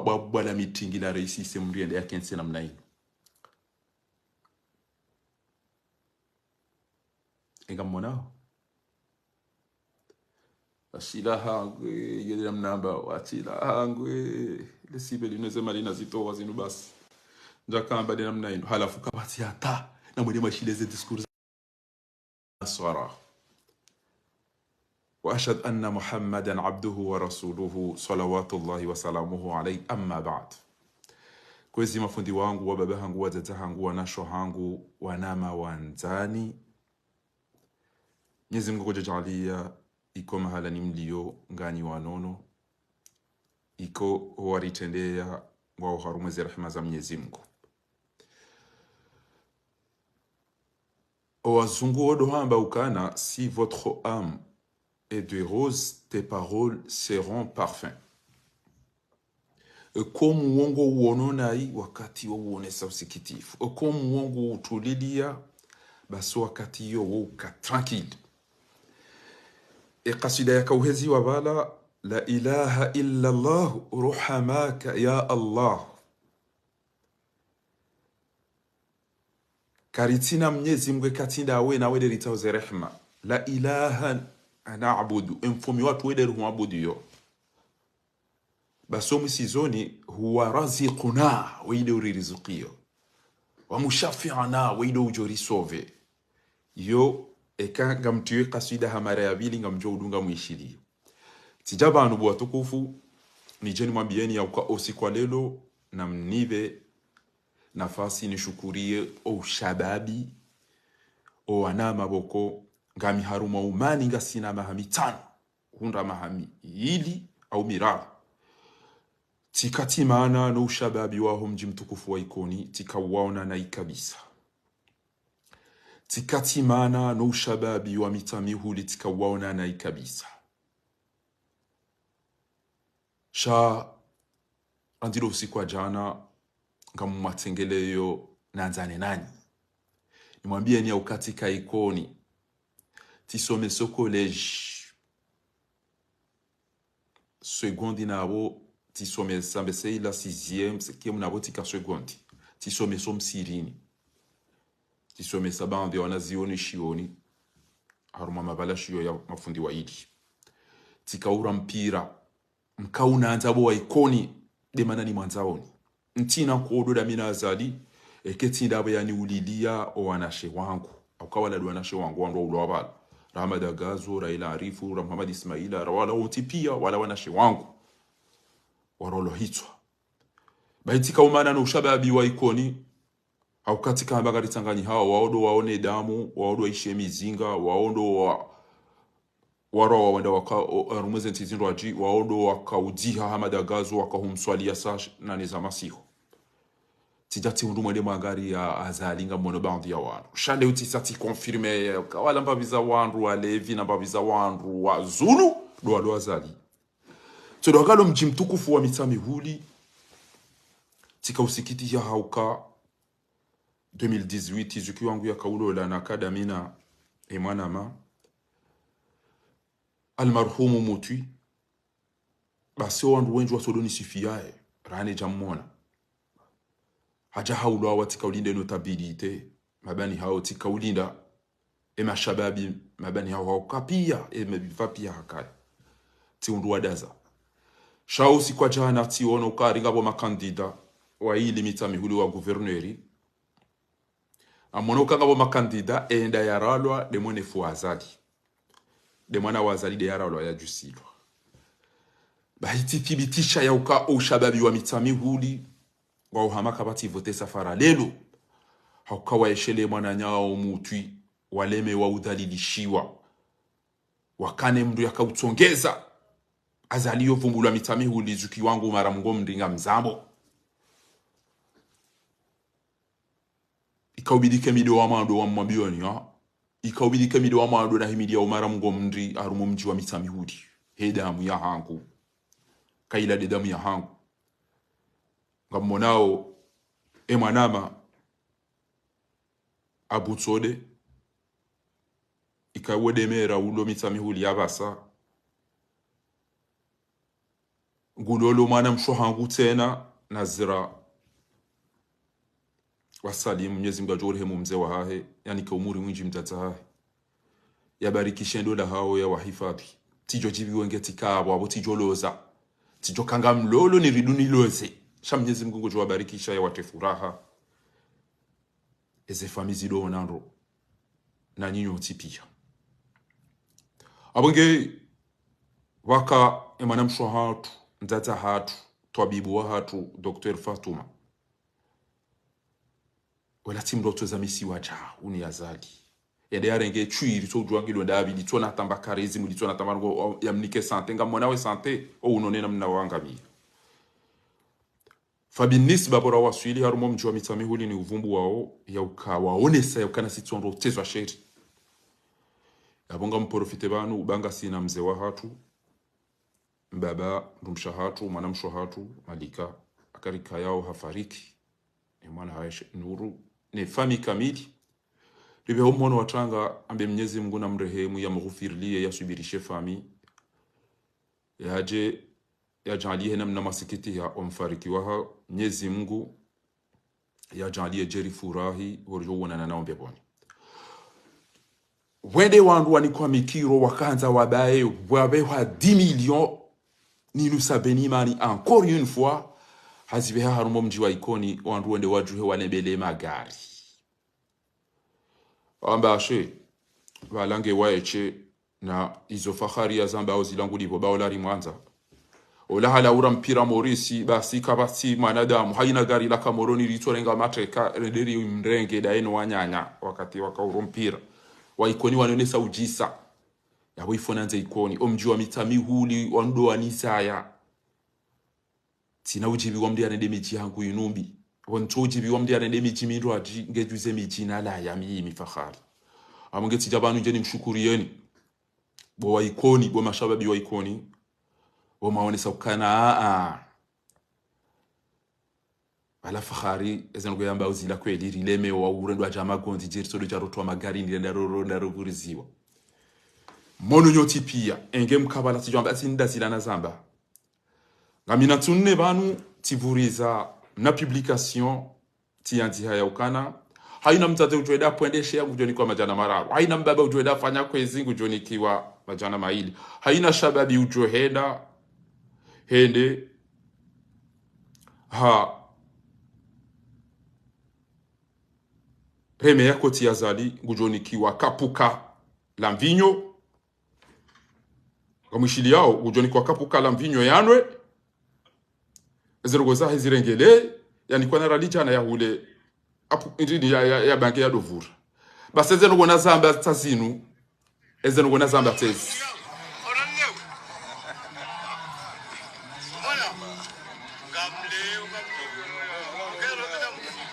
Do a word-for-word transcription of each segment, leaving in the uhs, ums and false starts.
bwabwa la mitingi la reisi ise mndru yende yakentsi namna inu. Enga mmonao. Ashila hangwe, yele namna amba, washila hangwe, lesibe linu ze mali nazitowa zinu basi. Ndjakamba de namna inu, halafu kapvatsi hata, na mwende mwashile ze discours za Nasara. وأشهد أن محمدا عبده ورسوله صلوات الله وسلامه عليه، أما بعد. Kwezi mafundi wangu, wababa hangu, wadzadze hangu, wanasho hangu, wanama wandzani. Mnyezi Mungu kudjadjaaliya iko mahala ni mliyo nganyi wanono, iko owaritrendeya ngwao harumwa ze rehema za Mnyezi Mungu. Owazungu wodo hamba ukana, si votre âme est de rose, tes paroles seront parfum. Eko mwongo uono nayi, wakati wo uonesa usikitifu. Eko mwongo utuliliya, basi wakati yo wo uka tranquille. E kaswida yaka uheziwa pvala, لا إله إلا الله رحماك يا الله. Karitsina Mnyezi Mungu eka tsi ndawe, nawe de ritsaho ze rehema. لا إله نعبد, e mfaume watru we de ruhuabudu yo. Basi omwisizoni, هو رازقنا, we de uririzukiyo. ومشفعنا, we de udjo risauver. Yo, eka ngamtriyo e kaswida ha mara ya pvili, ngamdjo udunga mwishiliyo. Tsidja pvanu bo watukufu, nidje nimwambiyeni ya uka o usiku wa lelo, namnipve nafasi nishukuriye o ushababi, o wanama pvoko, ngami harumwa umani ngasina maha mitsanu, hundra maha miyili au miraru. Tsika tsimana no ushababi waho mdji mtukufu wa Ikoni, tsika uwaona nayi kabisa. Tsika tsimana no ushababi wa Mitsamihuli, tsika uwaona nayi kabisa. Sha, randzi lo usiku wa djana, ngamumwatsengeleyo nandzane nanyi. Nimwambiyeni ya uka tsika Ikoni. Tsisomeso collège. Seconde napvo, tsisomesa mbese ila sixième, cinquième napvo tsika seconde. Tsisomeso msihirini. Tsisomesa baadhwi ya wanazioni shioni. Harumwa mapvala shiyo ya mafundi wayili. Tsika ura mpira. Mka unandza bo wa Ikoni, de mana nimwandzaoni. Ntsina nkodo dami na Azali, eka tsi ndapvo yaniuliliya o wanashe wangu. Hauka wala de wanashe wangu, wandru wa ulwa pvala. Ra Hamada Gazo, ra Ila Arifu, ra Muhammad Ismaila, ra wala wontsi piya, wala wanashe wangu. Warolo hitswa. Bahi tsika umana no ushababi wa Ikoni, hauka tsika hamba karitsanganyiha, wao ndo waone damu, wao ndo waishe mizinga, wao ndo wa, warwa wawenda waka, o, harumwa ze ntsi zindrwadji, wao ndo wakaudziha Hamada Gazo, wakahumswaliya saa sh-, nane za masihu. Tsidja tsihundru mwende mwangariya Azali ngamwono baadhwi ya wandru. Sha nde utsisa tsiconfirme, ka wala mbapvi za wandru walevi na mbapvi za wandru wazulu, ndo walo Azali. Tso ndo wakalo mdji mtukufu wa Mitsamihuli, tsika usikitiha hauka, deux mille dix-huit, zuki wangu yakaulola naka dami na e mwanama, almarhumu Mutwi, basi o wandru wendji watsodo nisifiya ye, rane dja mmona. Hadja haulwa wa tsika ulinda e notabilité, mabani hao tsika ulinda, e mashababi, mabani hao hauka piya, e mabipva piya hakaya. Tsihundru wadaza. Sha usiku wa djana tsiono uka ngapvo makandida, wayili Mitsamihuli wa gouverneur. Ngamwono uka ngapvo makandida, enda yaralwa, de mwana wa Azali. De mwana wa Azali, de yaralwa yadjusilwa. Bahi tsithibitisha ya uka o ushababi wa Mitsamihuli, wao hama kapvatsi vote safara lelo. Hauka waeshele mwananyao Mutwi, walemewa udhalilishiwa. Wakane mndru yakautsongeza. Azali yo vumbulwa Mitsamihuli zuki wangu mara mngo mndri ngamzambo. Ikaubidi ke mi ndo wa mwando wa mwambiyoni, ha? Ikaubidi ke mi ndo wa mwando nahimiliya o mara mngo mndri harumwa mdji wa Mitsamihuli. He damu yahangu. Kayila de damu yahangu. Ngammonao, e mwanama, Abu Tsode, ika wo de mera ulo Mitsamihuli ya pvasa. Ngulolo mwana mshe wahangu tsena, Nazira. Wasalimu, Mnyezi Mngu yadjo urehemu mze wahahe, yanike umuri mwindji mdzadze hahe. Yabarikishe ndola hawo, yawahifadhwi. Tsidjo djibiwa nge tsikapvo, apvo tsidjo loza. Tsidjo kanga mlolo ni ridu niloze. Sha Mnyezi Mngu ngudjo wabarikisha, yawatriye furaha. Eze famiyi zido onandro. Na nyinyi wontsi piya. Apvo nge pvaka emwana mshe wahatru, mdzadze wahatru, twabibu wahatru, Docteur Fatuma. Wala tsi mdru tso zamisiwa dja, uni Azali. Yende yarenge tshwiri, tso udjuwa ngilo ndapvi, litso na tamba karezi, mu litso na tamba ngo, o, yamnike santé, ngamwona we santé, o unone namna wangamiya. Fa binisba pvo rawaswili harumwa omdji wa Mitsamihuli ni uvumbuwawo, yauka waonesa, yauka na sitsondo utsezwa sheri. Yapvo ngamprofite pvanu, uba ngasina mze wahatru, mbaba, mdrumshe wahatru, mwana mshe wahatru, Malika, akarika yawo hafariki. Ne mwana hahe Nuru, ne famiyi kamili. Ripve ho mhono wa tanga, ambe Mnyezi Mngu namrehemu, yamghufiriliye, yaswibirishe famiyi. Yadje, yadjaaliye namna masikitiha omfariki waha, Mnyezi Mngu, yadjaaliye djeri furahi, wodjo wonana nawo mbepvoni. Wende wandru wanikwa mikiro wakandza wabaye, wapvehwa dix millions, ninu sabeni mani, encore une fois, hazipveha harumwa omdji wa Ikoni, wandru wende wadjuhe wanebele magari. Wamba ashe, pvala nge waeshe, na izo Fakhari yazamba ozilangu lipvo ba ola rimwandza. Ola halaula mpira Morisi, basi kapvatsi mwanadamu, haina gari laka Moroni litsorenga mateka, rende rimrenge daye no wananya, wakati wakauro mpira. Wa Ikoni wanonesa udjisa. Yapvo ifo nandze Ikoni, omdji wa Mitsamihuli, wandru wanisaya. Tsina udjibiwa mdru yarende midji yangu inu mbi. Pvo ntso udjibiwa mdru yarende midji mindrwadji, ngedjuze midji nalaya mimi Fakhari. Apvo nge tsidja pvanu ndje nimshukuriyeni. Bo wa Ikoni, bo mashababi wa Ikoni. Bo maonesa ukana, a, a. Pvala Fakhari, eze ndrongo yamba uzila kweli, rilemewa, urendwa dja magondzi, djeri sodo dja rotrwa magari, ndirenda roro, nda rovuriziwa. Mhono nyontsi piya, enge mkapvala tsidjo amba, tsi nda zila nazamba. Ngamina ntsu nne pvanu, tsivuriza na publication, tsiyandziha yaukana. Haina mdzadze udjo enda pvwendesheya ngudjo nikwa madjana mararu. Haina mbaba udjo enda fanya kwezi ngudjo nikiwa madjana mayili. Haina shababi udjo henda, hende, ha, remeya koti ya Azali ngudjo nikiwa kapuka la mvinyo. Ngamwishiliyawo, ngudjo nikwa kapuka la mvinyo yanwe. Eze ndrongo zahe zirengele, yanikwa na rali djana yahule, apu, indrini ya, ya, ya bange yadovura. Basi eze ndrongo nazamba tsa zinu, eze ndrongo nazamba tsezi.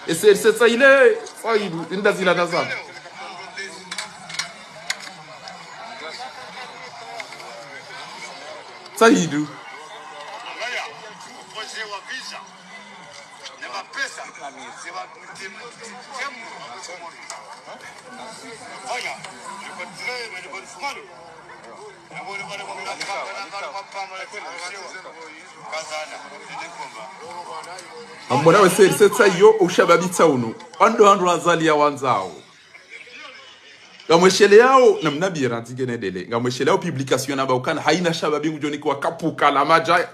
Ese, ese, tsa ile, tsa idu, inda zila nazamba. Tsa idu. Ambona we seri setsa iyo ushababi tsa unu. Wandru wandru Azali yawandzao. Ngamwesheleyao, namna bira ndzike nedele. Ngamwesheleyao publication namba ukana haina shababi ngudjo nikwa kapuka la madjaya.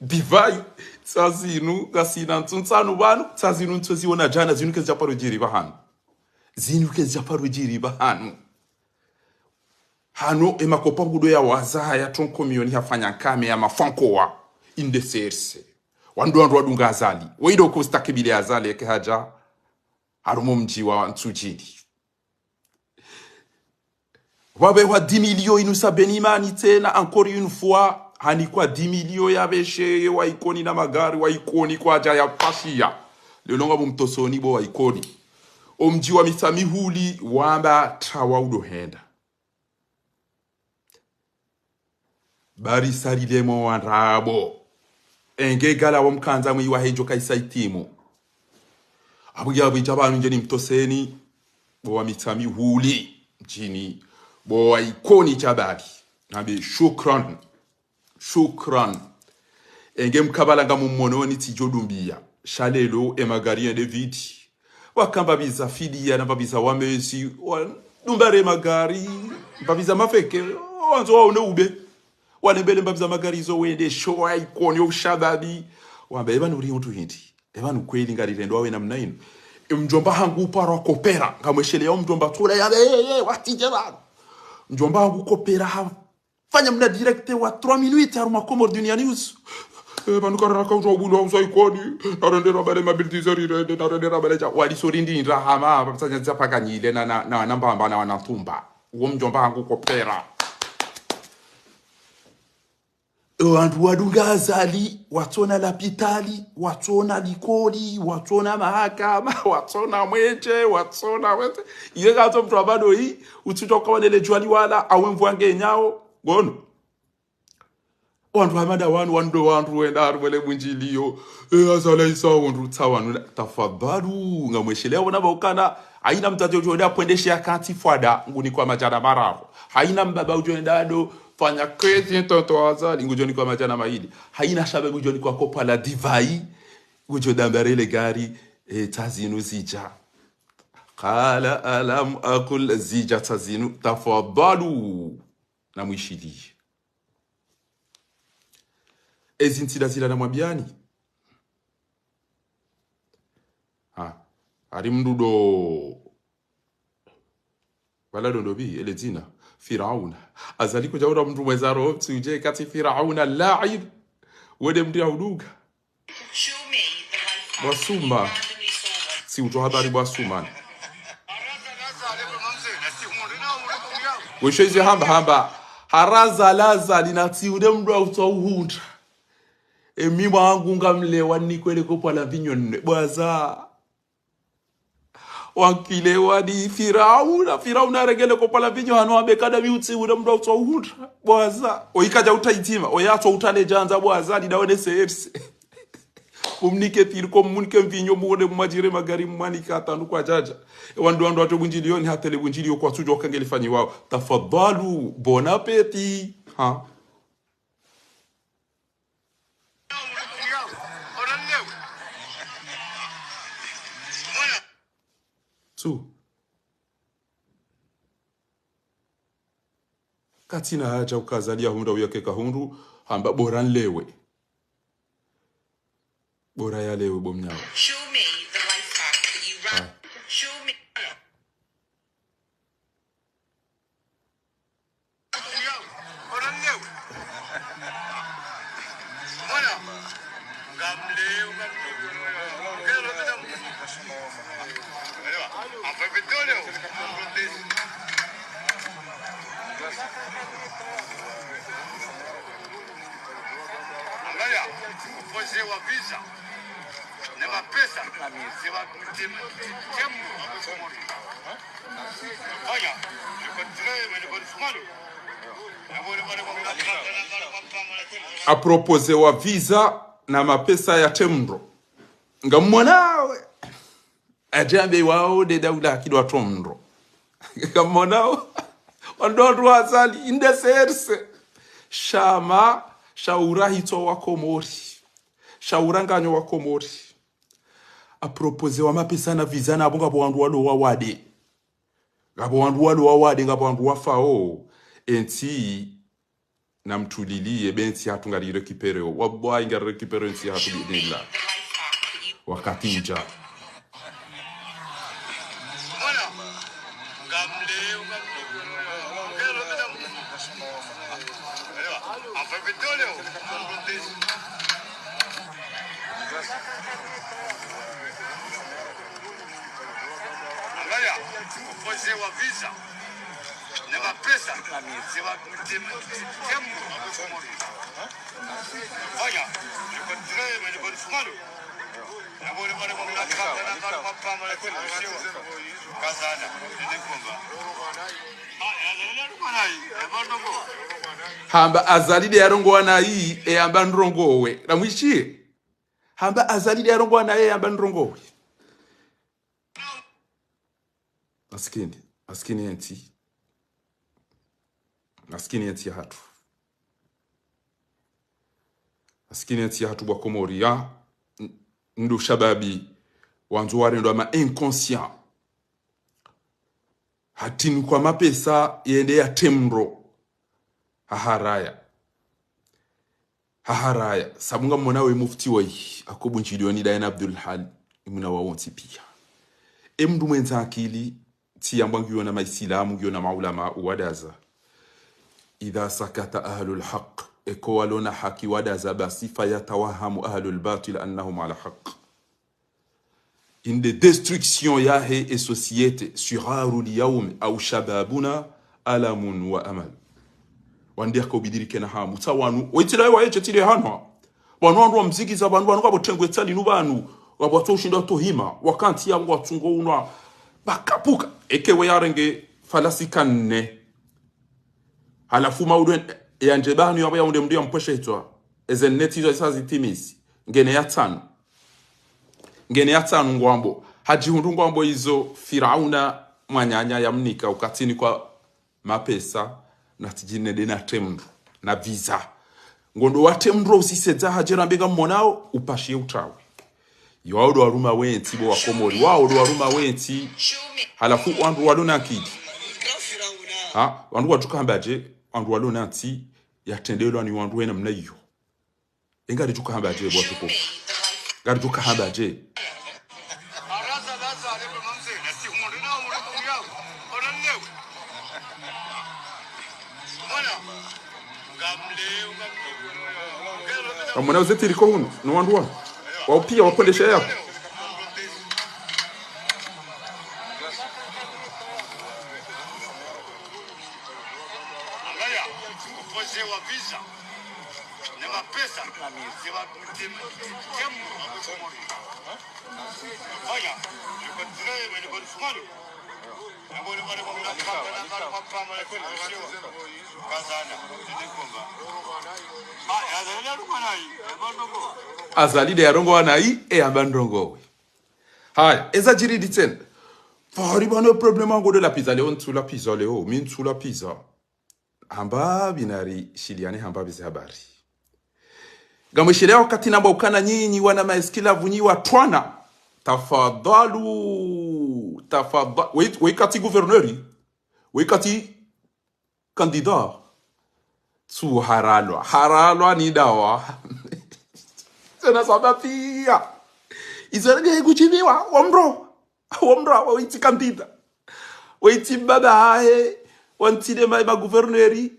Divai, tsa zinu, ngasina ntsu ntsanu pvanu, tsa zinu ntsu ziona djana, zinu kezi djaparo djiri pvahanu. Zinu kezi djaparo djiri pvahanu. Hanu, emakopa ngudo ya waza, ya tronko mioni, hafanya nkame, ya mafanko wa, inde serse. Wandru wandru wadunga Azali. Weido kustakibili Azali, eke hadja, harumwa mdji wa Ntsudjini. Wapvehwa dix millions inu sabeni mani tsena, encore une fois, hanikwa dix millions ya pveshe, wa Ikoni na magari, wa Ikoni kwadja ya pashiya. Leo ngamumtosoni bo wa Ikoni. Omdji wa Mitsamihuli, wamba tsi wa udo henda. Bari sari lemo wandrabo. Enge gala wa mkandza mwi wa hedjo kaisa itimu. Abwi abwi djapvanu ndje nimtoseni. Bo wa Mitsamihuli. Mdjini. Bo wa Ikoni djabali. Nambe shukran. Shukran. Enge mkabala ngamummononi tsidjo dumbiya. Sha lelo, emagari yende viti. Waka mbapvi za fidiya na mbapvi za wamezi, wa, dumba re magari, mbapvi za mafeke, wandzo waone ube. Walembele mbapvi za magari zo wende, show icon yo ushababi. Wamba, eba nuri mtu hindri. Eba nukweli ngarirendwa we namna inu. Mdjomba hangu uparwa kopera, ngamweshelea mdjomba tula ya, eh, eh, watije ba. Mdjomba hangu kopera ha, fanya mna direct wa trois minutes harumwa Comores Dunia News. Eh, pvanu karara kaudja ubulwa uza ikoni, narendera bale mabildiza rirende, narendera bale dja, wali sori ndi ndrahama, pvapvisa nyadza paka nyile na, na, na, na mbamba na wana ntumba. Uwo mdjomba hangu kopera. Wandru wadunga Azali, watsona lapitali, watsona likoli, watsona mahakama, watsona mwenje, watsona wete. Iye kazo mdru abado yi, utsudja ukawa nele djwali wala, awe mvua nge nyao, ngono. Wandru hamada wanu, wandru wandru wenda harumwele bundjiliyo. E, Azali isa wandru tsa wanu, tafadhalu, ngamweshelea wona baukana, haina mdzadze udjo wenda apwendeshe ya kanti fwada, ngunikwa madjana mararu. Haina mbaba udjo wenda ado, fanya kwezi ntonto Azali, ngudjo nikwa madjana mayili. Haina shababi udjo nikwa kopwa la divai, ngudjo dambare le gari, e, tsa zinu zidja. Qala alam aqul zidja tsa zinu, tafadhalu, namwishiliye. Ezi ntsida zila namwambiyani. Ha, hari mndru do, wala do ndopvi, ele dzina, Firauna. Azali kudja ura mndru mweza roho, mtsi udje kati Firauna, laib. Wende mndru ya uduga. Bwasuma. Tsi utso habari bwasuma. Wesho izi hamba, hamba. Haraza laza lina tsi ude mndru ya utso uhundra. Emi mwangu ngamlewa nikwele kopwa la vinyo nne. Bwaza. Wankile wadi Firauna, Firauna aregele kopwa la vinyo hanu ambekada mi utsi ule mndru ya utso uhundra. Bwaza. Oyikadja uta itima, oya atso utale djandza bwaza, lida wene seerse. Mumnike pili ko mumnike mvinyo muone mumadjire magari mumwanike hata nukwa djadja. E wandru wandru watso bundjiliyo ni hatele bundjiliyo kwatsudjo kangeli fanyiwao. Tafadhalu, bon appétit. Ha. Tsu. Katsina hadja uka Azali ya hundra uya keka hundru, hamba bora nlewe. Bora ya lewe bo mnyawa. Show me the life hack that you run. Ah. Show me. Angalia, upoze wa visa. Ne mapesa, se wa, temu. Oya, le contraire, mais le contraire. A propos wa visa na mapesa ya temndro. Ngammonawe. Adjambe wao de daula kidwa tomndro. Ngammonao. Wandru wandru Azali, inde seerse. Shama, shaura hitso wa Komori. Shaura nganyo wa Komori. A propos wa mapesa na visa na bo ngapvo wandru walo wawade. Ngapvo wandru walo wawade, ngapvo wandru wafao. Entsi namtuliliye, be ntsi hatru ngari récupérer o. Wallahi ngari récupérer ntsi hatru biidhnillah. Wakati udja. Angalia, upoze wa visa. Ne mapesa. Se wa, temu. Oya, le contraire, mais le contraire. Hamba Azali de yarongowa nayi, e yamba ndrongowe. Namwishiye. Hamba Azali de yarongowa nayi, e yamba ndrongowe. Maskini, maskini yentsi. Maskini yentsi yahatru. Maskini entsi yahatru bo wa Komori ya, n-, ndo shababi, wandzo warendwa ma inconscient. Hatrinikwa mapesa yende yatremdro. Haharaya. Haharaya. Sabu ngamwona we mufti wayi, Yakubu Ntsidjoni daye na Abdul Hal, imwina wawontsi piya. E mndru mwendza akili, tsi yambwa ngiyo na maisilamu, ngiyo na maulama wadaza. إذا سكت أهل الحق, eka walo na haki wadaza basi, فيتوهم أهل الباطل أنهم على حق. Inde destruction yahe e société, صغار اليوم أو شبابنا ألم وأمل. Wandru yaka ubidi rike na hamu. Tsa wanu, waitila wa yeche tile hanwa. Wanu wandru wa mziki za wanu, wanu kabo trengwe tsali nu wanu. Wabo watso ushinda tohima. Wakantsi yangu watsungo unwa. Bakapuka. Eke we yarenge falasi kanne. Halafu maudu en-, yandje banu yabo yaunde mndru yampweshe hitswa. Eze nne tsi izo isa zitimisi. Ngene ya tsanu. Ngene ya tsanu ngwambo. Hadjihundru ngwambo izo Firauna mwananya yamnika ukatrinikwa mapesa, na tsidjine nde natremdro, na visa. Ngondo watremdro usisedza hadjera mbe ngamwonao, upashiye utrawe. Yo wao ndo waruma wentsi bo wa Komori, wao ndo waruma wentsi. Halafu wandru walo na akili. Ha? Wandru watsuka hamba dje, wandru walo na ntsi, yatrendelwa ni wandru wena mna iyo. E ngaritsuka hamba dje, bo watukufu. Ngaritsuka hamba dje. Ngamwona uze tsi riko hunu, no wandru wanu. Wao piya wakwendesha yawo. Angalia, ukoze wa visa. Ne mapesa. Ne ma-, ne ma-, ne ma-, Fanya. Ne kontinue, ne kontinue. Azali nde yarongowa nayi, e yamba ndrongowe. Haya, eza djiri ndi tsena. Fahari bwana problème wangu nde la pizza leo, ntsu la pizza leo, mi ntsu la pizza. Hamba binari shiliane hamba bizi habari. Ngamwishiliya wakati namba ukana nyinyi wana maeskilavu nyi watrwana. Tafadhalu, tafadha-, we, we kati gouverneur, we kati candidat. Tsu haralwa, haralwa ni dawa. Tsena saba piya. Izo nge kuchiliwa, wamro. Wamro, wa itsi candidat. Wa itsi mbaba hahe, wa ntsi nde ma, ma gouverneur,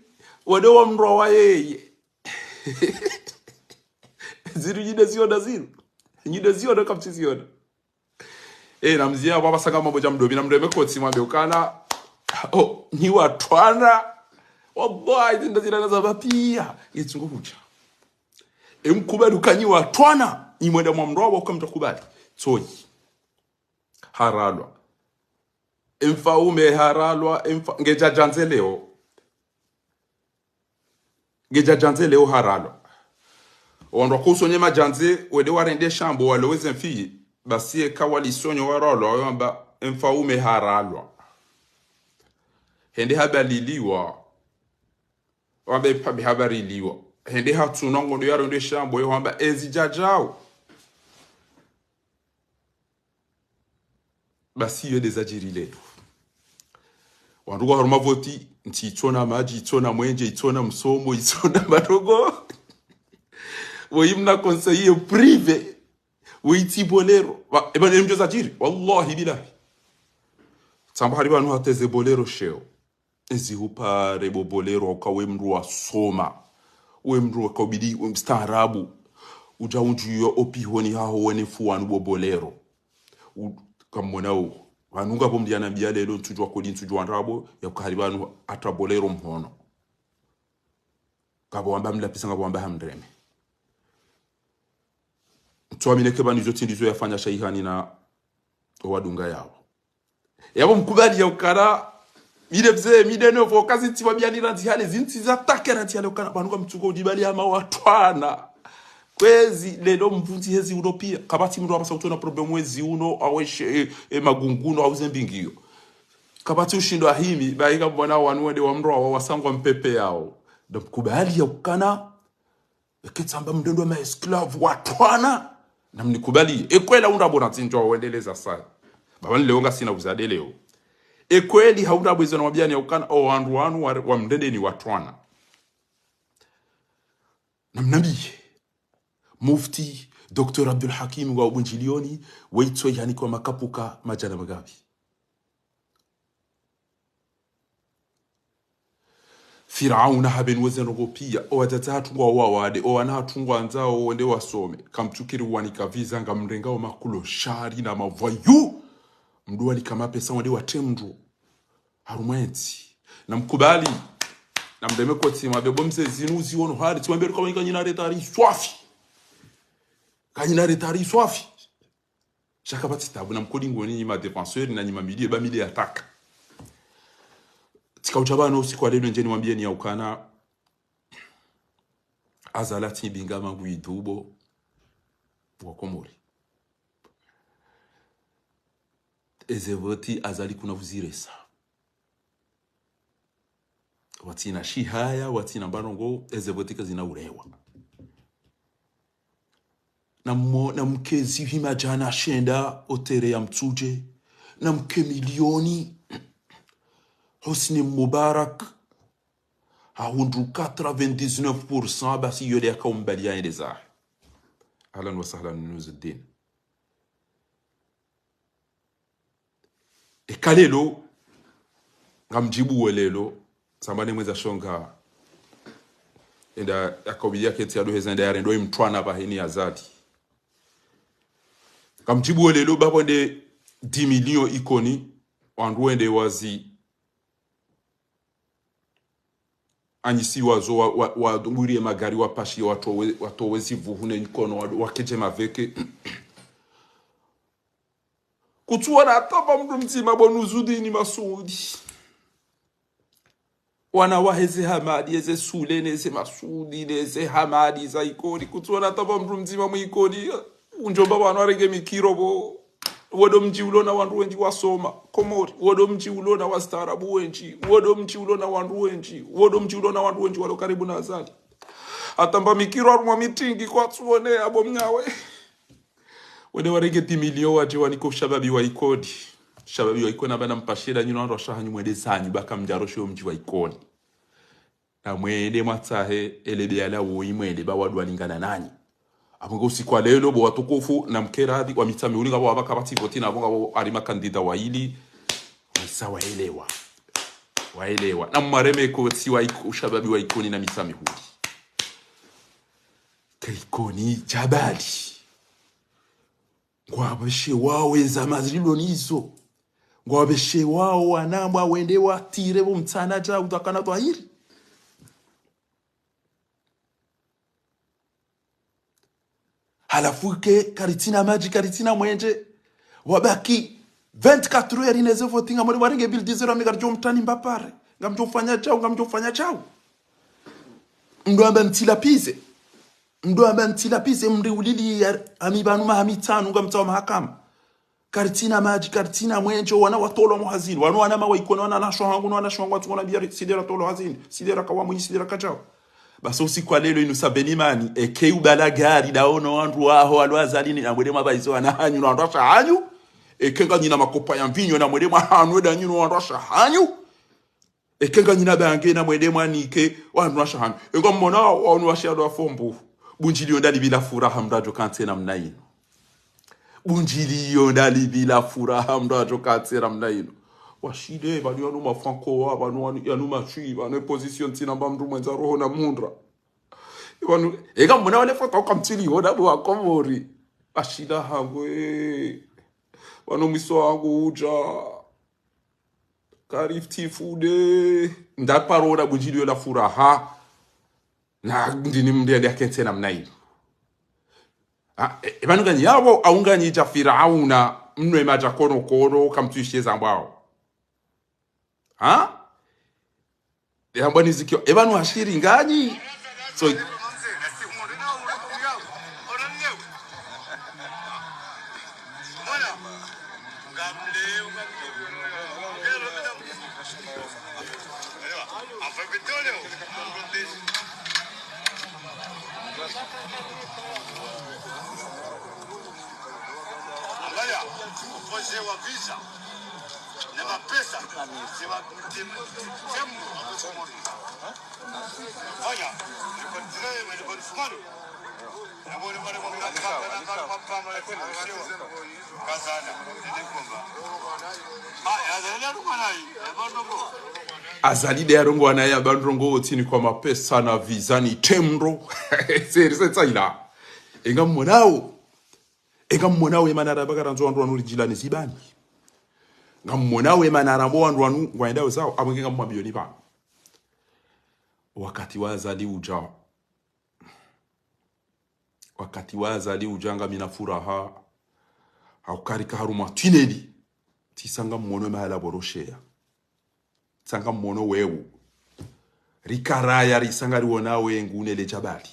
wa nde wamro wa yeye. Zinu nyi nde ziona zinu. Nyi nde ziona kamtsi ziona. Eh, na mziya, wabasanga mambo dja mdobi, na mdo eme kotsi mwambe ukana. Oh, nyi watrwana. Wallahi, zinda zina na zaba piya. Yetsungo hudja. E mkubali uka nyi watrwana. Nyi mwenda mwa mro wa uka mtakubali. Tsoyi. Haralwa. Emfaume haralwa, emfa-, ngedja djandze leo. Ngedja djandze leo haralwa. Wandru wakusonye madjandze, wende warende shambo, walowe ze mfi, basi eka walisonyo waralwa, wamba emfaume haralwa. Hende habaliliwa. Wambe pambe habaliliwa. Hende hatsunwa ngondo yarende shambo, yo wamba ezi djadjao. Basi iyo nde zadjiri leo. Wandru ngwa harumwa voti, ntsi itsona madji, itsona mwenje, itsona msomo, itsona marongo. Woyi mna conseiller privé. Woyi tsi bolero. Wa, eba ne mdjo zadjiri. Wallahi billahi. Tsamba hari pvanu hata eze bolero sheo. Ezi hupare bo bolero, uka we mndru wasoma. We mndru waka ubidi, we mstaarabu. Udja undjiyo opihoni haho wene fuwanu bo bolero. U-, kamwona u. Pvanu ngapvo mndru yanambiya leo, ntsudjuwa kodi, ntsudjuwa ndrabo, ya uka hari pvanu hata bolero mhono. Ngapvo wamba mlapvisa, ngapvo wamba hamreme. Ntsuwamini eka pvanu izo tsi ndizo yafanya Shaihani na owadunga yawo. Yapvo mkubali ya ukana, mi nde mze, mi nde novo, kazi ntsi wambiya ni randzi hale, zintsi za take randzi hale ukana, pvanu ngamtsuko udjibali hama watrwana. Kwezi, leo mvundzi hezi uno piya. Kapvatsi mndru wapvasa utsona problème wezi uno, aweshe, e, e, magunguno, au ze mbingiyo. Kapvatsi ushindo ahimi, bayi kamwona wanu wende wamro wa wasangwa mpepe yawo. Ndo mkubali ya ukana, Eka tsamba mndrende wa ma esclaves watwana. Namnikubali. Ekweli haundra bo na tsinjo wendeleza saya. Baba ni leo ngasina uzade leo. Ekweli haundra bo izo namwambiani ya ukana owandru wanu wa, wa mndrendeni watwana. Namnambiye. Mufti, Docteur Abdul Hakim wa Bundjilioni, waitso yanikwa makapuka madjana magapvi. Firauna habe nuweze ndrongo piya, owadzadze hatru ngwa wawade, owana hatru ngwandzao wende wasome, kamtsukiri wanika visa ngamrengao makulo shari na mavoyous, mdru wanika mapesa wende watremdru. Harumwa entsi. Namkubali. Namreme kotsi mwambe bo mze zinu ziono hari. Tsiwambe rika wanyika nyina retari swafi. Kanyina retari swafi. Shaka pvatsi tabu namkodi ngoni nyi ma défenseurs na nyi ma milieux, ba milieux attaque. Tsika utsaba no usiku wa leo ndjeni mwambieni ya ukana. Azali tsi mbinga mangu idubo. Wa Komori. Eze voti Azali kuna vuziresa. Watsina shihaya, watsina mbarongo, eze voti kazina urewa. Namo, namke zihwi madjana shenda, otere ya Mtsudje, namke milioni, Hosni Mubarak, hahundru quatre-vingt-dix-neuf pour cent, basi yole yakaumbali yaende zahe. Ahlan wa sahlan, Nuzuddin. Eka lelo, ngamdjibu we lelo, samba ne mwendza shonga, enda yakaubiya ketsi ya doheza enda yarendo imtwana pvahini Azali. Ngamdjibu we lelo, bapvo nde dix millions Ikoni, wandru wende wazi anyisiwa zo wa, wa, wa, waburiye magari wapashiye watowe, watowe zivuhu ne nkono wa, wakedje maveke. Kutsuwona hata mba mndru mdzima bo Nuzudini Masudi. Wana waheze Hamadi, eze Sule, neze Masudi, neze Hamadi za Ikoni. Kutsuwona hata mba mndru mdzima mu Ikoni. Undjomba wanu warenge mikiro bo. Wodo mdji ulona wandru wendji wasoma. Komori. Wodo mdji ulona wastaarabu wendji. Wodo mdji ulona wandru wendji. Wodo mdji ulona wandru wendji walo karibu na Azali. Hata mba mikiro harumwa mitingi kwatsuwone abo mnyawe. Wende warenge dix millions wadje wanike ushababi wa Ikoni. Shababi wa Ikoni amba nampashe nda nyinyi no wandru washe hanyu mwende zanyu baka mdjaroshe wo mdji wa Ikoni. Na mwende mwatsahe, ele beyala woyi mwende ba wandru walingana nanyi. Apvo ngo usiku wa lelo bo watukufu namke radhi wa Mitsamihuli ngapvo wapvaka pvatsi voti na apvo ngapvo hari ma candidats wayili. Wesa waelewa. Waelewa. Na mwareme kotsi wa Iko-, ushababi wa Ikoni na Mitsamihuli. Ke Ikoni djabali. Ngwapveshe wao eza mazililo nizo. Ngwapveshe wao wanambwa wende watire bo mtsana dja utakana twahiri. Halafu ke karitsina madji, karitsina mwenje. Wabaki vingt-quatre heures ineze voti ngamwone warenge bill dix heures amne karidjo mtani mbapare. Ngamdjo fanya djau, ngamdjo fanya djau. Mndru amba mtsilapize. Mndru amba mtsilapize mndru ulili ya ami pvanu maha mitsanu ngamtsaho mahakama. Karitsina madji, karitsina mwenje, wana watolwa mhazini. Wanu wana ma wa Ikoni, wana wanashe hangu, wana wanashe wangu, watsukona biyari, sidera tolwa hazini, sidera kawa mwinyi, sidera kadjao. Basi usiku wa lelo inu sabeni mani, eke ubala gari, daono wandru waho, walo Azali ni, namwende mwapvaizo wana hanyu, no wandru washe hanyu. Eke nganyina makopa ya mvinyo, namwende mwahanwe nda nyinyi no wandru washe hanyu. Eke nganyina bange namwende mwanike, wandru washe hanyu. Enga mwona, wanu washe alo afombu. Bundjiliyo ndalipvi la furaha mndru adjo kantsi namna inu. Bundjiliyo ndalipvi la furaha mndru adjo kantsi namna inu. Washile, pvanu yanu ma Franco wa, pvanu wanu, yanu ma chui, pvanu e position tsina mba mndru mwendza roho na mundra. Pvanu, eka mwona wale foto kamtsili hona bo wa Komori. Washila hangu, eh. Pvanu mwiso wangu udja. Karifti fude. Ndaparona bundjiliyo la furaha. Na ndini mndru yende yakentsi namna inu. Ha? E, e pvanu nganyi yapvo, au nganyi dja Firauna, mnwe madja kono kono, kamtsuishiye zambwao. Ha? E hambwa ni zikio, e pvanu hashiri nganyi. So, Angalia, upande wa visa, ne mapesa, ne ma-, ne, ne, Azali nde yarongowa naye amba ndrongoo ntsini kwa mapesa na visa ni temro. Seri se tsaila. Enga mmonao. Enga mmonao emana ramba karandzo wandru wanu ridjilane zibani. Nga mmonao emana ramba wandru wanu ngwaendao zao. Apvo nge ngamwambiyoni pvanu. Wakati wa Azali udja. Wakati wa Azali udja ngamina furaha, hauka rika harumwa twineli, tsisa ngammono mahala pvo rosheya. Tsisa ngammono wewu. Rika raya risa ngariwona we ngune le djabali.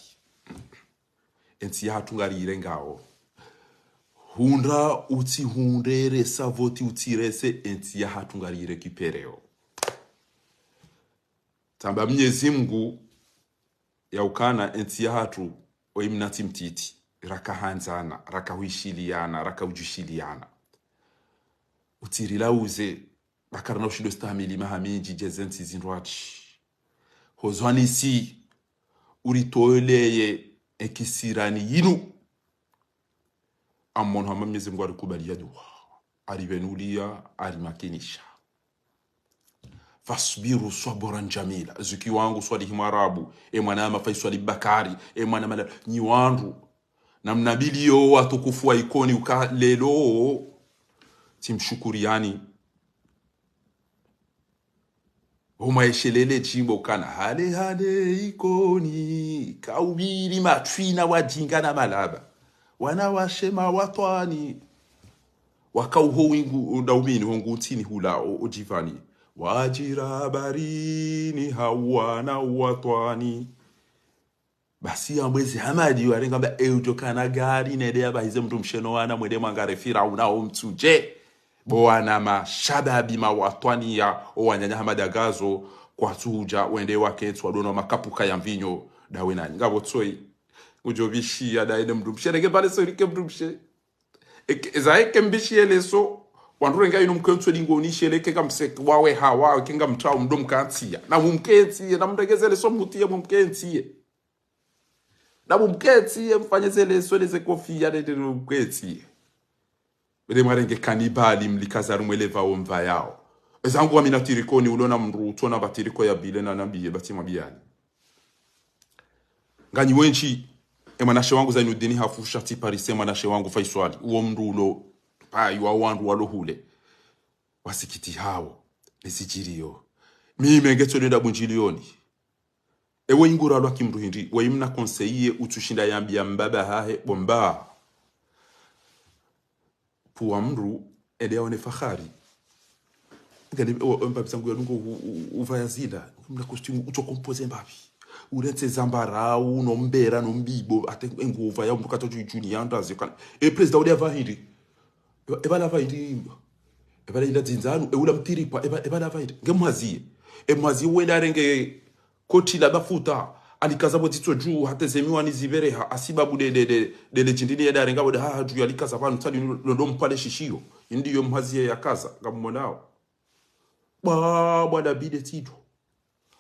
Entsi yahatru ngariirengao. Hundra utsihundre, resa voti utsirese, entsi yahatru ngariirekipereo. Tsamba Mnyezi Mngu yaukana entsi yahatru, oyi mna ntsi mtiti, raka handzana, raka huishiliana, raka udjushiliana. Utsirilauze, ba karina ushindo stahamili maha mindji djeze ntsi zindrwadji. Hozwanisi, uritoleye enkisirani yinu. Ammono hama Mnyezi Mngu arikubaliya duwa, aripvenuliya, arimakinisha. Fasbiru swabran jamila. Zuki wangu Swalihi Mwarabu, e mwana ma Faiswali Bakari, e mwana mala, nyi wandru. Na mnabiliyo watukufu wa Ikoni uka lelo. Tsimshukuriyani. Huma eshelele shimbo kana hale hale Ikoni, kaubili matwina wadjinga na malaba. Wana washe mawatwani. Wakauho wingu, ndaumini, hongu ntsini hula, o, o djivani. Wadjira barini, hawana watwani. Basi yambwezi Hamadi, warenga mba, e udjo kana gari, nende yabahize mndru mshe no wana, mwende mwangare Firauna o mtsudje. Bo wana mashababi mawatwaniya, o wananya Hamadi agazo, kwatsu udja, wende wakentsi, wadona makapuka ya mvinyo, ndawe nanyi. Ngapvo tsoyi, udjo bishiya, ndaye ne mndru mshe, renge pvale so, rike mndru mshe. Eke, eza eke mbishiye leso, wandru renga inu mkentsi, lingo nishele, kenga mseke, wawe hawa, kenga mtrao, mdo mkantsiya. Na mumkentsiye, na mregeze leso mutiye, mumkentsiye. Na mumkentsiye, mfanye ze leso, neze kofiya, nende mumkentsiye. Bele mwarenge kanibali, mlikaza rumwele pvao mva yao. Ezangu wamina tirikoni, ulona mndru, utsona ba tiriko ya bile na nambiye, batsi mabiyani. Nganyi wendji, e mwanashe wangu Zainudini hafu sha tsi parise mwanashe wangu Faiswali. Uwo mndru ulo, payi wa wandru walo hule. Wasikiti hawo, nizidjiriyo. Mimi ngetso nenda bundjiliyoni. Ewe ingura lwa kimndru hindri, we imna conseiller utsushinda yambiya mbaba hahe, bo mba. Puwa mndru, ende yaone fahari. Ngani, o, o, mbapvi zangu ya lungo u, u, uvaya zila. Mna costume, utso composer mbapvi. Urentse zambarau, no mbera, no mbibo, ate engu uvaya mndru katso dju, djuni ya ndazi, kana. E président ule ava hindri. Eba, eba lava hindri. Eba la inda dzindzanu, e ula mtiripwa, eba, eba lava hindri. Nge mhaziye. E mhaziye wenda arenge koti la bafuta, alikaza bo dzitso dju, hata ze miwani zibereha, hasibabu de, de, de, de le djindini yenda arenga bo de, ha, ha, dju yalikaza pvanu, tsali lo, lo, lo mpvale shishiyo. Indi yo mhaziye yakaza, ngammonao. Bwa, bwa Dabide tsidjo.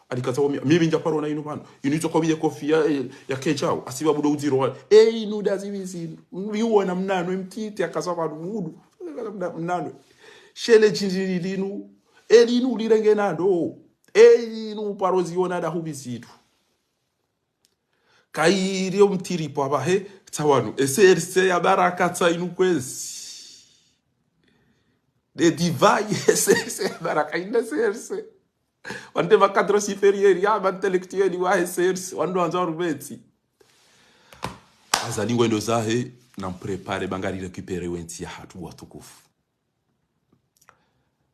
Alikaza wo mi, mimi ndja paro na inu pvanu. Inu itso kwa bile kofiya, eh, ya kedjao. Hasibabu do udziro wa. E inu dazi bizi. Yuwo na mnano, mtiti, akaza pvanu mudu. Mna, mnano. She le djindini linu. E linu lirenge nando. E inu paro ziona da hubi zitru. Kayiri yo mtiripwa bahe, tsawanu. E C R C ya baraka tsa inu kwezi. De divai, e C R C ya baraka ina C R C. Wande ma cadre supérieur, ya ma intellectuel wa e C R C, wande wandzo warubetsi. Azali ngwendo zahe, na mprépare, ba ngari récupérer wentsi yahatru watukufu.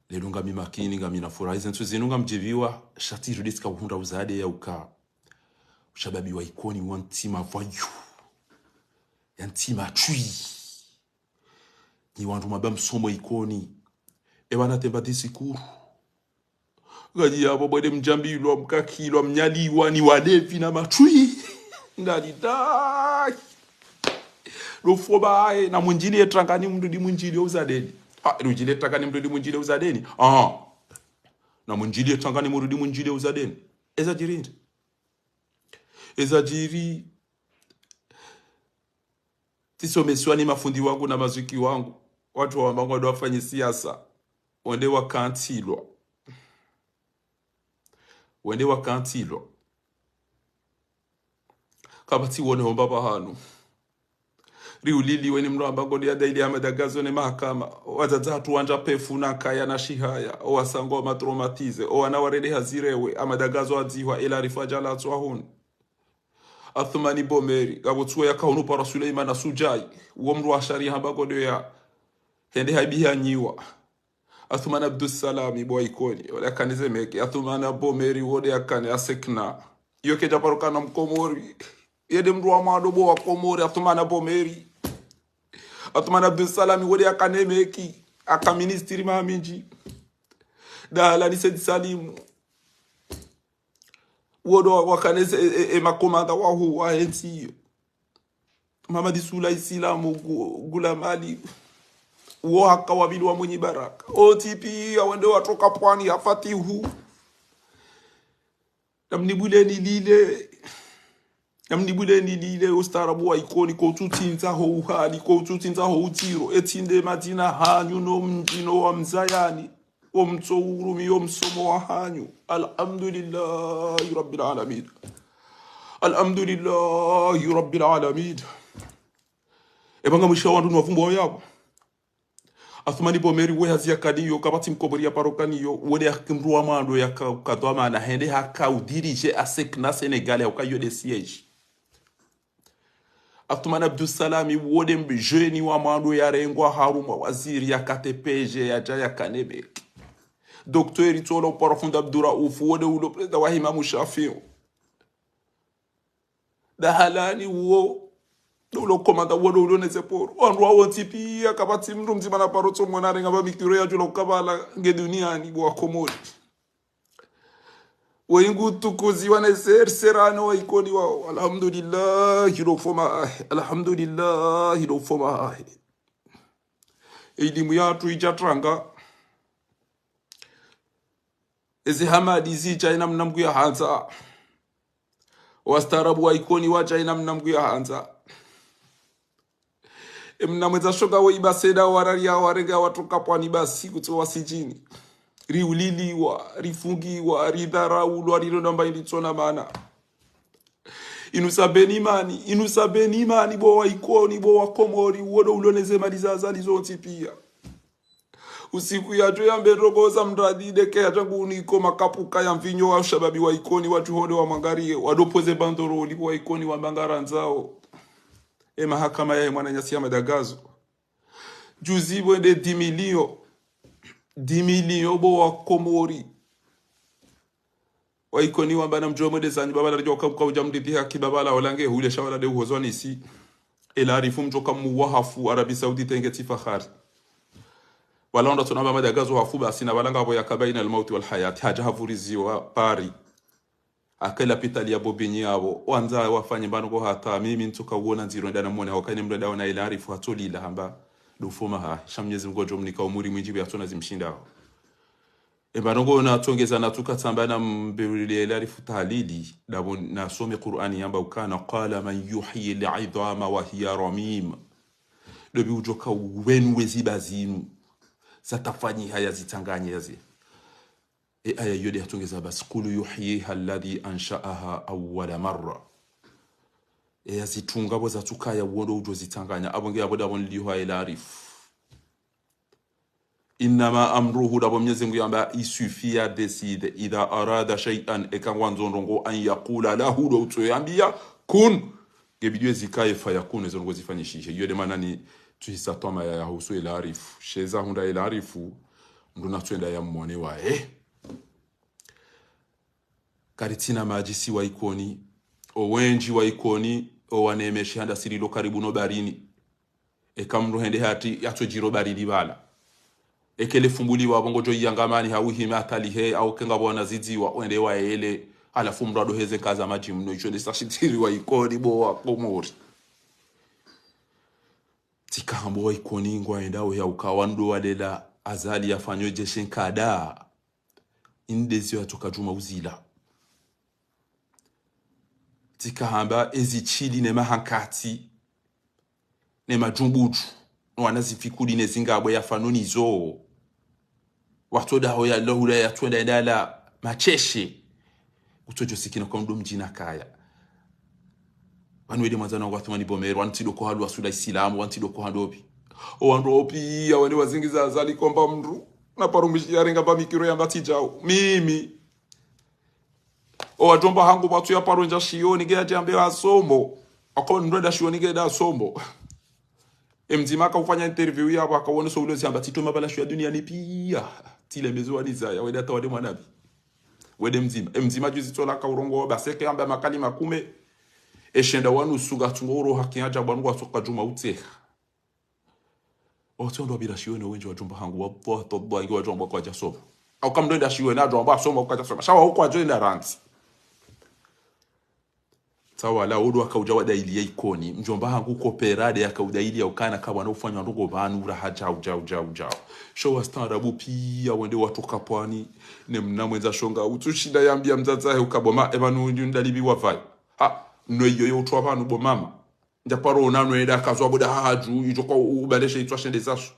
Lelo ngami makini, ngami na furaha. Ize ntsu zinu ngamdjeviwa, sha tsi rudi tsika uhundra uzade ya uka. Ushababi wa Ikoni wa ntsima pvwayu. Ya ntsima tswi. Nyi wandru maba msomo Ikoni. Eba na temba disikuru. Nganyi yabo bwede mdjambilwa, mkakilwa, mnyaliwa, ni walevi na matswi. Inna lillahi. Lufo baye, na mundjili etrangani mndru ndi mundjili uzadeni. Ah, mundjili etrangani mndru ndi mundjili uzadeni. Ah. Na mundjili etrangani mndru ndi mundjili uzadeni. Eza djiri ndri. Eza djiri. Tsisomeswa ni mafundi wangu na mazuki wangu. Wandru wamba ngwandao wafanye siasa. Wende wakantsilwa. Wende wakantsilwa. Kapvatsi wone homba pvahanu. Riuliliwe ni mndru amba ngoni ya daili ya madagazo ne mahakama. Wadzadze hatru wandza pefu na kaya na shihaya. Owasangwa wa matraumatize. Owana warende hazirewe. Amadagazo adzihwa ela rifa djala atswa hunu. Athumani Bomeri, ngapvo tsuwe yaka hunu para Suleimana Sujai, uwo mndru wa shari hamba kodo ya, hende haibiha nyiwa. Athumani Abdussalami, bo wa Ikoni, wode yakane zemeki. Athumani Bomeri, wode yakane asekna. Iyo kedja paro kana mkomori. Yede mndru wa mwando bo wa Komori, Athumani Bomeri. Athumani Abdussalami, wode yakane meki. Aka ministri maha mindji. Dahalani Said Salimu. Wodo wa-, wakane ze, e, e, e makomanda wahu wa entsi iyo. Mamadi Sula Isilamu gu-, Gula Mali. Wo haka wabili wa Mwinyi Baraka. O T P ya wende watroka pwani ya Fatihu. Namnibuleni lile. Namnibuleni lile ustaarabu wa Ikoni, ko utsutsinza ho uhali, ko utsutsinza ho utsiro. Etsinde madzina hanyu no mdji no wa mzayani. Wo mtso urumi, wo msomo wa hanyu. Alhamdulillahi Rabbil Alamin. Alhamdulillahi Rabbil Alamin. Eba ngamwisha wandru ni wavumbu wa yapvo. Athumani Bomeri we hazi yakaniyo, kapvatsi mkomori ya paro kaniyo, wode yaka mndru wa mwando yaka, kadhwamana, hende haka udirije asekna Sénégal ya uka iyo de siège. Athumani Abdussalami, wode mdjeni wa mwando yarengwa harumwa waziri yaka T P G yadja yakane meki. Docteur Itsola upara fundi Abdurauf, wode ulo prezida wa Imamu Shafiu. Dahalani uwo, ulo komanda, wode ulo ne zeporo. Wandru wa wontsi piya, kapvatsi mndru mdzima na paro tso mwana renga ba mikiro ya djula ukabala nge duniani bo wa Komori. Wengu tukuziwa ne ser-, serano wa Ikoni wao. Alhamdulillah, ilo foma ahe. Alhamdulillah, ilo foma ahe. Elimu yatru idja tranga. Ezi hamadi zidja ina mna Mngu ya handza. Wastaarabu wa Ikoni wadja ina mna Mngu ya handza. Emna mwedza shoka wo ibaseda warari ya warenge ya watroka pwani basi kutso wasidjini. Riuliliwa, rifungiwa, ridharaulwa, rironda mba ilitsona mana. Inu sabeni mani, inu sabeni mani bo wa Ikoni, bo wa Komori, wodo ulo ne ze mali za Azali zontsi piya. Usiku yadjo yambe robo za mradi deke yadja nguniko makapuka ya mvinyo wa ushababi wa Ikoni, wadjuhode wa mangariye, wadopoze bandoroli wa Ikoni wa mangarandzao. E mahakama ya mwananyasi ya madagazo. Juzi bwende dix millions. Dix millions bo wa Komori. Wa Ikoni wamba na mdjuwe mwende zanyu, babala ridjo uka, uka udja mdidi haki, babala olange hule shawala de uhozwa nisi. Ela arifu mdjo ka muwa hafu, Arabie Saoudite nge tsi fahari. Wala onda tsona ba madagazo hafu basi na wala ngapvo yaka baina al-mauti wal-hayati. Hadja havuriziwa Paris. Aka lapitali ya Bobigny yapvo. Wandza wafanye mbano ko hata. Mimi ntsoka uona ndziro ndana mwone. Hauka ine mndru ndaona ela arifu hatsolila hamba. Dofoma ha. Sha Mnyezi Mngu ngudjo mnika umuri mwindji pvo yatsona zimshindao. Eba ndrongo natsongeza natsuka tsamba na mbewile ela arifu tahalili, dapvo nasome Qur'ani yamba ukana, قال من يحيي العظام وهي رميم. Dopvi udjoka wenu weziba zinu. Zatafanyiha yazitsanganye yazi. E aya iyo de yatsongeza basi, قل يحييها الذي أنشأها أول مرة. E yazitunga pvo zatsukaya wondo udjo zitsanganya. Apvo nge apvo dapvo nliho ela arifu. إنما أمره, dapvo Mnyezi Mngu yamba, il suffit ya décide, إذا أراد شيئا, eka ngwandzo ndrongo, أن يقول له, do utso yambiya, كن, nge bidi yo zikaye, فيكون, ezo ndrongo zifanyishihe. Iyo de mana ni tsuhisa twamaya ya husu ela arifu. Sha eza hundra ela arifu, mndru natsuenda ya mwone waye. Karitsina madji si wa Ikoni, o wendji wa Ikoni, o wanemeshi handa sirilo karibu no barini. Eka mndru hende hati yatso djiro baridi bala. Eka ele fumbuliwa pvo ngodjo iyangamani ha uhime atalihe, au ke ngapvo wana zidziwa, wende waele, Halafu mndru ado heze nkaza madji mno, isho nde sa shitsiri wa Ikoni bo wa Komori. Tsika hamba wa Ikoni ngwayendao ya uka wandru walela Azali yafanyo dje she nkada. Inde ziyo yatsoka djuma uzila. Tsika hamba ezi shili ne mahankati, ne madjumbudju, no wana zifikuli ne zingabwe yafanyo nizo. Watsodaho ya lahula ya tswenda ndala masheshe. Utsodjo sikina kwa mndru mdjini kaya. Pvanu wende mwandzani wangu Athumani Bomer, wantsi ndo ko halu wasula Isilamu, wantsi ndo ko handopvi. O wandru opvi, ya wende wazingiza Azali komba mndru. Na paro mwishi yarenga mba mikiro yamba tsi djau. Mimi. O wadjomba hangu pvatsu ya paro ndja shioni nge yadjambe wasomo. Ako mndru enda shioni nge enda somo. E mdzima aka ufanya interview yapvo, aka uoneso ulo ziamba tsitoma pvala shiyo ya duniani piya. Tsile mezo waniza ya wende hata wende mwanapvi. Wende mdzima. E mdzima juzi tsola aka urongoa, baseke yamba makalima kume. E shenda wanu sunga tsungo uro haki ya djabwa nungu watsoka djuma utseha. Otsi wandru wapvira shioni wendji wadjomba hangu wa, wa, wa, nge wadjomba kwadja soma. Au ka mndru enda shioni adjomba asoma kwadja soma. Sha wa ukwadjo enda randzi. Tsawala, odo wakaudja wadaili ya Ikoni. Mdjomba hangu Koperade yakaudaili ya ukana kabwana ufanya ndrongo pvanu ura ha djau, djau, djau, djau. Sho wastaarabu piya wende watsoka pvwani. Ne mna mwendza shonga. Utsushinda yambia mdzadze wahe uka bo ma, e pvanu ndjundalipvi wapvayo. Ha, no iyo yo utrwa pvanu bo mama. Ndja paro ona no enda kazwa boda hahadju, idjo kwa u-, ubaleshe itswa shende zaso.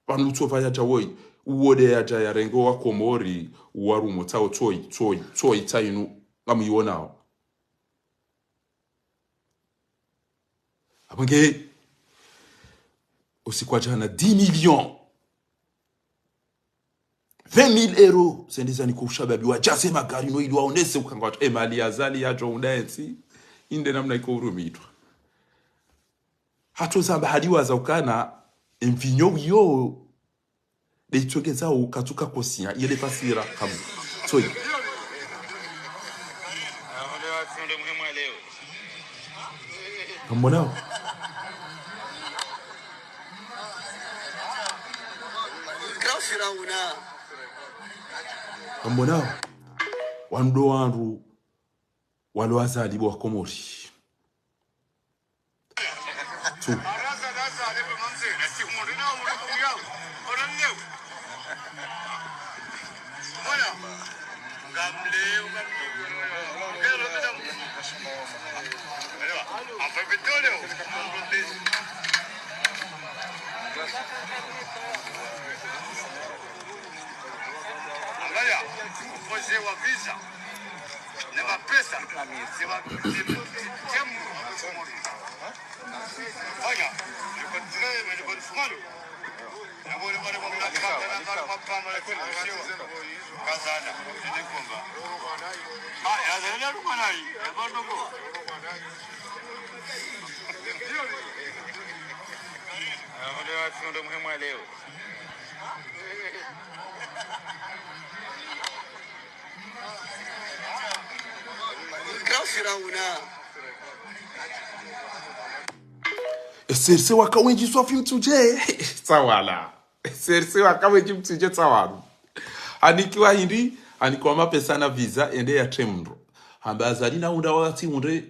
Pvanu utsopva yadja woyi, uwo nde yadja yarenge wa Komori, uwarumo tsao tsoyi, tsoyi, tsoyi tsainu, ngamuyionao. Apvo nge, usiku wa djana, dix millions. Vingt mille euros, zende zani kwa ushababi, wadjaze magari no ili waonese ukanga watru, e mali ya Azali yadjo unda entsi, inde namna iko urumitwa. Hatso zamba hadiwaza ukana, e mvinyo wiyo, nde itsongeza ukatsuka kosiya, yele pasira, kamu. Tsoyi. Kamonao. Kamonao. Wanu ndo wandru walo Azali bo wa Komori. Tsu. Angalia, upoze wa visa. Ne mapesa. Ne ma-, ne, ne, ne, fanya. Niko tule, niko tufumalo. E serse waka wendji swafi mtsudje. Tsawala. E serse waka wendji mtsudje tsawala. Hanikiwa hindri, hanikiwa mapesa na visa, ende yatre mndru. Hamba Azali na unda wakati undre,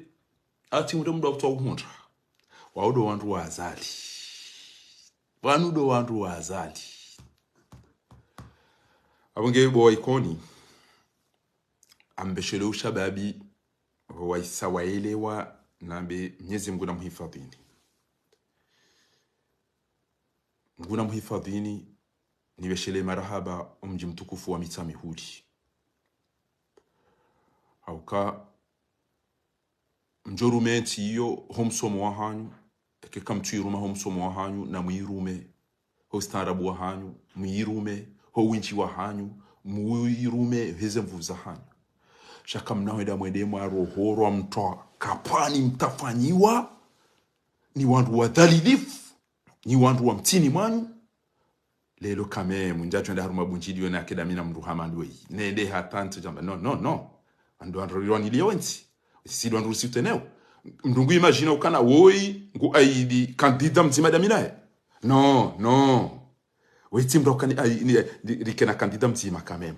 ati undre mndru wa kutwa uhundra. Wao ndo wandru wa Azali. Wanu ndo wandru wa Azali. Apvo nge bo wa Ikoni. Ambeshele ushababi, waisa waelewa, nambe Mnyezi Mngu na muhifadhini. Mngu na muhifadhini, nibeshele marahaba, omdji mtukufu wa Mitsamihuli. Hauka, mdjo rume ntsi iyo, ho msomo wa hanyu, eke kamtsu iruma ho msomo wa hanyu, na muirume, ho ustaarabu wa hanyu, muirume, ho windji wa hanyu, muirume, heze nvu za hanyu. Sha kamna hwenda mwende mwarohorwa mtwa, kapvani mtafanyiwa, ni wandru wadhalilifu, ni wandru wa mtsini mwanyu, lelo quand même, ndjadjo enda harumwa bundjili yona kedamina mndru hama ndweyi. Nende hata ntsu djamba. Non, non, non. Wandru wandru rilwani liyo wentsi. Sisi ndo wandru usiuteneo. Mndru ngu imagine ukana woyi ngu aidi candidat mdzima daminaye. Non, non. Wetsi mndru ukani ai-, ni, ni, rikena candidat mdzima quand même.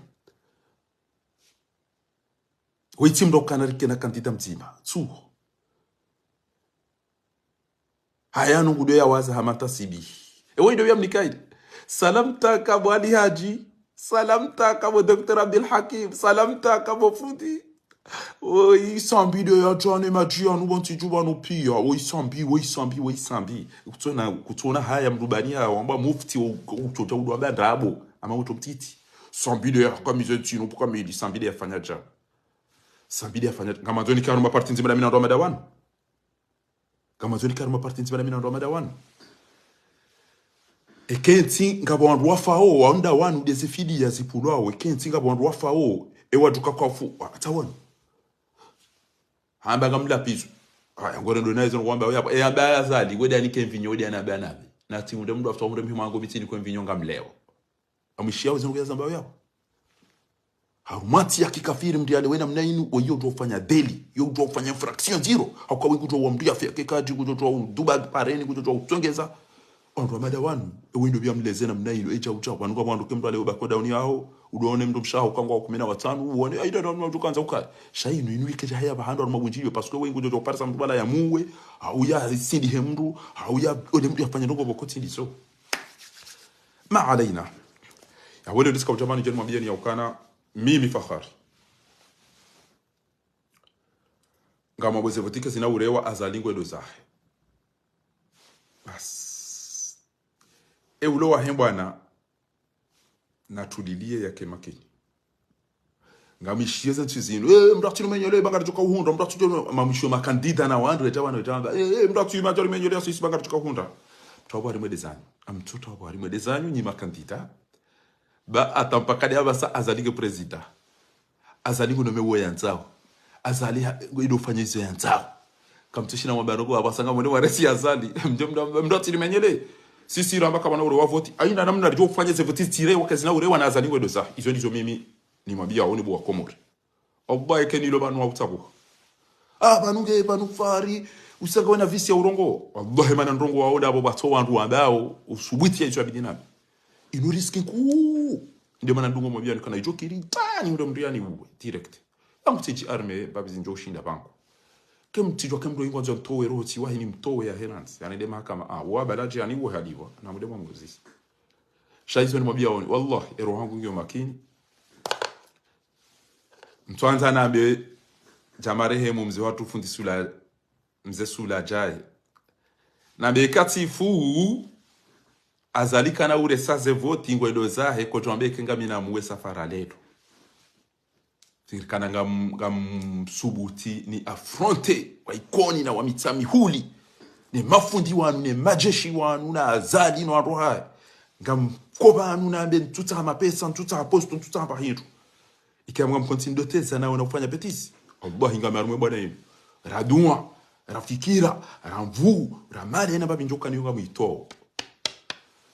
Wewe tsi mndru ukana rike na kandida mdzima. Tsu. Haya nungu ndo ya waza hama tasibi. Ewe ndo ya mnikaili. Salam taka bo Ali Haji. Salam taka bo Docteur Abdel Hakim. Salam taka bo Fundi. Oi, Sambi ndo ya djane madji yanu bo ntsi dju pvanu piya. Oi, Sambi, oi, Sambi, oi, Sambi. Kutsona, kutsona haya mndru bani ya wamba mufti wo, kutsodja udwa ba ndrabo. Ama utso mtiti. Sambi ndo ya kamize ntsi no puka mili, Sambi ndo ya fanya dja. Sambi ndo ya fanya dja. Ngamandzo nike harumwa parti ndzima na mi na ndo wa madawanu. Ngamandzo nike harumwa parti ndzima na mi na ndo wa madawanu. Eka ntsi ngapvo wandru wafao, wa mdawanu nde zifidiya zipvulwao. Eka ntsi ngapvo wandru wafao, ewa duka kwa fu, wa, atawanu. Hamba ngamlapvizo. Haya, ngore ndo naye zo ngwamba, oya, e amba ya Azali, wede anike mvinyo, wede anaba nabe. Na tsi unde mndru afuta umre mhima wangu mitini kwe mvinyo ngamleo. Amwishiya weze nungu ya zamba yao. Harumwa ntsi ya kikafiri mndru yale we namna inu, we yo udjo ufanya délit, yo udjo ufanya infraction ndziro. Hauka we kudjo wa mndru ya feke kadi, kudjo wa uduba pareni, kudjo wa utsongeza. Wandru wa madawanu, ewe ndo piya mleze namna inu, edja udja, wanu kwa wandru ke mndru yale we bako dawuni yaho, udjo one mndru mshe waho uka ngwa kumi na watsanu, uone, aida ndo mndru kandza ukaye. Sha inu, inu ike dja haya pvahanu harumwa bundjilio, parce que we ngudjo udjo uparisa mndru pvala ya muwe, hau ya sindihe mndru, hau ya, one mndru ya fanya ndrongo pvoko tsi ndizo. Ma alaina. Ya wele diska udjamani djeni mwambiyeni ya ukana, mimi Fakhari. Ngamwambo ze voti ke zina urewa Azali ngwendo zahe. Basi. E ulo wahe mbwana, natulilie yake makini. Ngamwishiye ze ntsi zinu. Eh, mndru atsi numenyele, ba ngaridjo ka uhundra, mndru atsi djo, mamwishiyo makandida na wandru, eta wanu, eta wanu. Eh, eh, mndru atsi madjo numenyele, asisi ba ngaridjo ka uhundra. Mtsu wa bwari mwende zanyu. Amtsu wa bwari mwende zanyu, nyi makandida. Ba, ata mpaka de apvasa Azali nge prezida. Azali ngu nome uwo yandzao. Azali ha, ngu ido ufanya izo yandzao. Kamtsu shina mwamba noko apvasa ngamwone waresi Azali. Mndru, mndru, mndru atsi numenyele. Sisi ramba kamana ure wa voti. Ayina namna ridjo ufanya ze voti zitire, waka zina urewa na Azali ngwendo zahe. Izo ndizo mimi nimwambiyao nyi bo wa Komori. Wallahi, eka nilo pvanu wa utsabuha. Ah, pvanu nge, pvanu Fahari, usaka wena visi ya urongoa. Wallahi, mana ndrongo wawo ndapvo pvatso wandru wambao, usubuti ya izo yabidi nami. Inu riski nkuu. Nde mana ndungo mwambiyani kana idjo kiri, tani, ule mndru yani uwe, direct. Yangu tsidji arme, mbapvi zindjo ushinda pvangu. Ke mtsidjwa ke mndru ingwandzo mtowe roho, tsi wahi nimtowe ya henantsi. Yani nde mahakama, ah, wa baladji yani uwe haliwa, na mde mwa muzisi. Sha izo nimwambiyaoni, wallahi, e roho yangu ngiyo makini. Mtswandza nambe, dja marehemu mze watru fundi Sula, mze Sula djaye. Nambe eka tsi fu, Azali kana uresa ze voti ngwendo zahe, kodjo wambe eka ngamina muwe safara lelo. Fikiri kana ngam, ngamsubuti ni affronter wa Ikoni na wa Mitsamihuli. Ne mafundi wanu, ne madjeshi wanu, na Azali no wandru hahe. Ngamko pvanu nambe ntsutsaha mapesa, ntsutsaha poste, ntsutsaha mba hindru. Ika mwa mkonti ndoteza na wana ufanya bêtise. Wallahi ngami harumwa e bwana inu. Radunwa, rafikira, ramvu, ramale na mbapvi ndjo kani ngamwito.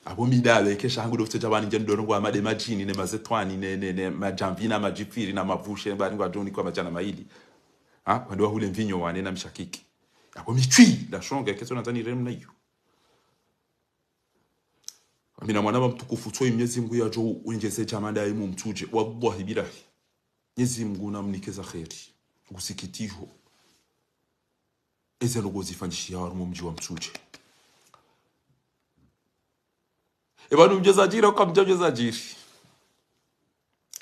Apvo mi ndawe, kesha hangu ndo futse dja pvani ndje ndo rongoa made madjini, ne mazetwani, ne, ne, ne madjamvi, na madjifiri, na mavushe, mbani ngwadjo nikwa madjana mayili. Ha? Wandru wahule mvinyo wane na mishakiki. Apvo mi tswi, ndashonga, keso nandzani remu na iyo. Amina mwana mba mtukufu, tsoyi Mnyezi Mngu yadjo wendjeze djamanda imu Mtsudje. Wallahi billahi. Mnyezi Mngu namnike za kheri. Ngusikitiho. Eze ndrongo zifanyishiha harumwa mdji wa Mtsudje. E pvanu mdjeza djiri, uka mdjadjeza djiri.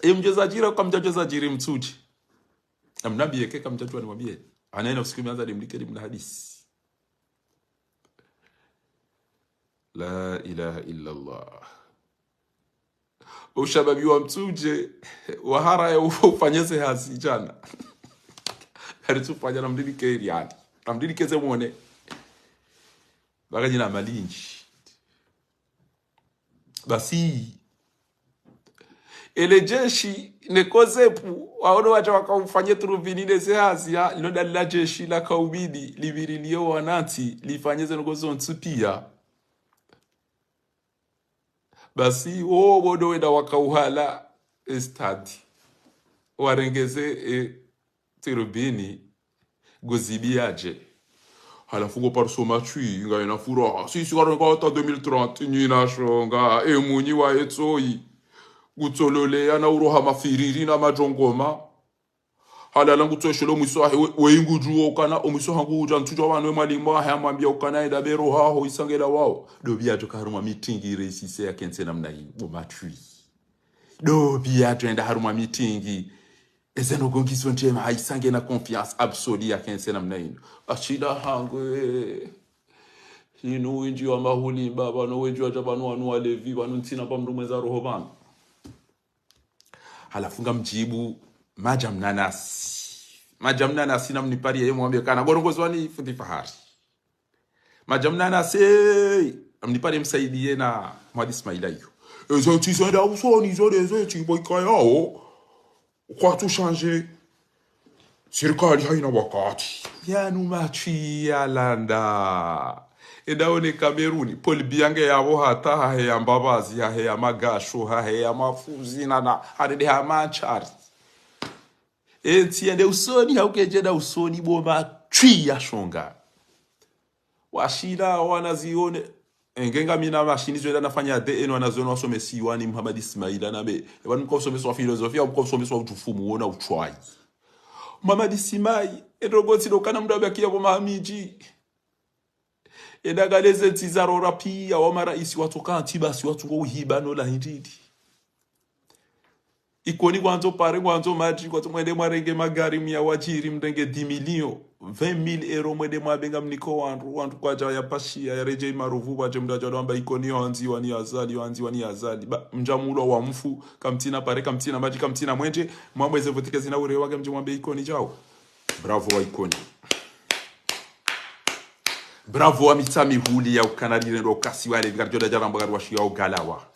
E mdjeza djiri, uka mdjadjeza djiri Mtsudje. Namnambiye ke kamdjadjuwa nimwambiye. Ana ina usiku mianza nimlike nimna hadisi. La ilaha illa Allah. Ushababi wa Mtsudje, wahara ya ufanyeze hazi djana. Hari tsufanya namdilike ili yani. Namdilike ze mwone. Baka djina malindji. Basi. Ele jeshi, ne kozepu, waono wadja wakaufanye turubini ne ze hazi ya, lino ndalila jeshi lakaubidi, livirilie wanantsi, lifanye ze ndrongo zontsi piya. Basi, wo, wo ndo wenda wakauhala, e stade. Warengeze, e, turubini, nguzibiyadje. Halafu ngo pariso matswi, ngayina furaha. Sisi karongoa hata deux mille trente, nyina shonga, e munyi wa etsoyi. Ngutsolole yana uroha mafiriri na madjongoma. Alala ngutsosholo mwiso wahe, we, we ngudjuo ukana, omwiso hangu udja ntsudjua pvanu we mwalimu wahe amwambia ukana enda bero haho isangela wao. Ndo pvi yadjo ka harumwa mitingi reisise ya kense namna inu, bo matswi. Ndo pvi yadjo enda harumwa mitingi. Eze ndrongoo ngizo ndjema, haisange na confiance absolue ya kense namna inu. Ashila hangu, eh. Inu windji wa mahuli, baba, no wendji wadja pvanu wanu walevi, pvanu ntsina pa mndru mweza roho pvanu. Halafu ngamdjibu, madja mnanasi. Madja mnanasi namnipariye ye mwambe kana, gorongozi wani fundi Fahari. Madja mnanasi, namnipariye msaidiye na Mwadi Ismaila iyo. Ezo ntsi zenda usoni, zo nde zo ntsi bo ikayao. Kwatsu changer. Sirikali haina wakati. Yanu matswi yalanda. Enda one Kameruni, Paul Biya nge yapvo hata haheya mbapvazi, haheya magasho, haheya mafuzi, nana, harende ha mantsari. Entsi yende usoni, hauke djenda usoni, bo matswi yashonga. Washila, wanazione. Enge ngamina mashini zo enda nafanya D N A wanazione wasomesiwa ni Muhammad Ismaila na me. Epvanu mka usomesiwa filozofia, mka usomesiwa udjufumu, wona utswayi. Muhammad Ismaila, endrongoo tsi ndo kana mndru abakia bo mahamidji. Enda ngaleze ntsi za rora pia, wa maraisi watsoka ntsi basi watsungo uhiba no la hindidi. Ikoni kwandzo pare, kwandzo madji, kwandzo mwende mwarenge magari mya wadjiri, mrenge dix millions, vingt mille euros, mwende mwambe ngamniko wandru, wandru kwadja ya pashiya, ya redjei maruvu, wadje mndru adja wamba Ikoni yo handziwa ni Azali, yo handziwa ni Azali. Ba, mdja mulwa wa mfu, kamtsina pare, kamtsina madji, kamtsina mwendje, mwambe ze votike zina ure wake mdje mwambe Ikoni djao. Bravo wa Ikoni. Bravo wa Mitsamihuli ya ukana lile ndo kasi wale, vinga ridjo dja ramba ngari washiya ugalawa.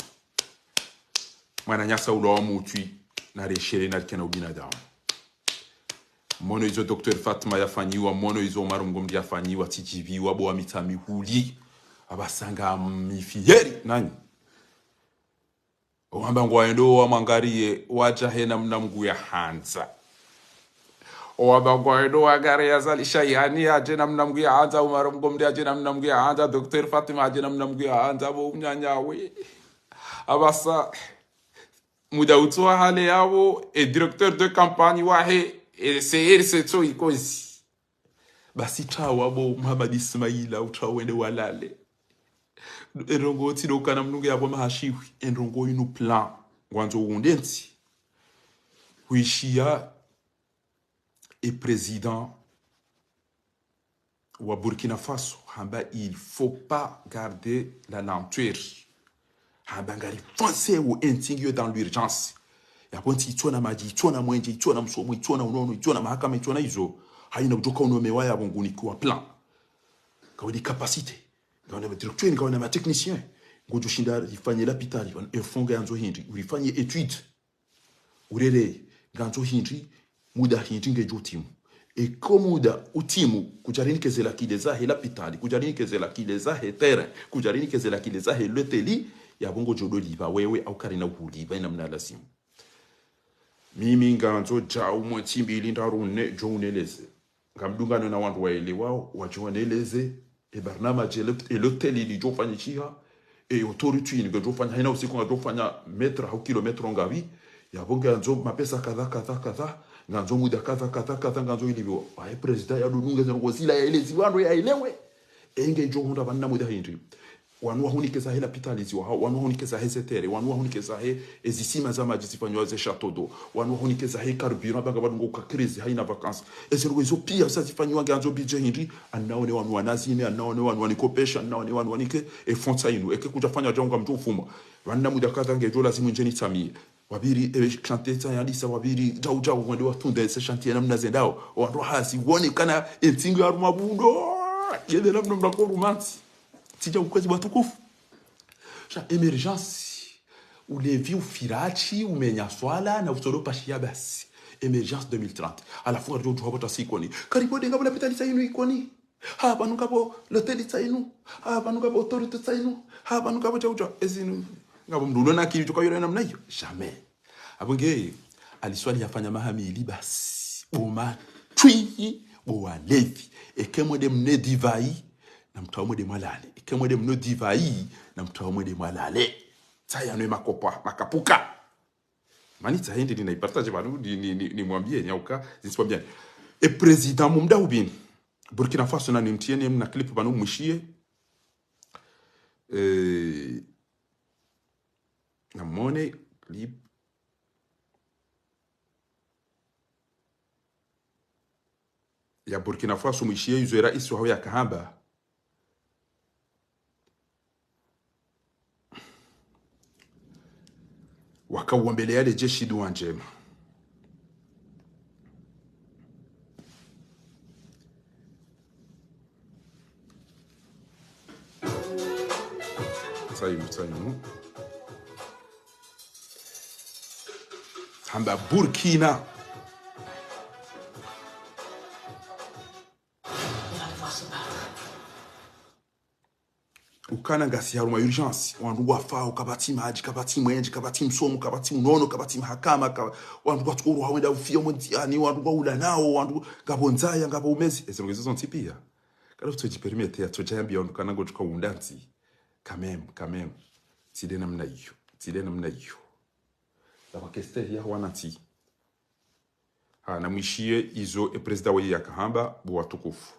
Mwananyasa ula wa mutswi, na reshere na rikena ubinadamu. Mono izo Docteur Fatma yafanyiwa, mono izo Omar Mgomri yafanyiwa, tsidjiviwa bo wa Mitsamihuli. Apvasa ngami fier nanyi. Owamba ngwaendo wamwangariye, wadja he namna Mngu yahandza. Owamba ngwaendo wangariye Azali Shayani, yadje namna Mngu yahandza, Omar Mgomri yadje namna Mngu yahandza, Docteur Fatma yadje namna Mngu yahandza, bo mnyanyawe. Apvasa, muda utsowa hale yapvo, e directeur de campagne wahe, e C R C tso ikozi. Basi tawa bo Muhammad Ismaila, utawa wende walale. Endrongoo tsi ndo kana mndru nge yapvo mahashiwi, endrongoo inu plan. Ngwandzo unde ntsi. Huishiya e président wa Burkina Faso, hamba il faut pas garder la lenteur. Hamba ngari foncer wo entsi ngiyo dans l'urgence. Yapvo ntsi itsona madji, itsona mwendje, itsona msomo, itsona unono, itsona mahakama, itsona izo. Haina udjoka unomewa yapvo ngunikiwa plan. Ngawena capacité. Ngawena ma directeur, ngawena ma technicien. Ngodjo shinda rifanye lapitali, e fonds ngeyandzo hindri, urifanye étude. Urere, ngandzo hindri, muda hindri ngedjo utimu. Eka muda utimu, kudjarinikeze la clé zahe lapitali, kudjarinikeze la clé zahe terrain, kudjarinikeze la clé zahe loteli, yapvo ngodjo ndo lipva wewe, au karina uhulipva, ina mna lazimu. Mimi ngandzo djau mwe ntsi mbili ndraru nne, djo uneleze. Ngamdungano na wandru waelewao, wadjo waneleze, e barnamaj, e lot-, e loteli lidjo fanyishiha, e autorité ini ngedjo fanya, haina usiku ngedjo fanya metra hau kilometre ngavi, yapvo ngandzo mapesa kadha, kadha, kadha, ngandzo muda kadha, kadha, kadha, ngandzo ilipviwa. Waye président yadunge zendrongoo zila yaelezi wandru yaelewe. Enge djo hundra pvanu na muda hindri. Wanu wahunikeza he lapitali ziwa hao, wanu wahunikeza he ze terrain, wanu wahunikeza he ezisima za madji zifanywa ze château d'eau, wanu wahunikeza he carburant, banga badungo ka crise haina vacances. Ezendrongoo izo pia sa zifanywa ngeyandzo budget hindri, anaone wanu wanazime, anaone wanu wanikopesha, anaone wanu wanike, e fonds inu, eke kudjafanya djau ngamdjo ufuma. Pvanu na muda kadha ngedjo lazimu ndjeni tsamiye. Wapviri, e chantier tsa yalisa, wapviri, djau djau, wende watunde, se chantier namna zendao. Wandru hazi, wone kana, entsi ngiyo harumwa bundo. Yende namna mna korumansi. Tsidja ukwezi watukufu. Sha émergence, ulevi, ufirashi, umenya swala, na usolo pashiya basi. Émergence deux mille trente. Halafu ngaridjo udjuha pvo tasi Ikoni. Karibu nde ngapvo lapitali tsa inu Ikoni. Ha, pvanu ngapvo loteli tsa inu. Ha, pvanu ngapvo autorité tsa inu. Ha, pvanu ngapvo djau djau. Ezinu. Ngapvo mndru ulo na akili djo kayole namna iyo. Jamais. Apvo nge, Ali Swalihi yafanya maha mili basi. Bo matswi, bo walevi. Eke mwende mnwe divai, na mtawa mwende mwalale. Eke mwende mnwe divai, na mtawa mwende mwalale. Tsayanwe makopa, makapuka. Manitsa hende ni naipartage pvanu, ni, ni, ni, nimwambie, nyauka, ziswambia. E président mumda ubini. Burkina Faso na nimtie ni mna clip pvanu mwishiye. Eh, namone clip ya Burkina Faso mwishiye izo e raisi waho yakahamba. Wakauombelea le jeshi dua njema. Tsayinu, tsayinu. Hamba Burkina. Ukana ngasi harumwa urgence, wandru ngwafao, kapvatsi madji, kapvatsi mwenje, kapvatsi msomo, kapvatsi unono, kapvatsi mahakama, ka-, wandru ngwatsukoruha wenda ufia mwendziani, wandru ngwaulanao, wandru ngapvo ndzaya, ngapvo umezi. Ezilo ngizo zontsi pia. Kala futsodji permettre ya tsodja yambia wandru kana ngotsuka unda ntsi. Quand même, quand même. Tsi nde namna iyo. Tsi nde namna iyo. La pakeste ya wana ntsi. Ha, namwishiye izo e président waye yakahamba, bo watukufu.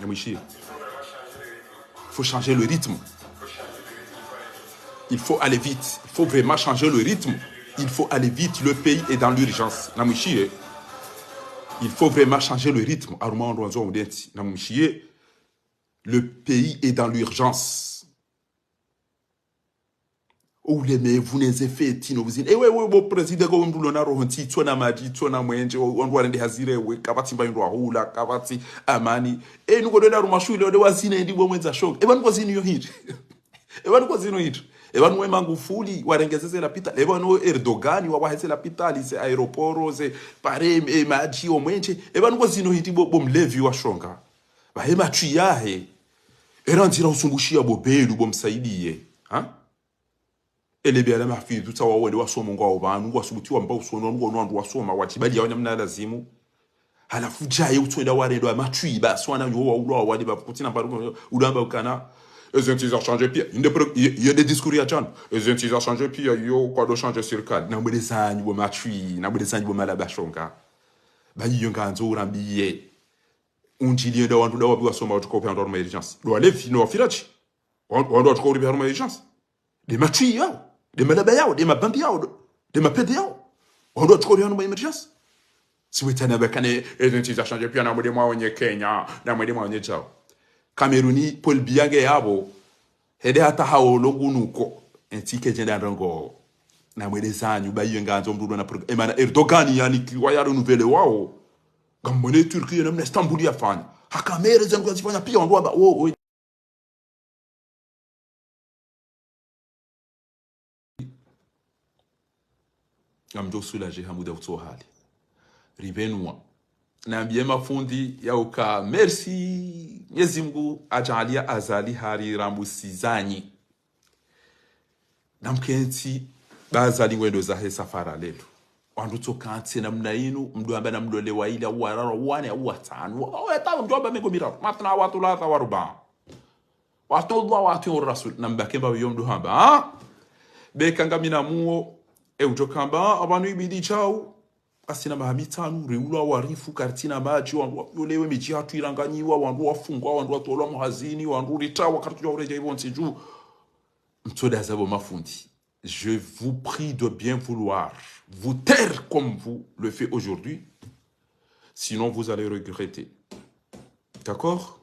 Namwishiye. Il faut changer le rythme. Il faut aller vite. Il faut vraiment changer le rythme. Il faut aller vite. Le pays est dans l'urgence. Namwishiye. Il faut vraiment changer le rythme. Harumwa wandru wandzo unda ntsi. Namwishiye. Le pays est dans l'urgence. Ulemevu neze feti no uzini. Ewe, we, bo président, ko mndru lona roho ntsi, tsona madji, tsona mwenje, o, wandru warende hazi rewe, kapvatsi mba indru wahula, kapvatsi amani. E, nuko dwenda harumwa shule, ode wazine ndi bo mwendza shonga. Eba nuko zinu yo hindri. Eba nuko zinu hindri. Eba nuwe Magufuli, warengeze ze lapitali. Eba nuwe Erdogan, wawaheze lapitali, ze aéroport, ze pare, e, madji, o mwenje. Eba nuko zinu hindri bo, bo mlevi wa shonga. Bahe matswi yahe. Era ndzira usumbushiya bo Belu, bo msaidiye. Ha? Ele biala mahafidhu tsa wawende wasoma ngwao pvanu, ngwasubuti wamba usoni, wanu ngono wandru wasoma, watibali yawo namna lazimu. Halafu djaye utswenda warendo wa matswi, basi wana yo waulwa wale ba kuti na mbaru, ulamba ukana. Eze ntsi za changer pia. Inde pro-, il y a, il y a des discours ya djana. Eze ntsi za changer pia, yo, kwado changer sirikali. Namwelezanyi bo matswi, namwelezanyi bo malaba shonga. Ba iyo ngandzo urambiye. Undjili yenda wandru nda wabi wasoma watsuka upve wandru harumwa urgence. Ndo walevi, no wafiradji. Wan-, wandru watsuka uripve harumwa urgence. Nde matswi yawo. Nde malaba yawo. Nde mabandi yawo. Nde mapede yawo. Wandru watsuka uripve harumwa urgence. Siwetana bakane, eze ntsi za changer pia namwende mwaonye Kenya. Namwende mwaonye djao. Cameroun, Paul Biya nge yapvo. Hende hata haolo ngunuko. Entsi kedjenda ndrongo. Namwelezanyi, ba iyo ngandzo mndru lona pro-, emana Erdogan yani kiwa ya renouveler wao. Ngamwone Turquie namna Istanbul yafanya. Haka mere zenu kazifanya pia wandru wamba, wo, wo. Ngamdjo soulager hamuda utso hali. Ribenua. Nambiye mafundi ya uka merci. Mwenyezi Mungu adjaaliya Azali hari rambusizanyi. Namkentsi, ba Azali ngwendo zahe safara lelo. Wandru tsoka ntsi namna inu, mndru amba na mlole wa ile, au warara, wane, au watsanu, au weta, mndru amba mengo miraru. Mathna wa thulatha wa ruba. Wa ati'u Allah wa ati'u Rasul. Nambake mba yo mndru hamba, ha? Beka ngamina muo, e udjo kamba, ha, apvanu ibidi djau. Asina maha mitsanu, riulwa warifu, karitsina madji, wandru wayolewe, midji hatru iranganyiwa, wandru wafungwa, wandru watolwa muhazini, wandru ritawa, karitsudjua uredja ipvo ntsi dju. Mtsoda zabo mafundi. Je vous prie de bien vouloir vous taire comme vous le faites aujourd'hui. Sinon, vous allez regretter. D'accord?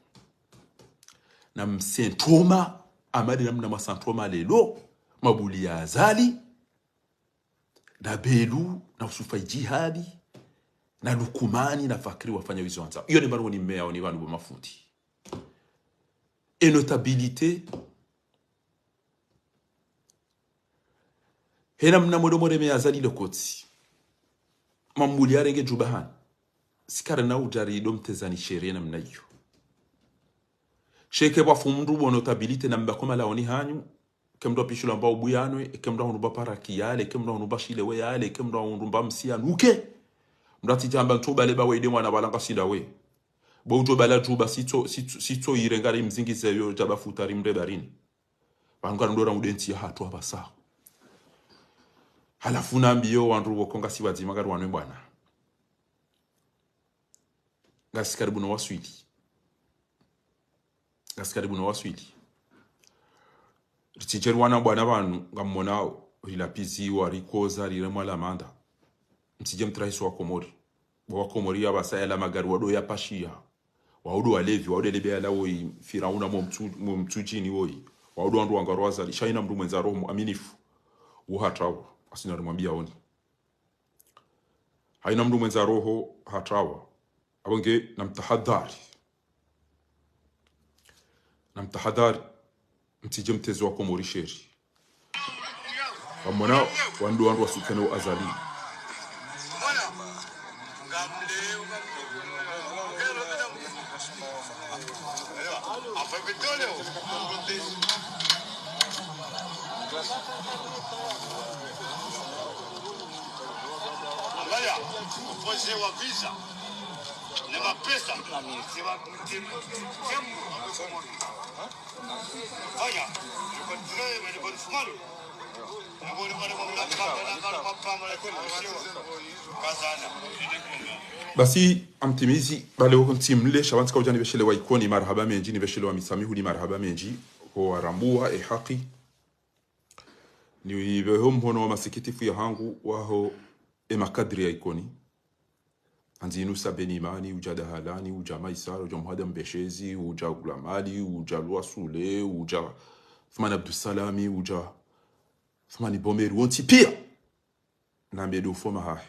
Na msentoma, amadi namna masentoma lelo, mabuli ya Azali, na Belu, na Usufa Idjihadi, na Lukumani, na Fakri wafanya wizo wandzao. Iyo ni barua ni meya, ni pvanu bo mafundi. E notabilité, hena mna mwedo mwedo meya Azali le kotsi. Mamuli arenge djuba hani. Sikare na udjari do mtezani sheria namna iyo. Sheke pvwa fumndru bo notabilité na mbako malaoni hanyu. Eke mndru apishulwa mba ubuyanwe, eke mndru ahundru mba paraki yale, eke mndru ahundru mba shilewe yale, eke mndru ahundru mba msiya nuke. Mndru atsidjamba ntsu bale ba wende mwana balanga sinda we. Bo udjo bala djuba sitso, sitso, sitso irenga ri mzingize yo djaba futa ri mre barini. Pvanu karindora mudentsi ya hatru apvasa. Halafu nambiyo wandru woko ngasi wadzima kari wanwe bwana. Ngasi karibu no waswili. Ngasi karibu no waswili. Ritsidje ri wana bwana pvanu, ngammonao, rilapiziwa, rikoza, riremwa lamanda. Mtsidje mtrahisi wa Komori. Bo wa Komori ya pvasa yala magari wado ya pashiya. Waudu walevi, waudu elebe yala woyi, Firauna mo mtsu-, mo mtsudjini woyi. Waudu wandru wangaro wazali, sha hayina mndru mwendza roho muaminifu. Wo hatrawa, asina rimwambiya oni. Hayina mndru mwendza roho hatrawa. Apvo nge namtahadhari. Namtahadhari. Mtsidje mtreze wa Komori sheri. Ngammonao, wandru wandru wasukene wo Azali. Angalia, upoze wa visa. Ne mapesa. Basi, amtimizi, bale woko ntsi mle, sha pvanu tsika udja nipveshelewa Ikoni, marahaba mendji, nipveshelewa Mitsamihuli, marahaba mendji, ho warambuwa, e haki. Nipveho mhono wa masikitifu ya hangu, waho e makadri ya Ikoni. Handzi inu Sabeni Imani, udja Dahalani, udja Maisara, udja Muhada Mbeshezi, udja Gulamali, udja Luasule, udja Thumani Abdusalami, udja Thumani Bomeri, wontsi piya. Nambe ndo ufoma hahe.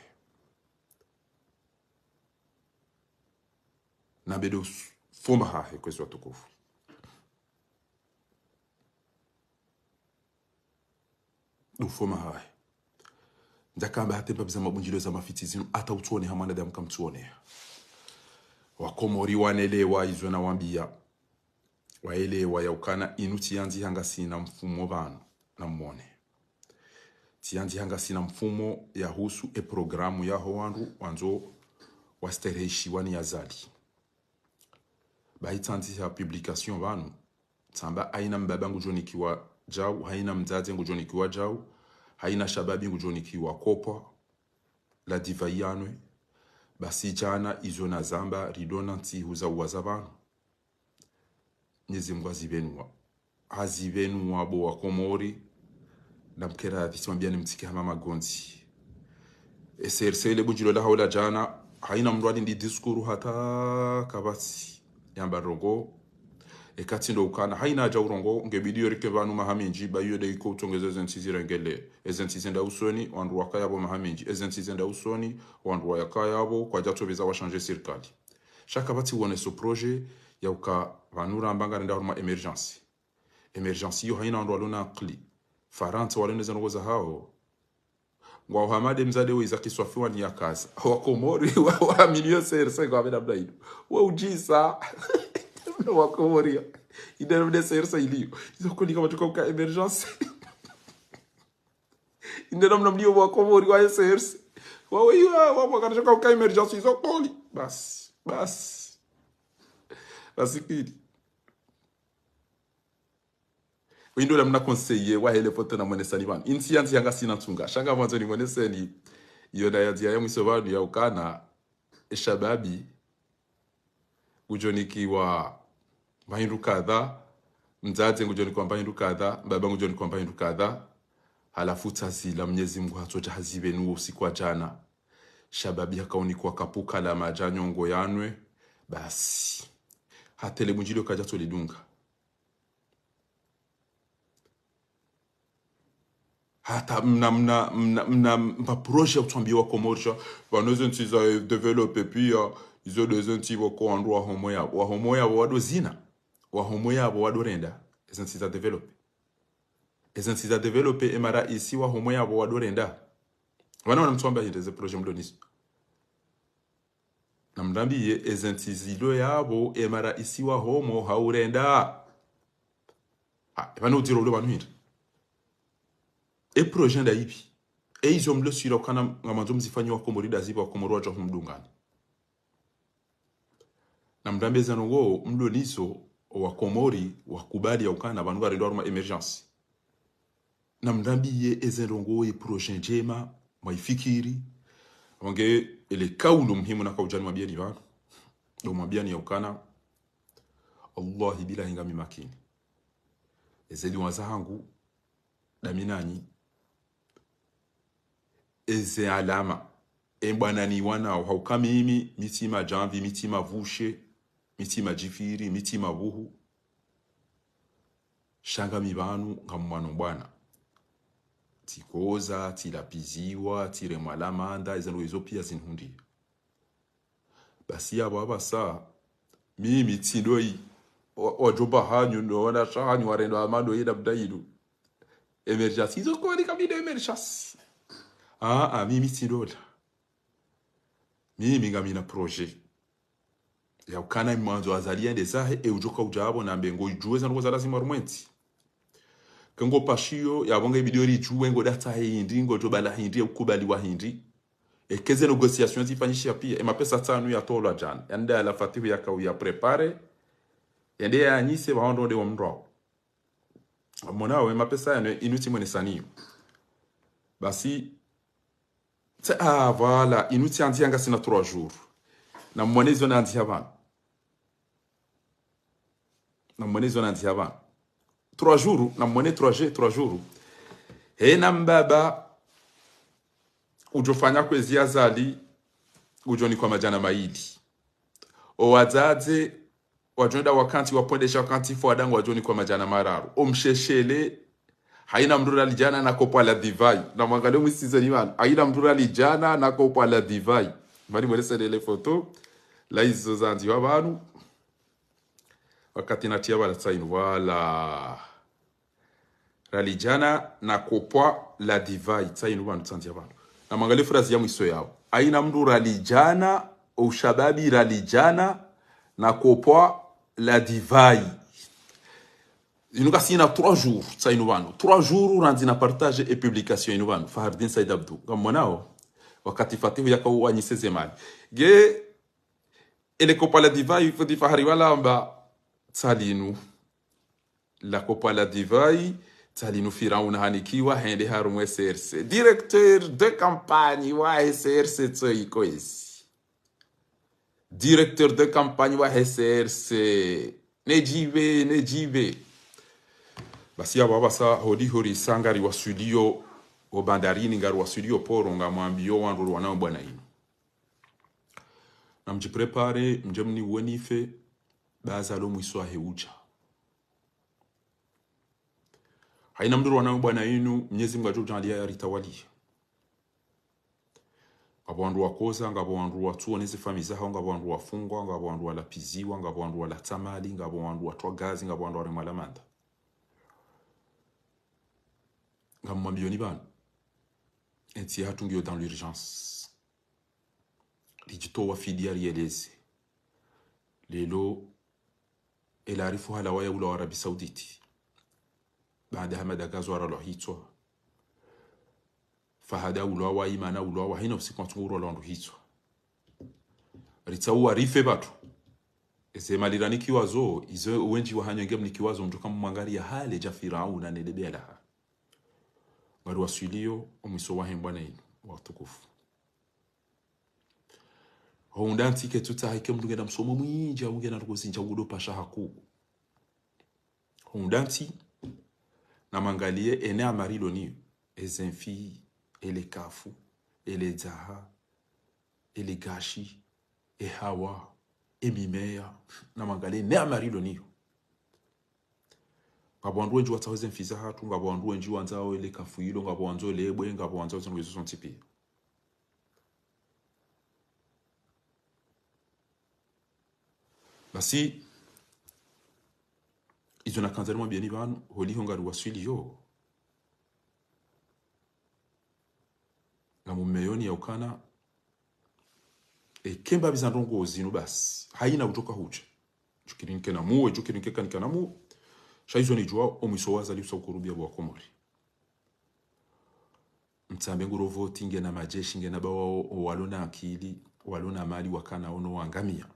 Nambe ndo ufoma hahe, kwezi watukufu. Ufoma hahe. Ndjakamba hata mbapvi za mabundjilio za mafitsi zinu, hata utsuoneha mwanadamu kamtsuoneha. Wakomori wanelewa izo nawambiya. Waelewa ya ukana inu tsiyandziha ngasina mfumo pvanu, namwone. Tsiyandziha ngasina mfumo yahusu e programu yaho wandru wandzo wasterehishiwa ni Azali. Bahi tsandziha publication pvanu, tsamba hayina mbaba ngudjonikiwa djau, hayina mdzadze ngudjonikiwa djau, hayina shababi ngudjonikiwa kopwa la divayi yanwe. Basi djana izo nazamba ridona ntsihu za uwaza pvanu. Mnyezi Mungu hazipvenuwa. Hazipvenuwa bo Wakomori. Namkere hadisi mwambiya nimtsike hama magondzi. E C R C ile bundjilio lahawo la djana, hayina mndru alindi discours hata kapvatsi yamba ndrongo. Eka tsi ndo ukana, hayina hadja urongo, nge bidi yo rike pvanu maha mendji, ba iyo nde iko utsongeza ezentsi zirengele. Ezentsi zenda usoni, wandru wakaya pvo maha mendji. Ezentsi zenda usoni, wandru wayakaya pvo, kwadja tsopveza wa changer sirikali. Sha kapvatsi uoneso projet ya uka pvanu ramba ngarenda harumwa émergence. Émergence iyo hayina wandru walona akili. Farantsa walona zendrongo zahawo. Ngwao hamade mdzadze wo Isaac Swafi wani ya kaza. Wakomori, wa, waamini yo C R C ngwapve namna inu. Wa udjisa. Wakomori. Inde namna C R C iliyo. Izo koli kama tuka uka émergence. Inde namna mliyo Wakomori wa C R C. Wawe iyo, wa, wa, wakati tuka uka émergence izo koli. Basi. Basi. Basi kili. Oyi ndo namna conseiller wahe le foto namwonesani pvanu. Intsi yandziha ngasina ntsunga. Sha ngamwandzo nimwoneseni. Iyo nda yandziha ya mwiso pvanu ya ukana. E shababi. Ngudjonikiwa mbahindru kadha. Mdzadze ngudjonikiwa mbahindru kadha. Mbaba ngudjonikiwa mbahindru kadha. Halafu tsi zila Mnyezi Mungu hatsodja hazipvenuwa usiku wa djana. Shababi hakaunikiwa kapuka la madji nyongo yanwe. Basi. Hata le bundjilio kadja tsolidunga. Hata mna, mna, mna, mna, mba projet ya utswambiya Wakomori sha, pvanu ezentsi za, eh, développé piya, izo nde zentsi pvoko wandru waho mwe yapvo. Waho mwe yapvo wado zina. Waho mwe yapvo wado renda. Ezentsi za développé. Ezentsi za développé, e maraisi waho mwe yapvo wado renda. Pvanu wana mtswamba hindri ze projet mdo nizo. Namrambiye, ezentsi zilo yapvo, e maraisi waho mwo hau renda. Ha, e pvanu udziro ulo pvanu hindri. E projet nda ipvi. E izo mlo sira ukana ngamwandzo mzifanye Wakomori nda zipvi Wakomori wadja humdungani. Na mrambe eze ndrongoo mlo nizo, owa Komori wakubali ya ukana pvanu ngarendo harumwa émergence. Na mrambiye eze ndrongoo, ye projet ndjema mwaifikiri. Wange, ele kaulu muhimu nakaudja nimwambiyeni pvanu, ndo mwambiyani ya ukana, wallahi billahi ngami makini. Eze duwa zahangu, ndami nanyi. Eze alama, embwana niwanao, hauka mimi, mi tsi madjamvi, mi tsi mavushe, mi tsi madjifiri, mi tsi mavuhu. Sha ngami pvanu, ngam mwana mbwana. Tsikoza, tsilapviziwa, tsiremwa lamanda, eze ndrongoo izo piya zinihundriya. Basi yapvo apvasa, mimi tsi ndoyi, wa-, wadjomba hanyu, no wanasha hanyu, warendo amando yina mdayinu. Émergence, izo kwani kamina émergence. Ah, ah, mimi tsi ndola. Mimi ngamina projet. Ya ukana mwandzo Azali yende zahe, e udjoka udja apvo nambe ngo idjuwe za ndrongoo za lazima rumwentsi. Ke ngo pashiyo, yapvo nge bidi ridjuwe ngo datsa he hindri, ngodjo bala hindri, e ukubaliwa hindri. Eke ze négociations zifanyishiha piya, e mapesa tsanu yatolwa djana. Yande ala Fatihu yakauya préparer. Yande yanyise pvahondro nde wa mndru wao. Mwonao, e mapesa yanu, inu tsi mwenesaniyo. Basi, tse, ah, voilà, inu tsi andziha ngasina trois jours. Na mwone izo nandziha pvanu. Na mwone izo nandziha pvanu. Trois jours, na mwone trois jours, trois jours. Hena mbaba, udjofanya kwezi ya Azali, udjonikwa madjana mayili. Owadzadze, wadjonda wakantsi, wapvondesha wakantsi, fo wadangu wadjonikwa madjana mararu. Omsheshele, haina mndru rali djana na kopwa la divai. Na mwangaliye mwisizeni pvanu. Haina mndru rali djana na kopwa la divai. Mani mwelesele le photo. La izo zandziwa pvanu. Wakati natriya pvala tsainu, voilà. Rali djana na kopwa la divai, tsainu pvanu, tsandziha pvanu. Na mwangaliye phrase ya mwiso yawo. Haina mndru rali djana, o ushababi rali djana na kopwa la divai. Inu ngasina trois jours, tsainu pvanu. Trois jours, randzi na partage e publication inu pvanu. Fahardine Said Abdou. Ngamwonao, wakati Fatihu yakawanyise ze mali. Nge, ele kopwa la divai, foti Fahari walamba, tsalinu. La kopwa la divai, tsalinu Firauna hanikiwa, hende harumwa C R C. Directeur de campagne wa C R C tsoyi kwezi. Directeur de campagne wa C R C. Nedjive, nedjive. Basi yapvo apvasa hodi hori sa ngari waswiliyo o bandarini, ngari waswiliyo poro, ngamwambiyo wandru wanao mbwana inu. Na mdji préparer, mdje mniwone nife, baza lo mwiso wahe udja. Haina mndru rwana mbwana inu, Mnyezi Mungu adjo udjaaliya yaritawaliye. Ngapvo wandru wakoza, ngapvo wandru watsuwo ne ze famiyi zahawo, ngapvo wandru wafungwa, ngapvo wandru walapviziwa, ngapvo wandru walatsa mali, ngapvo wandru watrwa gazi, ngapvo wandru waremwa lamanda. Ngamwambiyoni pvanu, entsi yahatru ngiyo dans l'urgence. Ridjitowa fidiya rieleze. Lelo, El Arif halawa yaulawa Arabie Saoudite. Baanda Hamada Gazo haralwa hitswa. Fahad aulawa, Imana aulawa, haina usiku watsungu uralwa wandru hitswa. Ritsauwa rife pvatru. Eze mali ranikiwa zo, izo wendji wahanyu nge mnikiwa zo, mdjoka mwangariya hale dja Firauna ne debe laha. Ngari waswiliyo, o mwiso wahe mbwana inu, watukufu. Ho undra ntsi ketsu tsaha ike mndru ngena msomo mwindji, au ngena ndrongoo zindji, au ngudo pasha hakuu. Ho undra ntsi, na mwangaliye ene amari lo niyo, eze mfi, ele kafu, ele dzaha, ele gashi, e hawa, e mimeya, na mwangaliye ene amari lo niyo. Ngapvo wandru wendji watsaho eze mfi zahatru, ngapvo wandru wendji wandzao ele kafu ilo, ngapvo wandzao ele bwe, ngapvo wandzao ze ndrongoo izo zontsi piya. Basi, izo nakandza nimwambiyeni pvanu, holiho ngari waswiliyo. Ngamumeyoni ya ukana, e, kemba biza ndrongoo zinu basi. Haina udjoka hudja. Djukiri nkena muwe, djukiri nkeka nkena muwe. Sha izo nidjuwa, o mwiso wa Azali usa ukurubiya bo wa Komori. Mtsambe nguro voti ngena madjeshi, ngena bawa o, o walo na akili, walo na mali wakana ono wangamiya.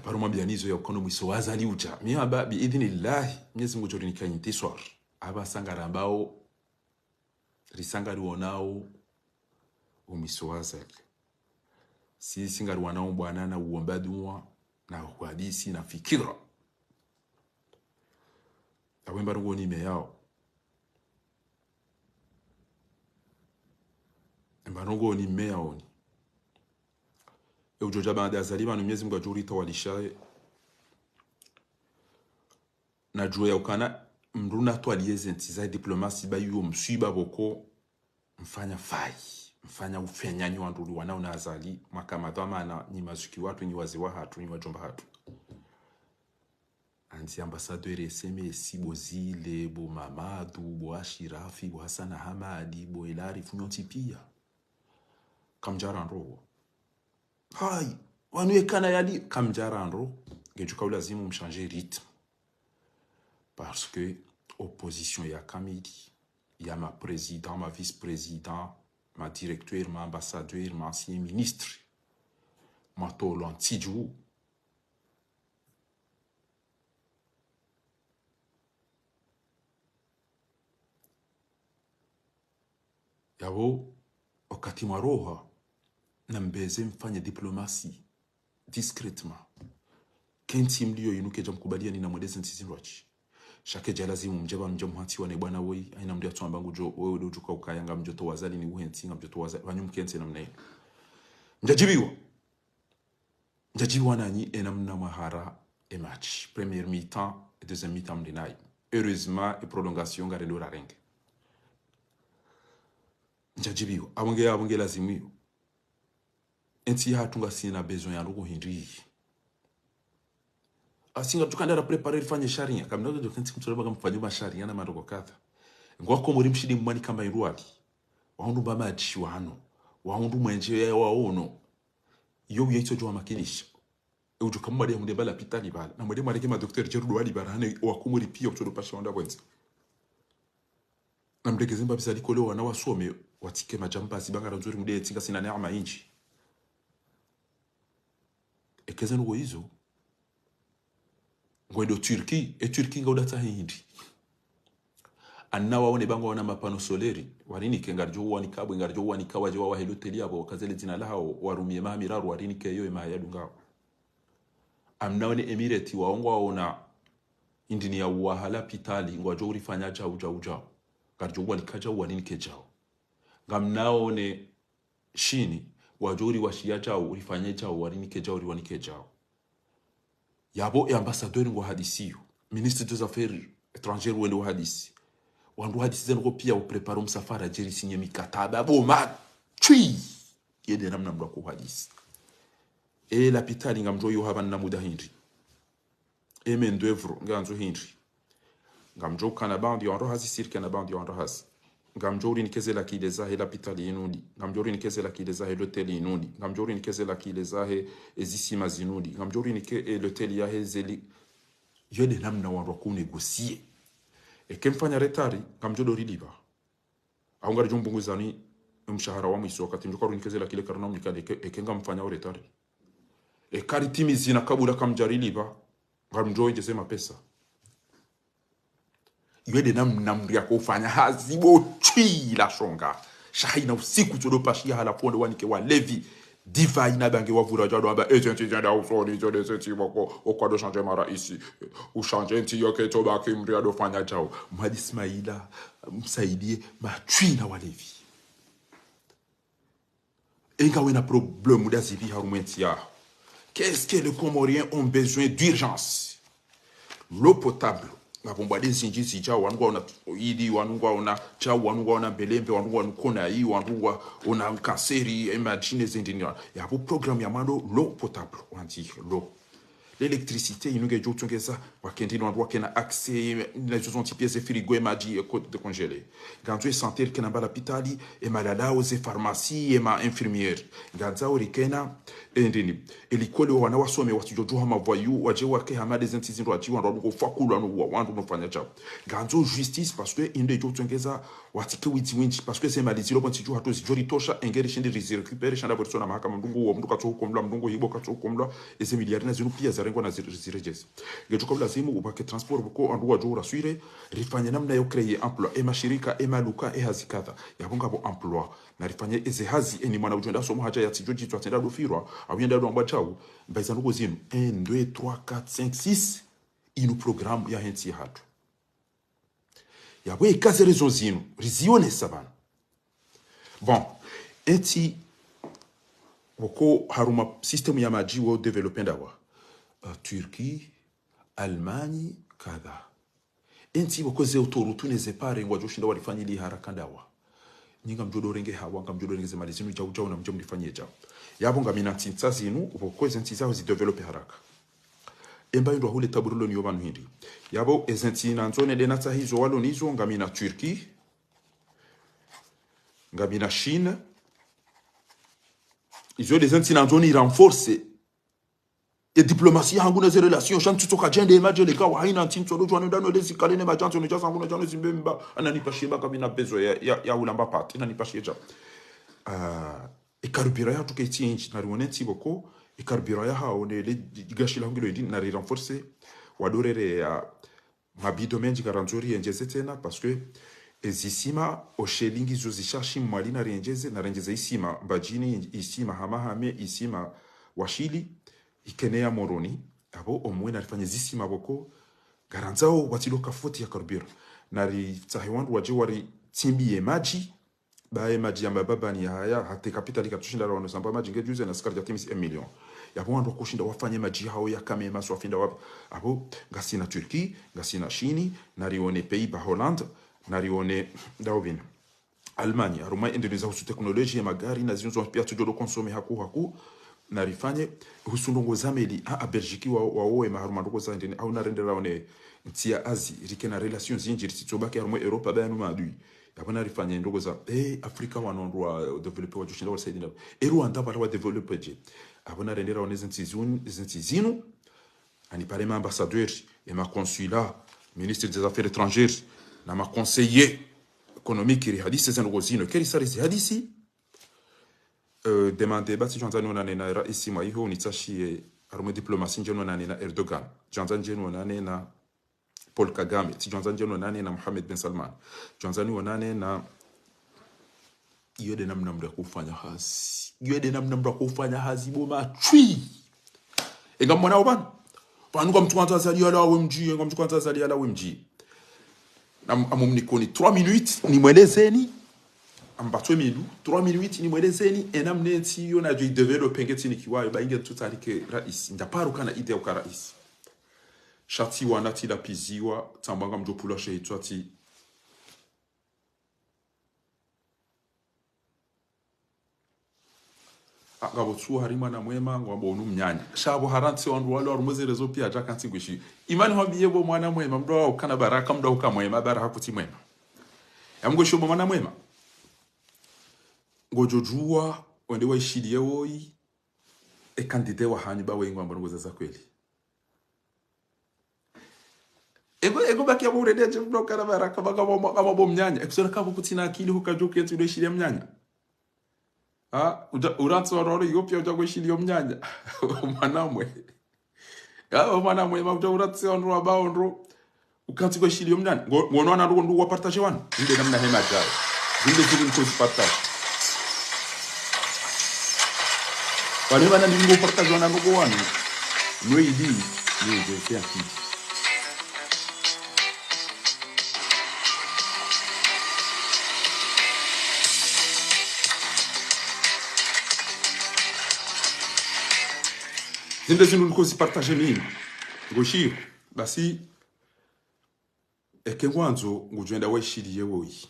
Paro mambiyanizo ya ukana omwiso wa Azali udja. Mi hamba, bi idhinillahi, Mwenyezi Mungu ngudjo rinika intiswar. Apvasa ngarambao, risa ngariwonao omwiso wa Azali. Sisi ngariwonao mbwana na uwomba duwa, na uhadisi, na fikira. Apvo emba ndrongoo ni meyao. Emba ndrongoo ni meyao ni. E udjo dja baanda Azali pvanu Mwenyezi Mungu ngudjo ritawalisha. Nadjuwa ya ukana, mndru natwaliye ze ntsi za diplomasi ba yuwo mswiba pvoko, mfanya fayi, mfanya ufenyanyi wandru ri wanao na Azali, mwaka madhwamana, nyi mazuki watru, nyi wazee wahatru, nyi wadjomba hatru. Andzi ambassadeur S M S, bo Zile, bo Mamadu, bo Ashirafi, bo Hassan Hamadi, bo Elari, fu nyontsi piya. Kamdjarandro. Hayi, wanu yekana yali, kamdjarandro, ngedjo ka ulazimu mchanger rythme. Parce que opposition ya kamili, ya ma président, ma vice-président, ma directeur, ma ambassadeur, ma ancien ministre, ma tolo ntsidju. Yapvo, wakati mwaroha, nambeze mfanye diplomasi discrètement. Kentsi mliyo yinu kedja mkubaliani na mwendeze ntsi zindrwadji. Sha kedja lazimu mdje pvanu mdje mhantsi wane bwana woyi, hayina mndru yatsuamba ngudjo, wewe ndo udjuka ukaya ngamdjo towa Azali ni uhentsi, ngamdjo towa Azali, pvanyu mkentsi namna yinu. Mdjadjibiwa. Mdjadjibiwa nanyi enamna mwahara e match. Première mi-temps, e deuxième mi-temps mlinayi. Heureusement, e prolongation ngarendo rarenge. Mdjadjibiwa. Apvo nge, apvo nge lazimu iyo. Entsi yahatru ngasina besoin ya ndrongoo hindri. Asi ngaritsukandra préparer rifanye sharia. Kamna ndo kentsi kumtsola baka mfanye masharia na mandrongoo kadha. Ngwa Komori mshindi mwani kamba indru wali. Wahundru mba madji wano. Wahundru mwenje ya waono. Iyo uye itso djo wamakinisha. E udjo kamwade hunde mbala lapitali mbala. Na mwade mwareke ma docteur Gerard wali mbala. Hane wa Komori piya kutsodo pasha wanda pvondze. Na mdreke ze mbapvi za likoli wana wasome, watsike madjambazi, ba ngarandzo ri mdetsi ngasina neema indji. Eka ze ndrongoo izo, ngwendo Turquie, e Turquie ngaudatsaha hindri. Ana waone ba ngwaona ma panneaux solaires, warinike ngaridjo uwanika, bwe ngaridjo uwanika wadje wawahe loteli yapvo, wakaze le dzina lahao, warumie maha miraru, warinike iyo emaha yadungao. Amna one Emirates, wao ngwaona indrini ya uwaha lapitali, ngwadjo urifanya djau, djau, djau. Ngaridjo uwanika djau, warinike djau. Ngamna one Shini, wadjo uriwashiya djau, urifanye djau, warinike djau, uriwanike djau. Yapvo e ambassadeur ngwahadisiyo. Ministre des Affaires étrangères wende wahadisi. Wandru wahadisi ze ndrongoo piya uprépare omsafara djeri sinye mikataba. Bo ma, twi! Yende namna mndru akohadisi. E lapitali ngamdjo iyo hapvanu na muda hindri. E main d'œuvre, ngandzo hindri. Ngamdjo ukana baadhwi ya wandru hazi, sirke na baadhwi ya wandru hazi. Ngamdjo urinike ze lakile zahe lapitali inu ndi. Ngamdjo urinike ze lakile zahe loteli inu ndi. Ngamdjo urinike ze lakile zahe ezisima zinu ndi. Ngamdjo urinike e loteli yahe zeli. Iyo nde namna wandru wakonégocier. Eke mfanya retard, ngamdjo ndo rilipva. Au ngaridjo mpvunguzani mshahara wa mwiso wakati mdjo karunikeze lakile karuna mnikane eke, eke ngamfanya o retard. Eka ritimizi na kabula kamdjarilipva, ngamdjo wengeze mapesa. Iyo nde namna mndru yakofanya hazi bo twi la shonga. Sha hayina usiku tsodo pashiya halafu wende wanike walevi. Diva ina bange wavura djado amba, e, zentsi zenda usoni, zo nde zentsi wako, okwado shanje maraisi. Ushanje ntsi yoke tobaki mndru yadofanya djau. Mwadi Ismaila, msaidie, matwi na walevi. Enga wena problème nda zipvi harumwa entsi yaho. Qu'est-ce que les Comoriens ont besoin d'urgence? L'eau potable. Ngapvo mbwade zindji zidjao, wandru ngwaona tifoyidi, wandru ngwaona djau, wandru ngwaona mbelembe, wandru ngwaona konayi, wandru ngwaona kanseri, imagine zindrini. Yapvo programme ya mwando, l'eau potable, on dit l'eau. L'électricité, inu ngedjo utsongeza, wakendini wandru wakena accès, na izo zontsi piya ze frigo, e madji, e côte de congelé. Ngandzo e santé, rikena mba lapitali, e malalao, ze pharmacie, e ma infirmière. Ngandzao rikena, e ndrini. E likoli wana wasome, watsidjo djuha mavoyous, wadje wake hama nde zentsi zindrwadji, wandru wanu ngofa kulu wanu wa, wandru nofanya djau. Ngandzo justice, parce que inu ngedjo utsongeza, watsike widzi windji, parce que ze mali zilo pvo ntsi dju hatru zidjo ritosha, enge rishindi rizi récupérer, shanda pvo ritsona mahakama, mndru nguwo, mndru katso hukumlwa, mndru ngu hibo katso hukumlwa, eze miliari na zinu piya zare ngwana zir-, ziredjezi. Ngedjo ka ulazimu upvake transport pvoko wandru wadjo uraswire, rifanye namna yo créer emploi, e mashirika, e maduka, e hazi kadha. Yapvo ngapvo emploi. Na rifanye eze hazi, eni mwana udjo enda somo hadja yatsidjo djitswa tsenda dofirwa, au yenda doambwa djau, mba iza ndrongoo zinu, un, deux, trois, quatre, cinq, six, inu programme yahe ntsi yahatru. Yapvo eka ze raisons zinu, rizionesa pvanu. Bon, entsi pvoko harumwa système ya madji wo développé ndawa. Euh, Turquie, Allemagne, kadha. Entsi pvoko ze autoroute ne ze pare ngwadjo shinda warifanyili haraka ndawa. Nyi ngamdjo dorenge hawa, ngamdjo dorenge ze mali zinu djau djau na mdje mrifanyie djau. Yapvo ngamina ntsi ntsa zinu, pvoko eze ntsi zaho zi développé haraka. Emba indro ahule tabu rilo niyo pvanu hindri. Yapvo eze ntsi nandzo nende natsahe izo walo nizo, ngamina Turquie, ngamina Chine. Izo nde ze ntsi nandzo ni renforcer e diplomatie yahangu ne ze relations, sha ntsutso kadjende emadje leka wa haina ntsi ntso dodjwa nenda no lezi kale ne madjanzo ne djaza hangu ne djano zimbe mba, ana nipashie mba kamina besoin ya, ya, ya ulamba pâte, ana nipashie dja. Ah, e carburant yahatru ke itsi indji, narione ntsi pvoko, e carburant yahao ne le gashi lahungilo indri, nari renforcer, wadorere ya, mabido mendji ngarandzo riendjeze tsena, parce que ezisima o Sheli ngizo zishashi Mwali nariendjeze, narendjeze isima Mbadjini, isima Hamahame, isima Washili, ikene ya Moroni, apvo omwe narifanye zisima pvoko, ngarandzao watsiloka foti ya carburant. Naritsahe wandru wadje waritsimbiye madji, ba ye madji ya mababani yahaya, hata e capitale ikatsushinda rawano samba madji nge juzi na askari dja timisi un million. Yapvo wandru wakoshinda wafanye madji hao yakame maswafi nda wapvi. Apvo ngasina Turquie, ngasina Chine, narione Pays-Bas, Hollande, narione ndaupvini, Allemagne. Harumwa endelezo husu technologie ya magari na zinu zo pia tsudjo consommer haku haku. Narifanye husu ndrongoo za meli, a, a Belgique wa, wa owe maharumwa ndrongoo za ndeni, au narende raone ntsi ya Asie, rike na relations zindji, ritsitsobaki harumwa Europa, ba yanu maadui. Yapvo narifanye ndrongoo za, eh, Afrika wano wandru wa développé wadjo shinda warisaidie ndapvo. E Rwanda pvala wa développé dje. Apvo narende raone ze ntsi zinu, ze ntsi zinu, ani pare ma ambassadeur, e ma consulat, ministre des affaires étrangères, na ma conseiller économique, rihadisi ze ndrongoo zinu. Keri sari zihadisi, euh, demande ba tsidjwanza nionane na raisi mwa iho, nitsashie, harumwa diplomatie ndje nionane na Erdogan. Djwanza ndje nionane na Paul Kagame, tsidjwanza ndje nionane na Mohamed Ben Salman. Djwanza nionane na, iyo nde namna mndru yakofanya hazi. Iyo nde namna mndru yakofanya hazi bo matswi. Enga mwana opvanu. Pvanu ngamtsukwandza Azali yalawe mdji, ngamtsukwandza Azali yalawe mdji. Nam-, amumnikoni trois minutes, nimwelezeni. Ambatswe mindu, trois minutes, nimwelezeni, enamna entsi iyo nadjo idéveloppé nge tsinikiwayo, ba inge ntsutsalike raisi. Ndaparo kana idée ya uka raisi. Sha tsiwana, tsilapiziwa, tsamba ngamdjo pvulwa she hitswa tsi. Ah, ngapvo tsu hari mwana mwema, ngwambo unu mnyanya. Sha pvo harantsi wandru wale harumwa ze réseaux pia djaka ntsi ngwishi. Imani hwambiye bo mwana mwema, mndru wa ukana baraka, mndru wa uka mwema, baraka kutsi mwema. Ya mngu esho bo mwana mwema. Ngodjo djuwa, wende waishiliye woyi, e candidat wahanyu ba weyi ngwambo ndrongoo za kweli. Ego, ego baki ya bo urende dje mndru ukana baraka, ba kama, kama bo mnyanya. Ekusona kama kutsina akili hukadjo ketsi ndo ishiliya mnyanya. Ah, udja, urantsi wa roro iyo pia udja kwishiliyo mnyanya. Mwana mwe. Ya, mwana mwe, ma udja urantsi wa ndro wa ba ondro. Ukantsi kwishiliyo mnyanya. Ngo, ngono wana ndo ndo wa partage wanu. Inde namna hema djayo. Inde zili nkozi partage. Pvanu pvanu ndi ngo partage wana ndo wanu. No idi. Ni nje, c'est un feed. Zinde zinu niko zi partager mimi. Ngoshiyo. Basi, eke ngwandzo, ngudjo enda waishiliye woyi.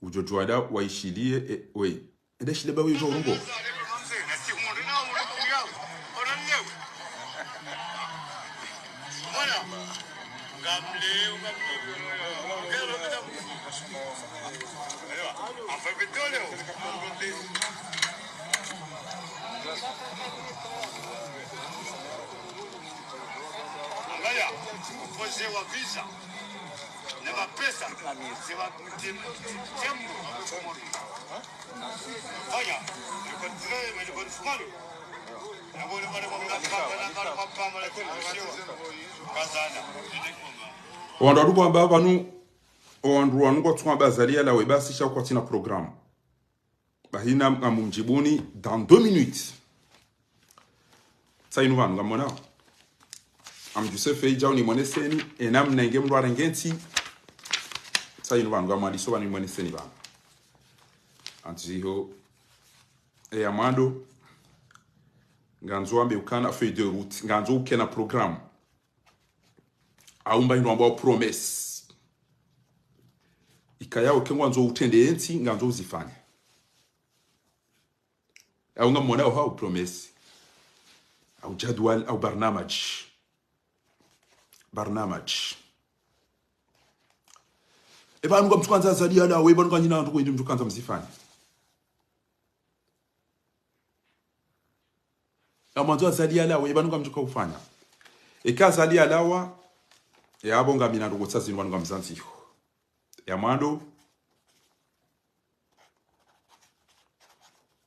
Udjo djuwa enda waishiliye, e, we. Enda ishiliye ba we djo urungo. Angalia, ukoze wa visa. Ne mapesa, ne ma-, ne, ne, fanya, ne kontre, ne kontre. Owandru waduko amba pvanu, owandru wanu kwatsu amba Azali yalawe basi sha kwatsina programme. Bahi na ngamumdjibuni dans deux minutes. Tsa inu pvanu ngamwona. Amdjuse feidja unimweneseni, ena mnenge mndru arenge ntsi. Tsa inu pvanu ngamwandiso pvanu nimweneseni pvanu. Antsiho, eya mwando, ngandzo ambe ukana feuille de route, ngandzo ukena programme. Au mba inu ambao promesse. Ikayao ke ngwandzo utrende entsi, ngandzo uzifanye. Au ngamwona au promesse. Au jadwal, au barnamaj. Barnamaj. Eba nunga mtsuka ndza Azali yalawe, eba nunga nyina nduko indi mtsuka ndza mzifanye. Ngamwandzo Azali yalawe, eba nunga mtsuka ufanya. Eka Azali yalawa, e abo ngamina nduko tsa zinu pvanu ngamzandziho. Ya mwando.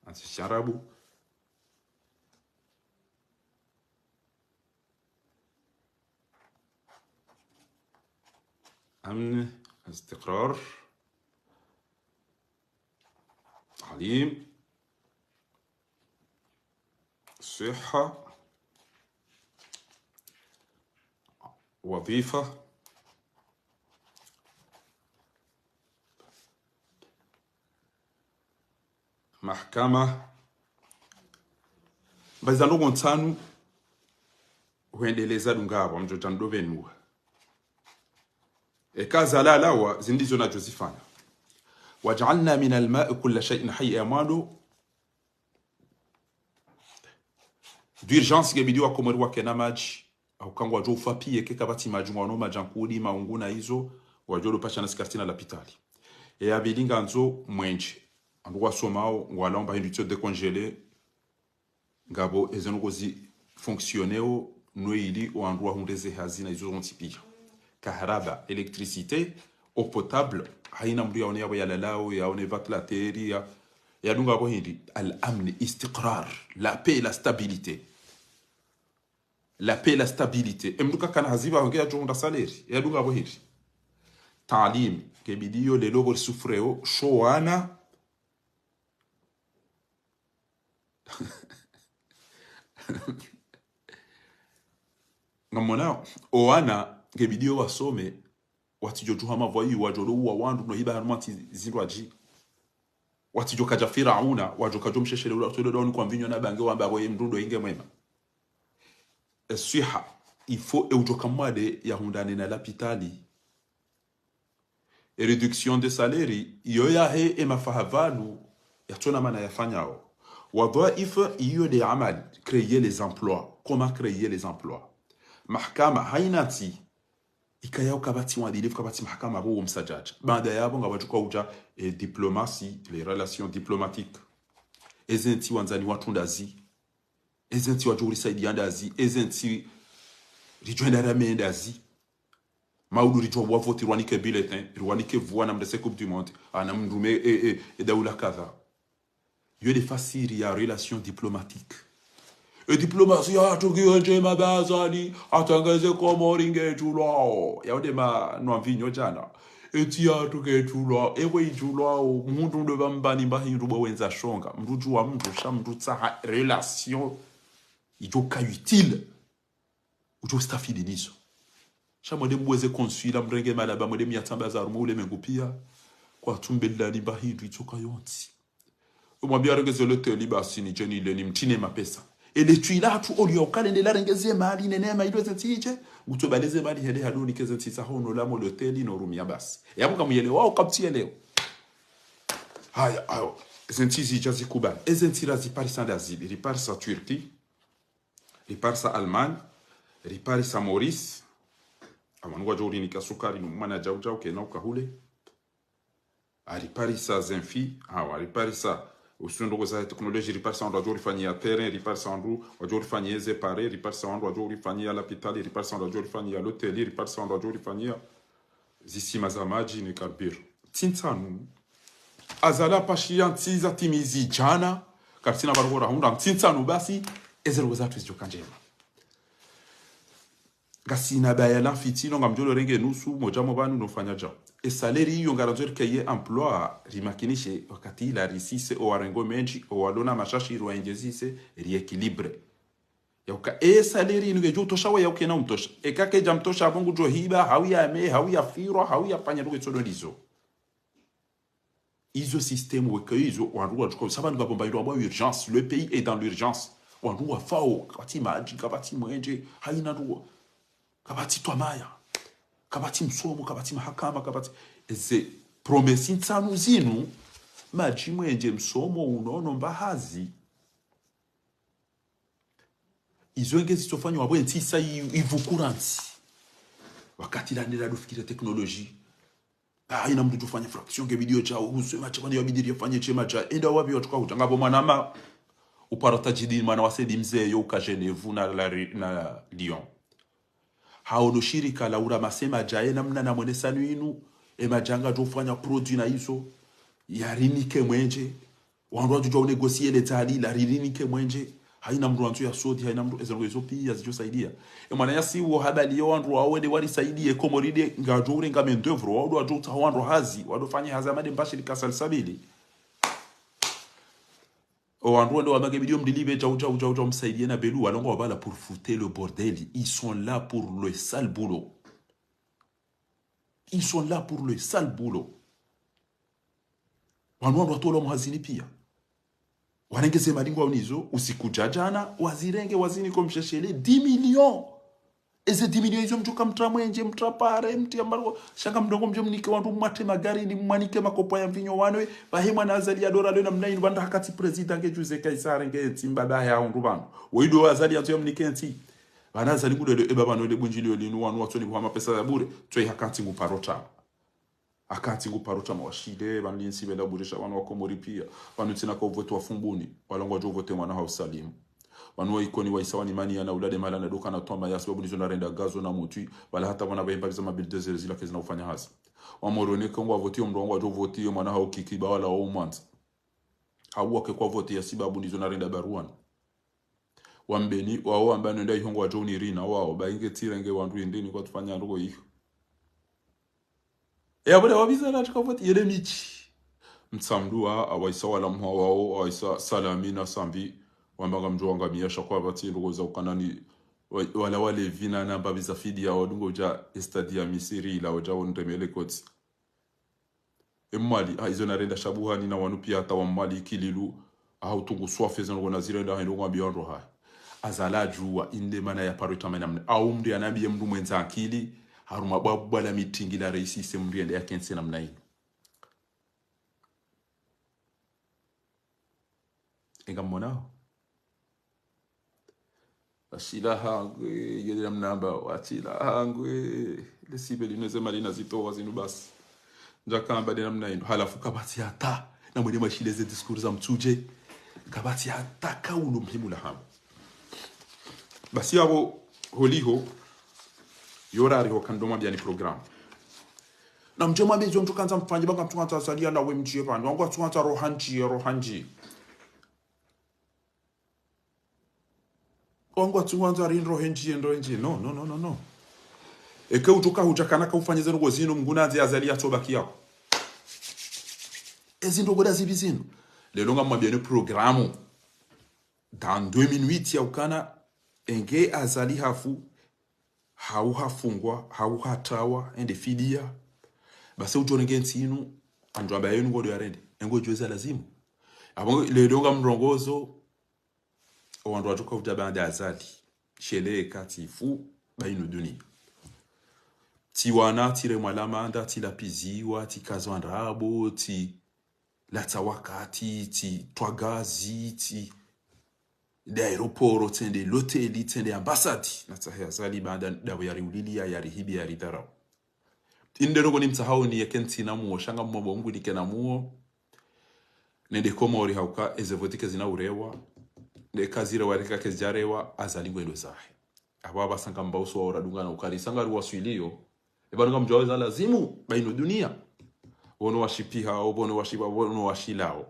Ansi sharabu. أمن، استقرار، تعليم، صحة، وظيفة، محكمة. Mba iza ndrongoo ntsanu, hwendeleza dunga apvo, mdjo dja ndopvenua. Eka Azali yalawa, zindri zo nadjo zifanya. وجعلنا من الماء كل شيء حي, ya mwando. D'urgence, ngebidi wa Komori wakena madji. Au ka ngwadjo ufa piya, eka kapvatsi madji, ngwano madji ankudi, maungu na izo, ngwadjo dopasha na sikartina lapitali. Eya pvili ngandzo mwendje. Andru wasomao, ngwalaomba hindru tso décongelé. Ngapvo eze ndrongoo zi fonctionnéo, no ili owandru wahundre ze hazi na izo zontsi piya. Kaharaba, électricité, eau potable, haina mndru yaone yapvo yalalao, yaone ventilateur, ya, yadunga apvo hindri, al-amn, istiqrar, la paix, la stabilité. La paix, la stabilité. E mndru kakana hazi pvaho nge yadjo hundra salaire, yadunga apvo hindri. Taalim, ngebidi yo lelo pvo risouffréo, sho wana, ngamwona, owana, ngebidi yo wasome, watsidjo djuha mavoyous, wadjo do uwa wandru, no hiba harumwa ntsi zindrwadji. Watsidjo kadja Firauna, wadjo kadjo msheshele ula, tsodo doni kwa mvinyo na bange wamba apvo ye mndru ndo inge mwema. Eswiha, il faut e udjo kamwade yahundrane na lapitali. E réduction de salaire, iyo yahe e mafaha pvanu, yatsona mana yafanyao. Wadhwaif, iyo nde amali, créer les emplois. Comment créer les emplois? Mahakama, haina ntsi, ikayao kapvatsi uadilifu, kapvatsi mahakama, apvo wo msadjadja. Baada yapvo ngapvadjo ka udja, e diplomatie, les relations diplomatiques. Eze ntsi wandzani watru ndazi. Eze ntsi wadjo urisaidia ndazi, eze ntsi ridjo enda rame ndazi. Maudu ridjo wa voti, rwanike bulletin, rwanike vua na mndru se Coupe du Monde, ana mndru me, e, e, e daula kadha. Yo nde fasiri ya relation diplomatique. E diplomatie yatru ngiyo ndjema ba Azali, hata ngeze Komori ngedjulwao. Yao nde ma nwa mvinyo djana. Entsi yatru ngedjulwao, ewe idjulwao, mhundru ndo pvambani mba hindru bo wendza shonga. Mndru djuwa mndru, sha mndru tsaha relation idjo ka utile. Udjo ustafidi nizo. Sha mwende mbweze consulat, mrenge malaba, mwende myatsamba za harumwa ulemengu piya. Kwatsu mbelelani mba hindru itsoka yontsi. Umwambia arengeze loteli basi nidje nile nimtrine mapesa. Ele tsu ila hatru olio ukalende larengeze mali nene mali ndo ze ntsi idje. Ngutso baleze mali hende hadoni keze ntsi za hono lamo loteli no rumia basi. Yapvo kamuyelewao, kapvatsi yeleo. Haya, ayo. Eze ntsi zidja zikubali. Eze ntsi raziparisa ndazi, riparisa Turquie, riparisa Allemagne, riparisa Maurice. Apvanu ngwadjo urinika sukari no mwana djau djau kena ukahule. Ariparisa zenfi, awa, ariparisa usu ndrongoo za technologie, riparisa wandru wadjo urifanyia terrain, riparisa wandru wadjo urifanyia ze pare, riparisa wandru wadjo urifanyia lapitali, riparisa wandru wadjo urifanyia loteli, riparisa wandru wadjo urifanyia zisima za madji ne carburant. Ntsi ntsanu. Azali apvashiya ntsi za timizi djana, kapvatsina pvanu ngora hundra ntsi ntsanu basi, eze ndrongoo zatru zidjo ka ndjema. Ngasina baya la mfitsi no, ngamdjo lo renge nusu, modja mo pvanu no fanya djao. E salaire iyo ngarandzo rikeye emploi, rimakinishe, wakati ila risise, owarengo mendji, owalona mashashi, riwaengezise, riéquilibre. Yauka, e salaire inu ngedjo utosha we yauka ina umtosha. Eka kedja mtosha, apvo ngudjo hiba, hau yame, hau yafirwa, hau yafanya ndrongo itsodo ndizo. Izo système weka izo, wandru wadjuka, saba ngapvo mba ilo amba urgence, le pays est dans l'urgence. Wandru wafao, kapvatsi madji, kapvatsi mwenje, haina ndrongo, kapvatsi twamaya, kapvatsi msomo, kapvatsi mahakama, kapvatsi, eze promesse ntsanu zinu, madji, mwenje, msomo, unono, mba hazi. Izo nge zitsofanywa wabwe ntsi isa i-, ivukurantsi. Wakati la nela dofikira technologie. Ah, haina mndru djofanya fraction nge vidéo djao, uswe macha kwani ya bidiri yafanye shema dja. Enda wapvi watsuka hudja. Ngapvo mwana ma, uparo tajidi mwana wa Sedi Mze yo uka Genève na la Ri-, na Lyon. Haono shirika la uramase madja ye namna na mwenesanu inu, e madja ngadjofanya produit na izo, yarinike mwenje, wandru wadjudjua unégocier le tali, la ririnike mwenje, haina mndru wandzo ya sodi, haina mndru, eze ndrongo izo pia zidjosaidia. E mwana yasi wo habari yo wandru wawo wende warisaidiye, Komori nde ngadjo urenga main d'œuvre, wandru wadjo utsaha wandru hazi, wadjofanya hazi ya madembashi lika salsabili. O wandru wende wamage vidéo mdili be djau, djau, djau, djau, msaidiye na belu, walongo wabala pour foutre le bordel. Ils sont là pour le sale boulot. Ils sont là pour le sale boulot. Wanu wandru watolwa muhazini pia. Warenge ze mali ngwao nizo, usiku dja djana, wazirenge, wazinike msheshele, dix millions. Eze dix millions izo mtsuka mtra mwenje, mtra pare, mtria mbargo. Sha ngamdjo ngo mdje mnike wandru mwatre magari, ni mwanike makopo ya mvinyo wanwe. Pvahe mwana Azali ya dora leo namna inu, pvanda hakati président nge juze Kaisare nge ntsi mbaba ya hundru pvanu. Woyi ndo Azali yandzo ya mnike ntsi. Pvana Azali ngudjo ndo eba pvanu le bundji lio linu wanu watsoni buha mapesa ya bure. Tsoyi hakati ngu paro tama. Hakati ngu paro tama washile, pvanu lintsi pvenda burisha, pvanu wa Komori pia. Pvanu ntsina ka uvote wa Fumbuni, wala ngwadjo uvote mwana hau Salimu. Pvanu wa Ikoni wa Isa wa Nimani ya na ulade mahala na doka na twama ya sababu nizo narenda gazo na mutwi, wala hata pvana pvahemba biza ma bulldozer zila kezi na ufanya hazi. Wa Moroni ka ngwa vote yo mndru ngwadjo vote yo mwana hau Kikiba wala wa Umwandza. Hau wake kwa vote ya sababu nizo narenda baruani. Wambeni, wao wamba nenda iho ngwadjo unirina, wao, ba inge tsirenge wandru indini kwatsufanya ndrongo iho. E, apvo nde wabiza na tsuka vote, yele michi. Mtsamdu wa, awaisa wala mhwa wao, awaisa Salami na Sambi, wamba ngamdjo wangamia sha kwapvatsi ndrongo za ukanani, wa-, wala wale vina na mbabiza fidi ya wadungo dja estadi ya Misiri ila wadja wonremele kotsi. E Mwali, ha, izo narenda shabuhani na wanu pia hata wa Mwali Kililu, ha, utungu swafe zo ndrongo nazirenda ha, ndrongo ambiwa ndro ha. Azali adjuwa, inde mana ya paro tama namna. Au mndru yanambiye mndru mwendza akili, haruma bwabu bwala mitingi la reisi ise mndru yende yakentsi namna inu. Enga mmonao. Washila hangwe, yele namnamba, washila hangwe. Lesibe linu ze mali nazitowa zinu basi. Ndjakamba nde namna inu. Halafu kapvatsi hata. Na mwene mwashile ze discours za mtsudje. Kapvatsi hata kaulu muhimu la hamba. Basi yapvo holiho, yo rari ho kandoma biani programme. Na mdje mwambe izo mtsukandza mfanye, ba ngamtsukandza Azali ya na we mdjiye pvanu. Wangu watsukandza roha ndjiye, roha ndjiye. Wangu watsukandza ri ndro hendjiye, ndro hendjiye. No, no, no, no, no. Eke utsuka hudja kana ka ufanye ze ndrongo zinu, Mngu nandze Azali ya tsoba kiyako. Ezi ndrongo nda zipvi zinu. Lelo ngamwambiani programme. Dans deux minutes ya ukana, enge Azali hafu, hau hafungwa, hau hatrawa, ende fidiya. Basi udjo renge ntsi inu, andro amba yenu ngodo yarende, engo djo eza lazimu. Apvo lelo ngamrongozo, o wandru watsuka hudja baanda Azali. Shele katifu, ba inu duniya. Tsi wana, tsi remwa la manda, tsi lapiziwa, tsi kazwa ndrabo, tsi latsa wakati, tsi twa gazi, tsi nde aéroport, tsi nde loteli, tsi nde ambassade. Natsahe Azali baanda ndapvo yariuliliya, yarihibi, yaridharau. Inde ndrongo nimtsahao ni yeke ntsina muo, sha ngamwomba Mngu nike na muo. Nende Komori hauka, eze voti kezina urewa. Nde kazirewa, reka kezidjarewa, Azali ngwendo zahe. Apvo apvasa ngamba uso wa uradunga na ukari, sa ngari waswiliyo. Eba nunga mdjuwa eza lazimu, ba inu duniya. Wono washipiha, wono washiba, wono washilao.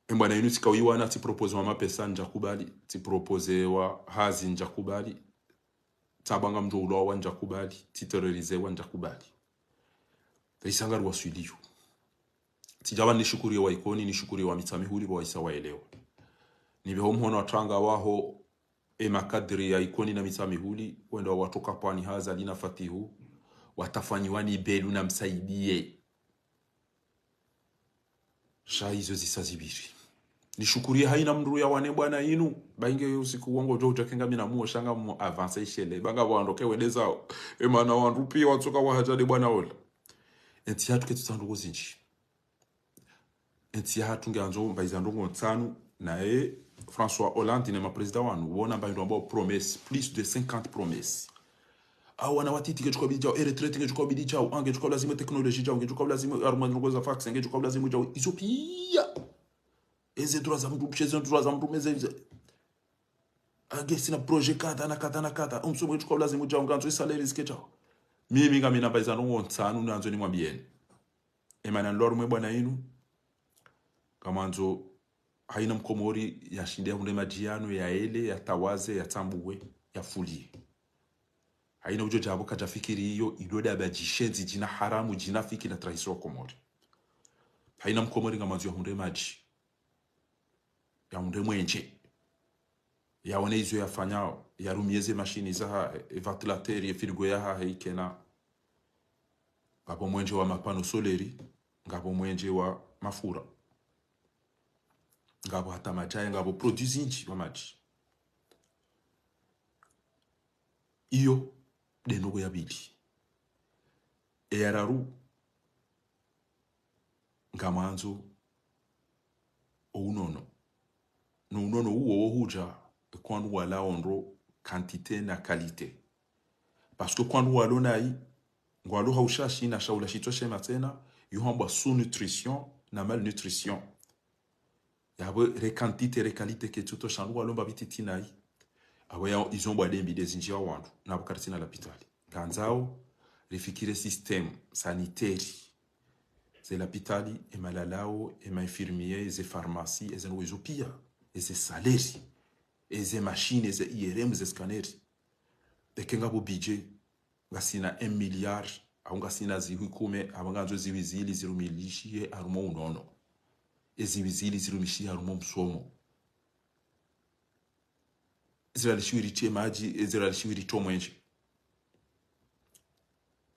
Embwana inu tsika uyiwana, tsi proposewa mapesa, ndjakubali. Tsi proposewa hazi, ndjakubali. Tsamba ngamdjo ulwa wandja kubali, tsi terroriser wandja kubali. Risa ngari waswiliyo. Tsidjapva nishukuriye wa Ikoni, nishukuriye wa Mitsamihuli, pvo wahisa waelewa. Nipveho mhono wa tanga waho, e makadiri ya Ikoni na Mitsamihuli, wende wawatoka pvwani ha Azali na Fatihu, watafanyiwa ni Belu na Msaidiye. Sha izo zisa zipviri. Nishukuriye haina mndru ya wane bwana inu, ba inge usiku wangu udjo udja kenga mina muo sha ngamu avancer ishele, ba ngapvo wandru ke wende zawo. E mana wandru piya watsoka wahadja nde bwana ola. Entsi yahatru ketsu tsanduko zindji. Entsi yahatru nge andzo mbayiza ndrongo ntsanu, naye François Hollande ne ma président wanu, wona mbayi ndo ambao promesse, plus de cinquante promesses. Awu wana watiti ngedjo kabili djao, e retraite ngedjo kabili djao, a ngedjo kabili lazimu technologie djao, ngedjo kabili lazimu harumwa ndrongo za fax, ngedjo kabili lazimu djao, izo piya. Eze droit za mndru, eze droit za mndru, meze, eze. A nge sina projet kadha na kadha na kadha, umsomo ngedjo kabili lazimu djao, ngandzo e salaire zike djao. Mimi ngamina mbayiza ndrongo ntsanu, nandzo nimwambiyeni. E mana nilo harumwa e bwana inu, ngamwandzo haina Mkomori yashinde yahundre madji yanu, yaele, yatawaze, yatsambuwe, yafuliye. Haina udjo djapvo kadjafikiri iyo, ilo daba djishenzi, djina haramu, djina fiki na trahison wa Komori. Haina Mkomori ngamwandzo yahundre madji, yahundre mwenje, yaone izo yafanyao, yarumiye ze mashini zahahe, e ventilateur, e frigo yahahe ikena. Ngapvo mwenje wa mapano soleri, ngapvo mwenje wa mafura. Ngapvo hata madjaya, ngapvo produits zindji wa madji. Iyo, nde ndrongo ya pvili. E ya raru, ngamwandzo o unono. No unono uwo wo hudja, e kwandru wala ondro quantité na qualité. Parce que kwandru walo nayi, ngwalo ha ushashi na shahula shitswa shema tsena, yo hambwa sous-nutrition na malnutrition. Yapvo re quantité, re qualité ketsu tosha, ndru walo mba pvititi nayi. Apvo ya izo mbwa dembi de zindji ya wandru, na pvo karitsina lapitali. Ngandzao, rifikire système sanitaire. Ze lapitali, e malalao, e ma infirmier, ze pharmacie, eze ndrongo izo piya, eze salaire, eze machine, eze I R M, ze scanner. Eke ngapvo budget, ngasina un milliard, au ngasina zihwi kume, apvo ngandzo zihwi zili zirumilishihe harumwa unono. Ezihwi zili zirumishihe harumwa msomo. Ziralishiwe ritiye madji, ziralishiwe ritiye mwenje.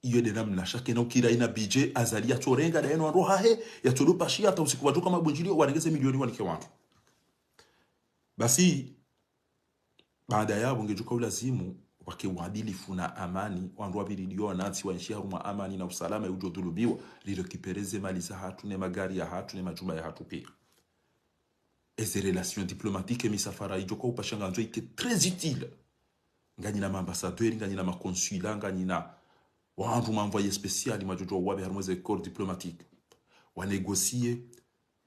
Iyo nde namna sha kena ukira ina budget, Azali yatsorenga nda yeno wandru hahe, yatsolo pashiya hata usiku wadjoka mabundjilio, warenge ze milioni wanike wandru. Basi, baada yapvo ngedjo ka ulazimu, wake uadilifu na amani, wandru wapviri dio wanantsi waenshi harumwa amani na usalama, ye udjo dhulumiwa, rirécupérer ze mali zahatru, ne magari yahatru, ne majumba yahatru piya. Eze relations diplomatiques, misafara idjo ka upasha ngandzo ike très utile. Nganyina ma ambassadeurs, nganyina ma consulats, nganyina wandru ma envoyés spéciaux, mwadjodjo wapve harumwa ze corps diplomatique. Wa négocier,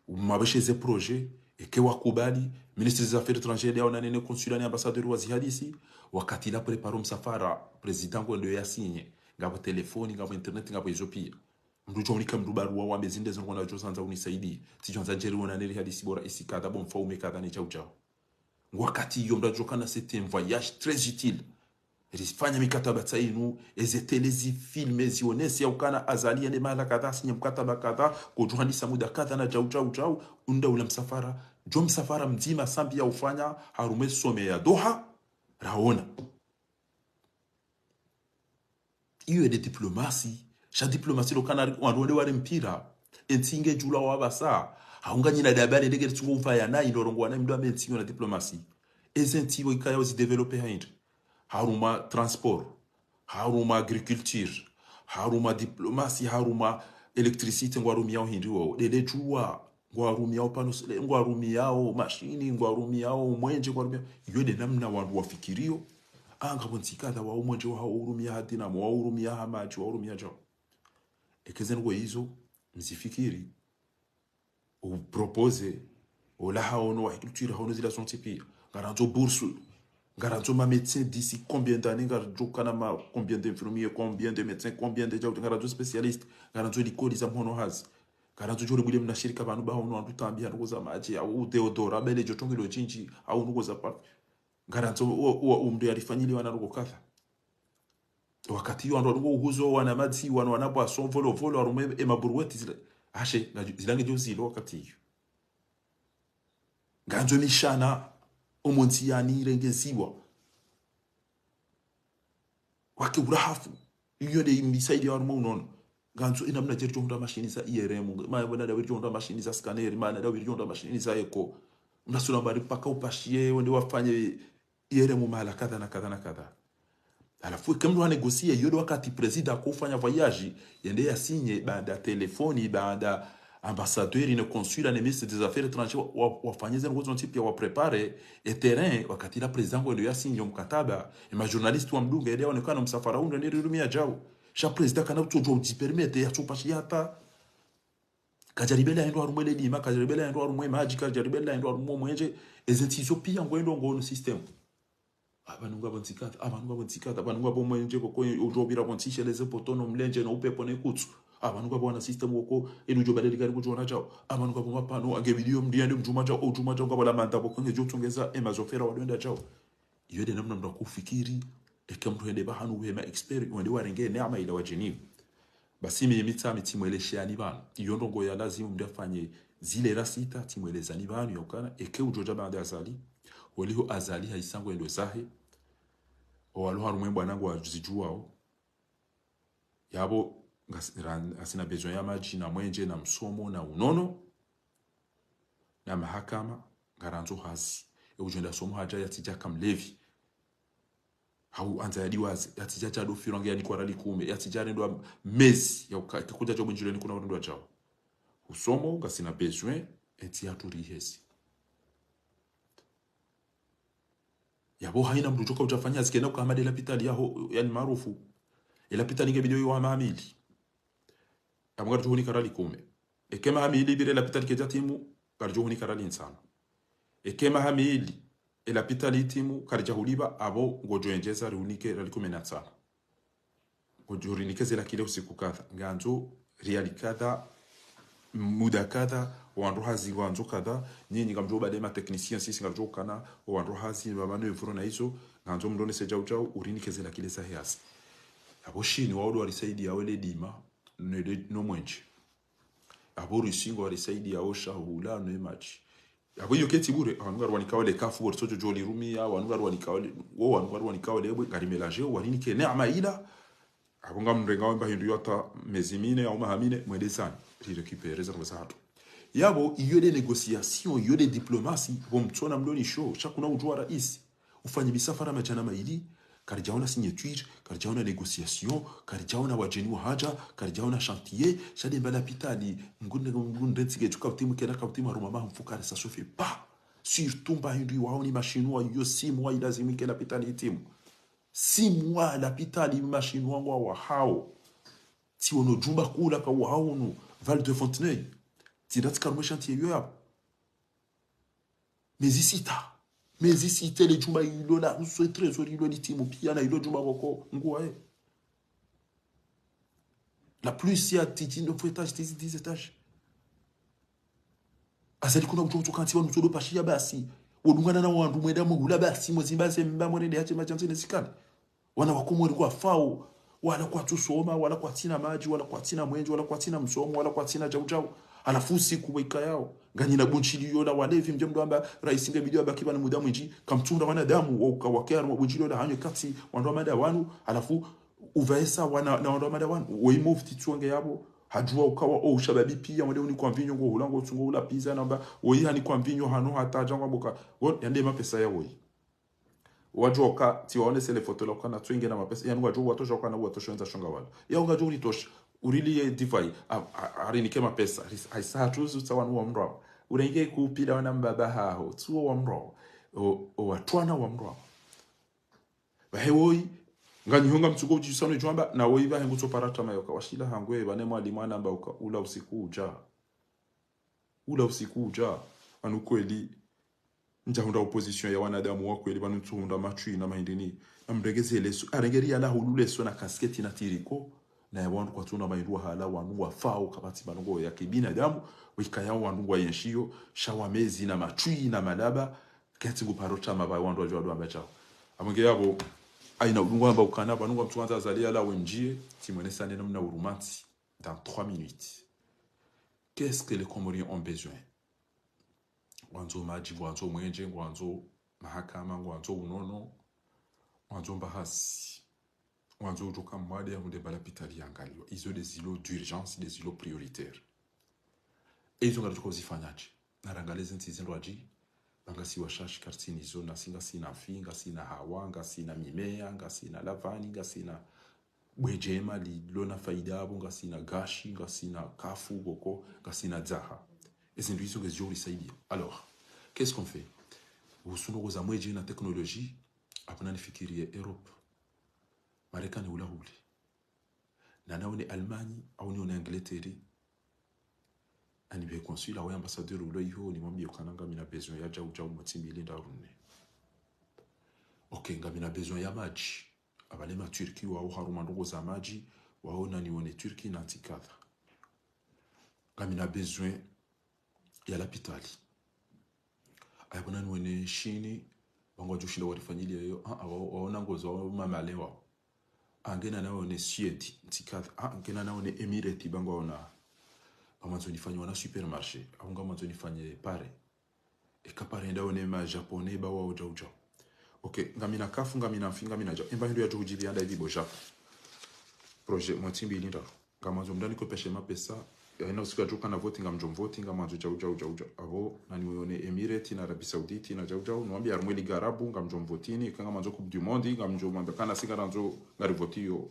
mwapveshe ze projet, eke wakubali, ministre des affaires étrangères yaonane ne consulat ne ambassadeur wazihadisi, wakati la préparer msafara, président ngwendo ya signer, ngapvo telefoni, ngapvo internet, ngapvo izo piya. Mndru djo unika mndru barua wambe zinde zo ngona djo sandza unisaidiye. Tsidjo andza ndjeri wonane rihadisi bo raisi kadha, bo mfaume kadha ne djau djau. Ngwakati iyo mndru djo kana, c'était un voyage très utile. Rifanya mikataba tsainu, eze télé zifilme, zionese ya ukana Azali yende mahala kadha, signer mkataba kadha, kodjo handisa muda kadha na djau djau djau, unda ula msafara, djo msafara mdzima Sambi ya ufanya, harumwa e sommet ya Doha, raona. Iyo nde diplomasi. Sha diplomasi lo kana wandru wende ware mpira. Entsi nge djula wapvasa. Hau nganyina dabari ndege ritsungo upvaya nayi, ndo rongowa nayi mndru ame ntsi yo na diplomasi. Eze ntsi wo ikaya uzi développer haindri. Harumwa transport. Harumwa agriculture. Harumwa diplomasi. Harumwa électricité ngwarumiyao hindri wo. Ndele djuwa. Ngwarumiyao panneaux solaires, ngwarumiyao mashini, ngwarumiyao mwenje, ngwarumiyao. Iyo nde namna wandru wafikiriyo. Anga pvo ntsi kadha wao mwenje wahao urumiya ha dynamo, wao urumiya ha madji, wao urumiya djao. Eke ze ndrongo izo, mzifikiri, upropose, ola haono wa culture, haono zila zontsi piya. Ngarandzo bourse, ngarandzo ma médecins d'ici combien d'années, ngarandzo kana ma combien d'infirmiers, combien de médecins, combien de djau, ngarandzo spécialistes, ngarandzo likoli za mhono hazi. Ngarandzo djore bwile mna shirika pvanu ba hono wandru tambi ha ndrongo za madji, au déodorant, bele djo tongelo djindji, au ndrongo za parfum. Ngarandzo uwa, uwa, umndru yarifanyiliwa na ndrongo kadha. Wakati iyo wandru wadungo uhuzo wana madzi, wana, wana boisson, volo, volo, harumwa e maburuweti zila. Ashe, nga, zila ngedjo zilo wakati iyo. Ngandzo mishana, omontsi yani irengeziwa. Wake urahafu. Iyo nde imbisaidi ya harumwa unono. Ngandzo ina mna djeri djo hundra mashini za I R M. Mana dawiri djo hundra mashini za scanner. Mana dawiri djo hundra mashini za écho. Mna sula mbali paka upashiye, wende wafanye I R M mahala kadha na kadha na kadha. Halafu eke mndru hanégocier, iyo ndo wakati président akofanya voyage, yende yasinye, baada telefoni, baada ambassadeur, ne consul, ne ministre des affaires étrangères, wa, wa, wafanye ze ndrongoo zontsi pia waprépare, e terrain, wakati la président ngwendo yasinye mkataba, e majournaliste wamdunge, yende yaonekane msafara undru, yende rirumia djau. Sha président kana utsodjua udjipermettre, yatsopashiya hata. Kadjaribela yendo harumwa le dima, kadjaribela yendo harumwa e madji, kadjaribela yendo harumwa o mwenje, eze ntsi zo pia ngwendo ngono système. Apvanu ngapvo ntsi kadha, apvanu ngapvo ntsi kadha, apvanu ngapvo mwenje pvoko udjo pvira pvo ntsi shele ze poto no mlenje no upepvo ne kutsu. Apvanu ngapvo wana système woko, inu djo badali kari kudjo ona djau. Apvanu ngapvo mapano, ange video mdru yende mdjuma djau, o djuma djau ngapvo la manda pvoko ngedjo tsongeza, e mazofera wadjo enda djau. Iyo nde namna mndru akufikiri, eke mndru hende pvahanu uhe ma expert, wende warenge neema ila wadjeni. Basi mi mitsa mi tsimwelesheani pvanu. Iyo ndrongoo ya lazimu mndru afanye zile ra sita, tsimwelezani pvanu ya ukana, eke udjo dja baada Azali, oliho Azali haisa ngwendo zahe, owalo harumwa e bwana ngwazidjuwao. Yapvo, ngas-, ran-, ngasina besoin ya madji, na mwenje, na msomo, na unono, na mahakama, ngarandzo hazi. E udjo enda somo hadja yatsidja ka mlevi. Hau andza yadiwaze, yatsidja dja do firo nge yanikwa rali kume, yatsidja rendwa mezi, ya uka, kakudja djo bundjilwe ni kuna urendwa djau. Usomo, ngasina besoin, e ntsi yatru rihezi. Yapvo haina mndru djoka udjafanya hazi kena uka hama nde lapitali yaho, yani maarufu. E lapitali nge bidi yo wa maha mili. Apvo ngaridjo hunika rali kume. Eke maha mili pvire lapitali kedja timu, ngaridjo hunika rali ntsanu. Eke maha mili, e lapitali itimu, karidja hulipva, apvo ngodjo endjeza rihunike rali kume na ntsanu. Ngodjo rinike ze lakile usiku kadha. Ngandzo riali kadha, muda kadha, owandru hazi ngandzo kadha, nyinyi ngamdjo bade ma technicien, sisi ngaridjo kana, owandru hazi, mama no evuro na izo, ngandzo mndru onese djau djau, urinike ze lakile zahe hazi. Apvo Shini wao ndo warisaidiya wele dima, no, no mwenje. Apvo Rusi ngwarisaidiyao shahula no e madji. Apvo iyo ketsi bure, apvanu ngariwanikao le kafu, wori sojo joli rumia, apvanu ngariwanikao le, wo, apvanu ngariwanikao le bwe, ngarimelajeo, warinike neema ila. Apvo ngamrengao mba hindru yo hata mezi mine, au maha mine, mwende zanyu. Rirécupérer za ndrongoo zahatru. Yapvo, iyo nde négociation, iyo nde diplomatie, pvo mtsona mndru onisho, sha kuna udjuwa raisi. Ufanye misafara madjana mayili, karidjaona signature, karidjaona négociation, karidjaona wadjeni wahadja, karidjaona chantier, sha nde mba lapitali, mgunde, mgunde ntsi nge tsu kautimu kena kautimu harumwa maha mfukare, ça se fait pas. Surtout mba hindru iwao ni mashinwa, iyo simu wa ilazimu ike lapitali itimu. Simu wa lapitali mashinwa ngwawahao. Tsi wono jumba kula ka wahao no, Val de Fontenay. Tsi nda tsi karumwe chantier iyo yapvo. Mezi sita. Mezi sita le jumba ilo la, uso trésor ilo litimu pia na ilo jumba pvoko nguwa e. La plus ya titi neuf étages, titi dix étages. Azali kuna kutso kutso kantsi wanu tsodo pashiya basi. Wodungana na wandru mwenda mwehula basi, mwezimba ze mba mwenende hache madjanzi ne zikali. Wana wa Komori kwafao, wala kwatsu soma, wala kwatsina madji, wala kwatsina mwenje, wala kwatsina msomo, wala kwatsina djau djau. Halafu usiku weka yao. Nganyina bunjili yola walevi mdje mdo amba, raisi nge bidi wabaki pvanu muda mwindji, kamtsunda wanadamu, wa uka wake harumwa bunjili yola hanywe kati, wandru wa mada wanu, halafu uvaesa wana, na wandru wa mada wanu. Woyi mufti tsuwange yapvo, hadjuwa ukawa, o ushababi pia, wande unikwa mvinyo ngo hula ngo tsungo hula pizza, namba, woyi hanikwa mvinyo hano hata djangwa boka, wo, yande mapesa ya woyi. Wadjoka, tsi waonesele foto la ukana tswenge na mapesa, yanu wadjo watosha ukana watosha wenza shonga wala. Ya ungadjo unitosha, urili ye divai, a, a, arinike mapesa, ris-, aisa hatuzu tsa wanu wa mrao. Urenge kupila wana mbaba haho, tsuwo wa mrao. O, o watwana wa mrao. Pvahe woyi, nganyi honga mtsuko udjisano djwamba, na woyi pvahe ngutso para tama yoka, washila hangwe, pvane mwalimu anamba uka, ula usiku udja. Ula usiku udja, anu kweli, ndja hundra opposition ya wanadamu wa kweli, pvanu ntsu hundra matswi na mahindini, na mrengeze leso, arenge riya la hulu leso na kasketi na tiriko, na ya wandru kwatsuna mahindru wahala, wanu wafao, kapvatsi malongo ya kibinadamu, wika ya wandru ngwa yenshiyo, sha wa mezi na matswi na malaba, ketsi ngu paro tama pva wandru wadjo wadwamba shao. Amwenge yapvo, Haina udungu amba ukana, pvanu ngwa mtsuandza Azali yalawe mdjiye, tsimwonesa nena mna urumantsi, dans trois minutes. Qu'est-ce que les Comoriens ont besoin? Ngwandzo madji, ngwandzo mwenje, ngwandzo mahakama, ngwandzo unono, ngwandzo mbahazi, ngwandzo udjoka mwade ya hunde mbala lapitali yangaliwa. Izo nde zilo d'urgence, nde zilo prioritaire. E izo ngaridjo uzifanya dje? Narangalie zintsi zindrwadji, ba ngasi washashi kartsina izo, nasi ngasina mfi, ngasina hawa, ngasina mimea, ngasina lavani, ngasina bwe djema lilo na faida apvo, ngasina gashi, ngasina kafu, koko, ngasina dzaha. Ezindru izo ngezidjo urisaidia. Alors, qu'est-ce qu'on fait? Uhusu ndrongoo za mwenje na technologie, apvo nanifikirie Europe. Marekani hula hule. Na naone Allemagne, au nione Angleterre. Ani be consul, au ambassadeur ulo iho, nimwambie ukana ngamina besoin ya djau djau mwezi mbili ndraru nne. Ok, ngamina besoin ya madji. Apvale ma Turki wao harumwa ndrongoo za madji, wao nanione Turki na ntsi kadha. Ngamina besoin ya lapitali. Aya, pvo nanione Shini, ba ngwadjo ushinda warifanyilie iyo, ah, ah, wao, wao na ngozo wao mamale wao. Ah, ngena naone Suède, ntsi kadha. Ah, ngena naone Emirates, ba ngwaona. Ba mwandzo nifanye wana supermarché, au ngamwandzo nifanye pare. Eka pare ndaone ma Japonais ba wao djau djau. Ok, ngamina kafu, ngamina mfi, ngamina djau. Emba hindru yadjo hudjiri yanda hivi bo Jacques. Projet, mwezi mbili ndraru. Ngamwandzo mndru anikopeshe mapesa. Haina usiku yadjoka na voti, ngamdjo mvoti, ngamwandzo djau djau djau djau. Apvo, nanione Emirates, na Arabie Saoudite, na djau djau. Nimwambie harumwa e Ligue Arabe, ngamdjo mvotini. Eka ngamwandzo Coupe du Monde, ngamdjo mwambia kana si ngarandzo ngarivoti iyo.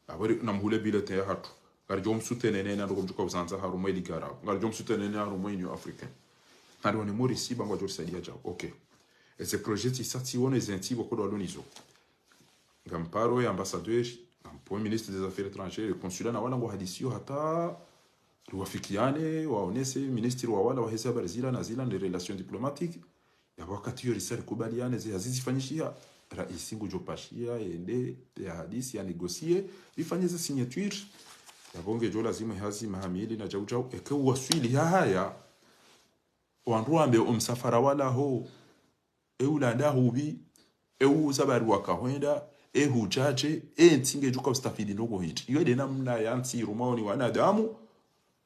Apvo ri, namhule bulletin yahatru. Ngaridjo msoutenir nena ndrongoo mdjoka uzandza harumwa e Ligue Arabe. Ngaridjo msoutenir nena harumwa e Union Africaine. Narione Maurice, ba ngwadjo risaidia djau. Ok. Eze projet tsisa tsione zentsi pvoko ndo walo nizo. Ngamparo ye ambassadeur, ngamparo ministre des Affaires étrangères, consulat na wala ngwahadisiyo hata riwafikiane, waonese, ministre wa wala waheze habari zila na zila, nde relations diplomatiques. Yapvo wakati iyo risa rikubaliane, ze hazi zifanyishiha, raisi ngudjo pashiya, yende, yahadisi, yanégocier, rifanye ze signature. Yapvo ngedjo lazimu hazi maha mili na djau djau, eke uwaswili hahaya, wandru wambe omsafara walaho, e ulanda hupvi, e usafiri waka hwenda, e hudja dje, e ntsi ngedjoka ustafidi ndrongoo hindri. Iyo nde namna ya ntsi irumwao ni wanadamu,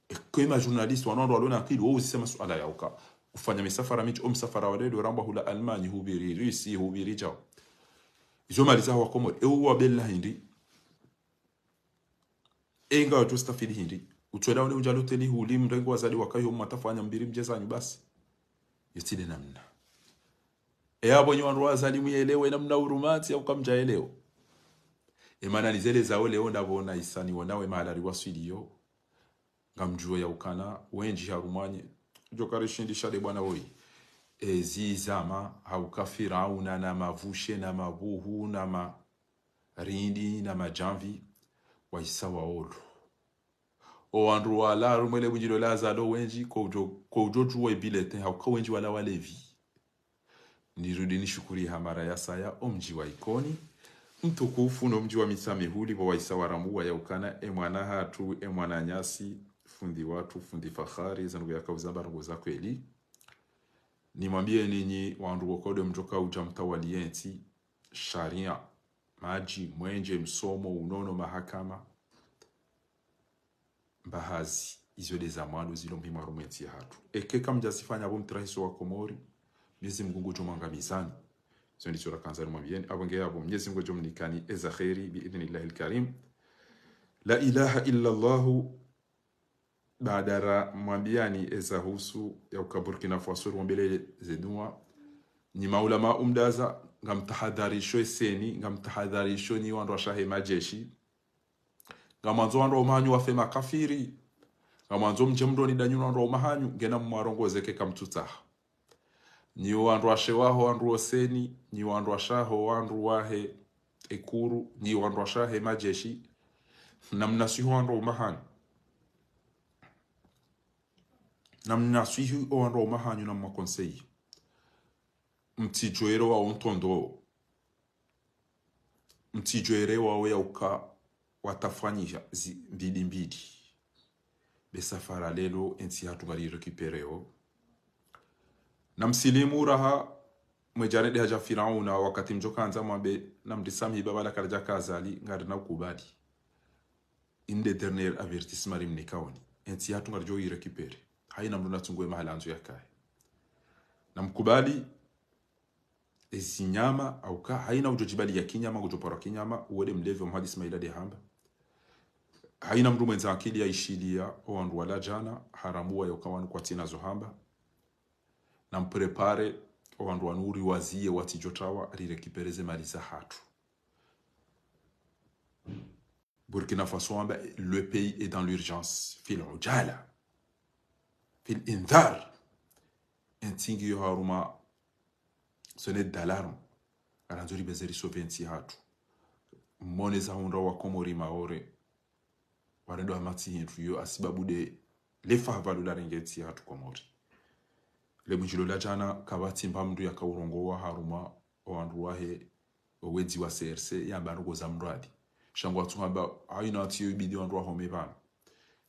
eke ma journaliste, wanu wandru walo na akili, wo uzise masuala ya uka. Ufanya misafara mindji, omsafara wa leo ramba hula Allemagne, hupviri Russie, hupviri djau. Izo mali za Wakomori, e uwabela hindri. E ngawadjo ustafidi hindri. Utswela ule undja loteli huli, mrengo wa Azali wakayo mwatafanya mbili mdjezanyu basi. Yetsi nde namna. E apvo nyi wandru wa Azali muyelewe namna urumantsi ya uka mdjaelewa. E mana nizele zao leo ndapvo na isa niwonao e mahala riwaswiliyo. Ngamdjuo ya ukana, wendji harumwanyu. Djoka rishindisha nde bwana woyi. Ezi zama, hauka Firauna na mavushe na mavuhu na ma rindi na madjamvi, waisa waolo. O wandru wala harumwa le bundjilo la Azali wendji, ko udjo, ko udjo djuwa e bulletin, hauka wendji wala walevi. Nirudi nishukuri ha mara ya saya, o mdji wa Ikoni. Mtukufu no mdji wa Mitsamihuli, pvo waisa warambuwa ya ukana, e mwana hatru, e mwananyasi, fundi watru, fundi Fahari, zandru yaka uzamba ndrongoo za kweli. Nimwambie ninyi, wandru woko nde mdjoka udja mtawali yentsi, sharia, madji, mwenje, msomo, unono, mahakama, mbahazi, izo nde za mwando zilo muhimu harumwa entsi yahatru. Eke kamdjazifanya apvo mtirahiso wa Komori, Mwenyezi Mungu ngudjo mwangamizani. Izo ndizo rakandza nimwambieni, apvo nge apvo, Mwenyezi Mungu ngudjo mnikani eza kheri, bi idhnillahil karim. La ilaha illa Allahu, baada ramwambiani eza husu ya uka Burkina Faso riombele ze dua. Nyi maulama umdaza, ngamtahadharisho eseni, ngamtahadharisho nyi wandru washahe majeshi. Ngamwandzo wandru wa umahanyu wafe makafiri. Ngamwandzo mdje mndroni ndanyu na wandru wa umahanyu, ngena mwarongoze eka kamtsutsaha. Nyi wandru washe waho wandru woseni, nyi wandru washaho wandru wahe ekuru, nyi wandru washahe majeshi, namnaswihi o wandru wa umahanyu. Namnaswihi o wandru wa umahanyu na mwakonseyi. Mtsidjoere wao ntondo. Mtsidjoere wao ya uka watafanyisha zi mbili mbili. Be safara lelo entsi yahatru ngari récupérer o. Namsilimu raha, Mwedjane de hadja Firauna wakati mdjo kandza mwambe namdisamihi baba la karadja ka Azali, ngarina ukubali. Inde dernier avertissement rimnikaoni. Entsi yahatru ngaridjo irécupérer. Haina mndru natsungue mahala andzo yakaye. Namkubali, ezi nyama, hauka, haina udjo djibali ya kinyama, ngudjo parwa kinyama, uwede mlevi wa Muhadisi Maila de hamba. Haina mndru mwendza akili ya ishiliya, owandru wala djana, haramuwa yauka wanu kwatsina zo hamba. Nampréparer, owandru wanu uriwaziye watsidjo trawa, rirécupérer ze mali zahatru. Burkina Faso wamba, le pays est dans l'urgence. Fil udjala. Fil indhar. Entsi ngiyo harumwa sonnerie d'alarme. Ngarandzo ribeze risauver entsi yahatru. Mone zahundra wa Komori Maore. Warendo hamatsi hindru yo hasibabu de lefa havalu larenge entsi yahatru Komori. Le mwinjilo la djana kapvatsi mba mndru yakaurongowa harumwa owandru wahe owedzi wa C R C yamba ndrongo za mradi. Sha ngwatsu hamba, haina ntsi yo ibidi wandru wahome pvanu.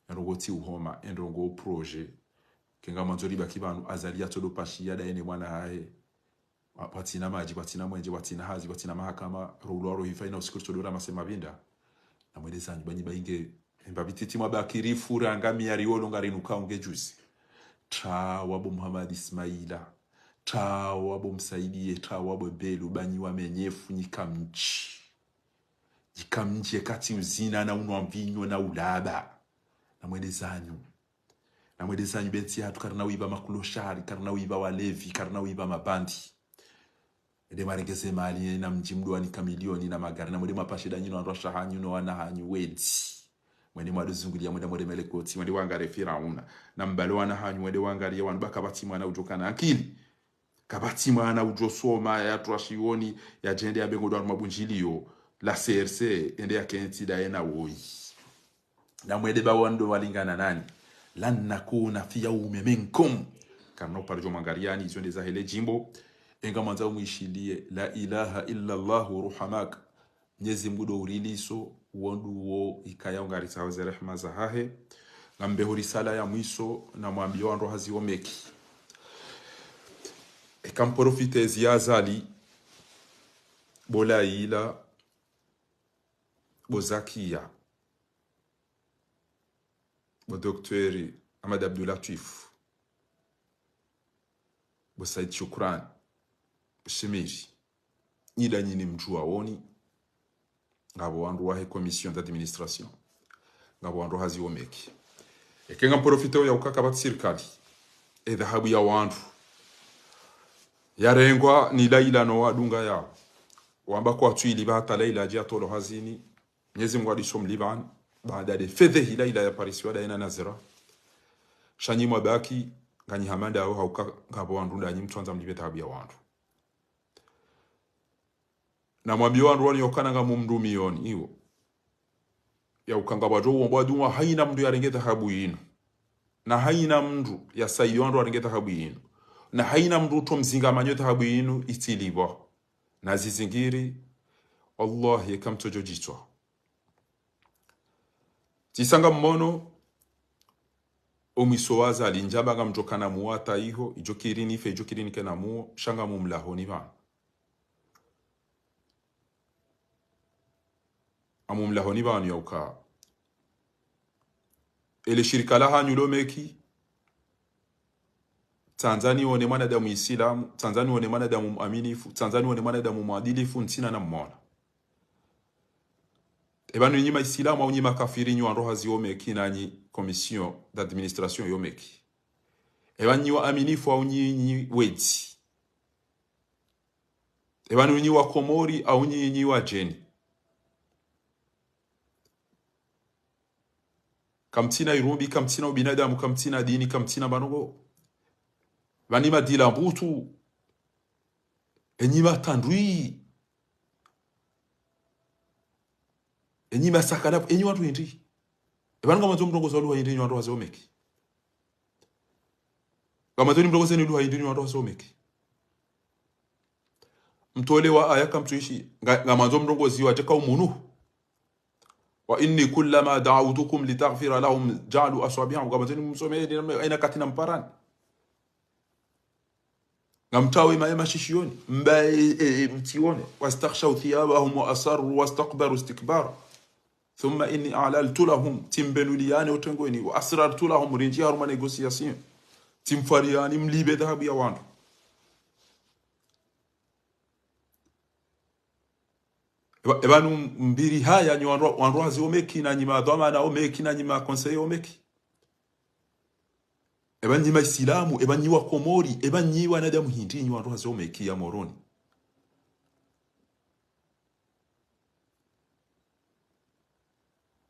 Endrongo tsi uhoma, endrongo projet. Eka ngamwandzo ribaki pvanu, Azali yatsodo pashi yadaye ne mwana hahe. Wa-, watsina madji, watsina mwenje, watsina hazi, watsina mahakama, roulwa rohifa ina usiku ritsodo ramase mapvinda. Namwelezanyi, banyi bainge, emba bititi mwabakiri fura ngamiya riolo ngarinuka unge juzi. Trawa bo Muhammad Ismaila. Trawa bo Msaidiye, trawa bo Belu, banyi wamenyefu nyi kamdji. Nyi kamdji ekatsi uzina na unwa mvinyo na ulaba. Namwelezanyi. Namwelezanyi be ntsi yahatru karina uiba makuloshari, karina uiba walevi, karina uiba mabandi. Ede mwarengeze mali na mdji mdo wanika milioni na magari, namwede mwapashe danyi no wandru washe hanyu no wana hanyu wedzi. Mwende mwado zunguliya, mwende mwade melekoti, mwende wangare Firauna. Nambale wana hanyu, mwende wangariye wanu ba kapvatsi mwana udjo kana akili. Kapvatsi mwana udjo soma, yatrwa shioni, yadjende yambe ngodo harumwa bundjiliyo la C R C, ende yakentsi daye na woyi. Namwede ba wandru walingana nanyi. Lan nakuna fi yawmin minkum. Karina uparo djo mwangariyani, izo nde zahe le djimbo. Eka ngamwandzo mwishiliye, la ilaha illa Allahu ruhamak. Mnyezi Mngu ndo uriliso, wo ndo wo ikaya ungaritsaho ze rehema zahahe. Ngambeho risala ya mwiso, namwambiye wandru hazi wo Meki. Eka mprofite ezi ya Azali, bo Laila, bo Zakia, bo Docteur Ahmed Abdou Latif, bo Said Shukran, bo Shemiri. Nyi danyi ni mdjuwa woni, ngapvo wandru wahe commission d'administration, ngapvo wandru hazi wo Meki. Eka ngamprofite ya uka kapvatsi sirikali, edhahabu ya wandru yarengwa ni Laila no wadunga yao. Wamba kwatsu iliba hata Laila adje atolwe hazini. Mnyezi Mngu adiso mlipvani, baada de fedhehi Laila yaparisiwa daye na Nazira. Sha nyi mwabaki, nganyi hama ndawo hauka ngapvo wandru ndanyi mtsuandza mlipve dhahabu ya wandru. Namwambiye wandru wanu yauka ngamumrumiyoni iwo. Yauka ngapvadjo uomba dunga haina mndru yarenge dhahabu yinu. Na haina mndru yasaidiye wandru warenge dhahabu yinu. Na haina mndru utso mzinga manyo dhahabu yinu itsilipvwa. Na zizingiri, wallahi, eka mtsodjo djitswa. Tsisa ngammono, omwiso wa Azali ndjamba ngamdjo kana muwo hata iho, idjo kiri nife, idjo kiri nike na muwo, sha ngamumlahoni pvanu. Ngamumlahoni pvanu yauka. Ele shirika lahanyu lo Meki, tsandza niwone mwanadamu Isilamu, tsandza niwone mwanadamu mwaminifu, tsandza niwone mwanadamu mwadilifu, ntsina nammona. Epvanu nyi ma Isilamu au nyi makafiri nyi wandru hazi wo Meki nanyi commission d'administration yo Meki. Epvanu nyi waaminifu au nyi, nyi wedzi. Epvanu nyi wa Komori au nyi, nyi wadjeni. Kamtsina irumbi, kamtsina ubinadamu, kamtsina dini, kamtsina banongo. Pvanu madila mbutu. Enyi matandwi. Enyi masakalapu, enyi wandru hindri. Epvanu ngamwandzo mrongoze lugha hindri nyi wandru hazi wo Meki. Ngamwandzo nimrongoze ni lugha hindri nyi wandru hazi wo Meki. Mtole wa aya kamtsuishi, nga-, ngamwandzo mrongozi wa teka umunu. وإني كلما دعوتهم لتغفر لهم جعلوا أصابعهم, ngamwandzo nimsomeni, aina kati na mparani. Ngamtawe maye mashishiyoni, mbaye, e, e, mtsione. واستغشوا ثيابهم وأصروا واستكبروا استكبارا. ثم إني أعلنت لهم, tsimbenuliyani otengweni, وأسررت لهم, rindji harumwa négociation. Tsimfwariyani mlibe dhahabu ya wandru. Eba, eba nu mbiri haya nyi wandru, wandru hazi omeki, na nyi madhwamana omeki, na nyi maconseiller omeki. Eba nyi maisilamu, eba nyi wakomori, eba nyi wanadamu hindri nyi wandru hazi omeki ya Moroni.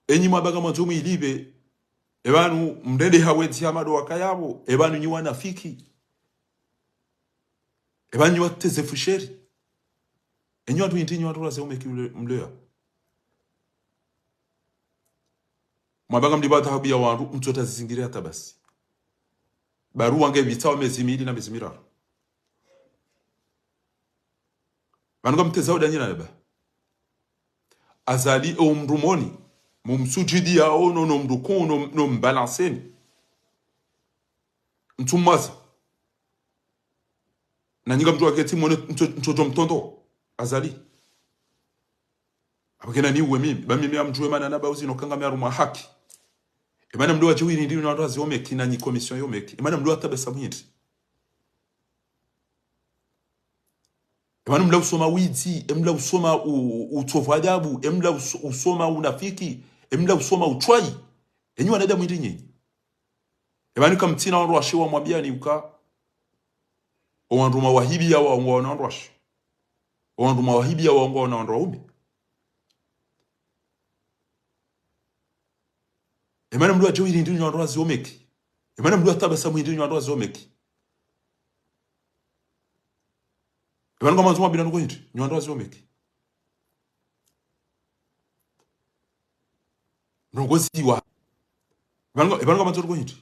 Enyi mwabanga mwandzo mwilibe, eba nu mrende hawedzi hamado wakayabo, eba nu nyi wanafiki. Eba nyi wateze fusheri. Enyi wandru hindri nyi wandru hazi omeki mle-, mleya. Mwabanga mliba dhahabu ya wandru, mtsotsa zizingire hata basi. Baruwa nge pvitsa wa mezi mili na mezi miraru. Pvanu ngamteza udanyi na neba. Azali o mdru moni, mumsujidi ya o no, no mdru ku, no, no mbalanseni. Mtsumwaza. Na nyi ngamdjo waketsi mwone mtso-, mtsodjo mtondo. Azali. Apvo kena ni uwe mimi. Ba mimi amdjuwe mana na ba uzino kanga mi harumwa haki. Emana mdru wadje wiri ndi na wandru hazi omeki na nyi commission yomeki. Emana mdru watabasamu hindri. Emana mdru usoma widzi, emdru usoma u-, u-, utsovu adabu, emdru us-, usoma unafiki, emdru usoma utswayi. Enyi wanadamu hindri nyinyi. Eba ni kamtsina wandru washe wamwambiyani uka, o wandru mawahibi ya wa-, ngwaona wandru washe. O wandru mawahibi ya wa-, ngwaona wandru waume. Emana mdru wadje wiri ndi nyi wandru hazi omeki. Emana mdru watabasamu hindri nyi wandru hazi omeki. Eba nu ngamwandzo mwambila nuko hindri, nyi wandru hazi omeki. Ndrongozi wa. Eba nu nga-, eba nu ngamwandzo nuko hindri.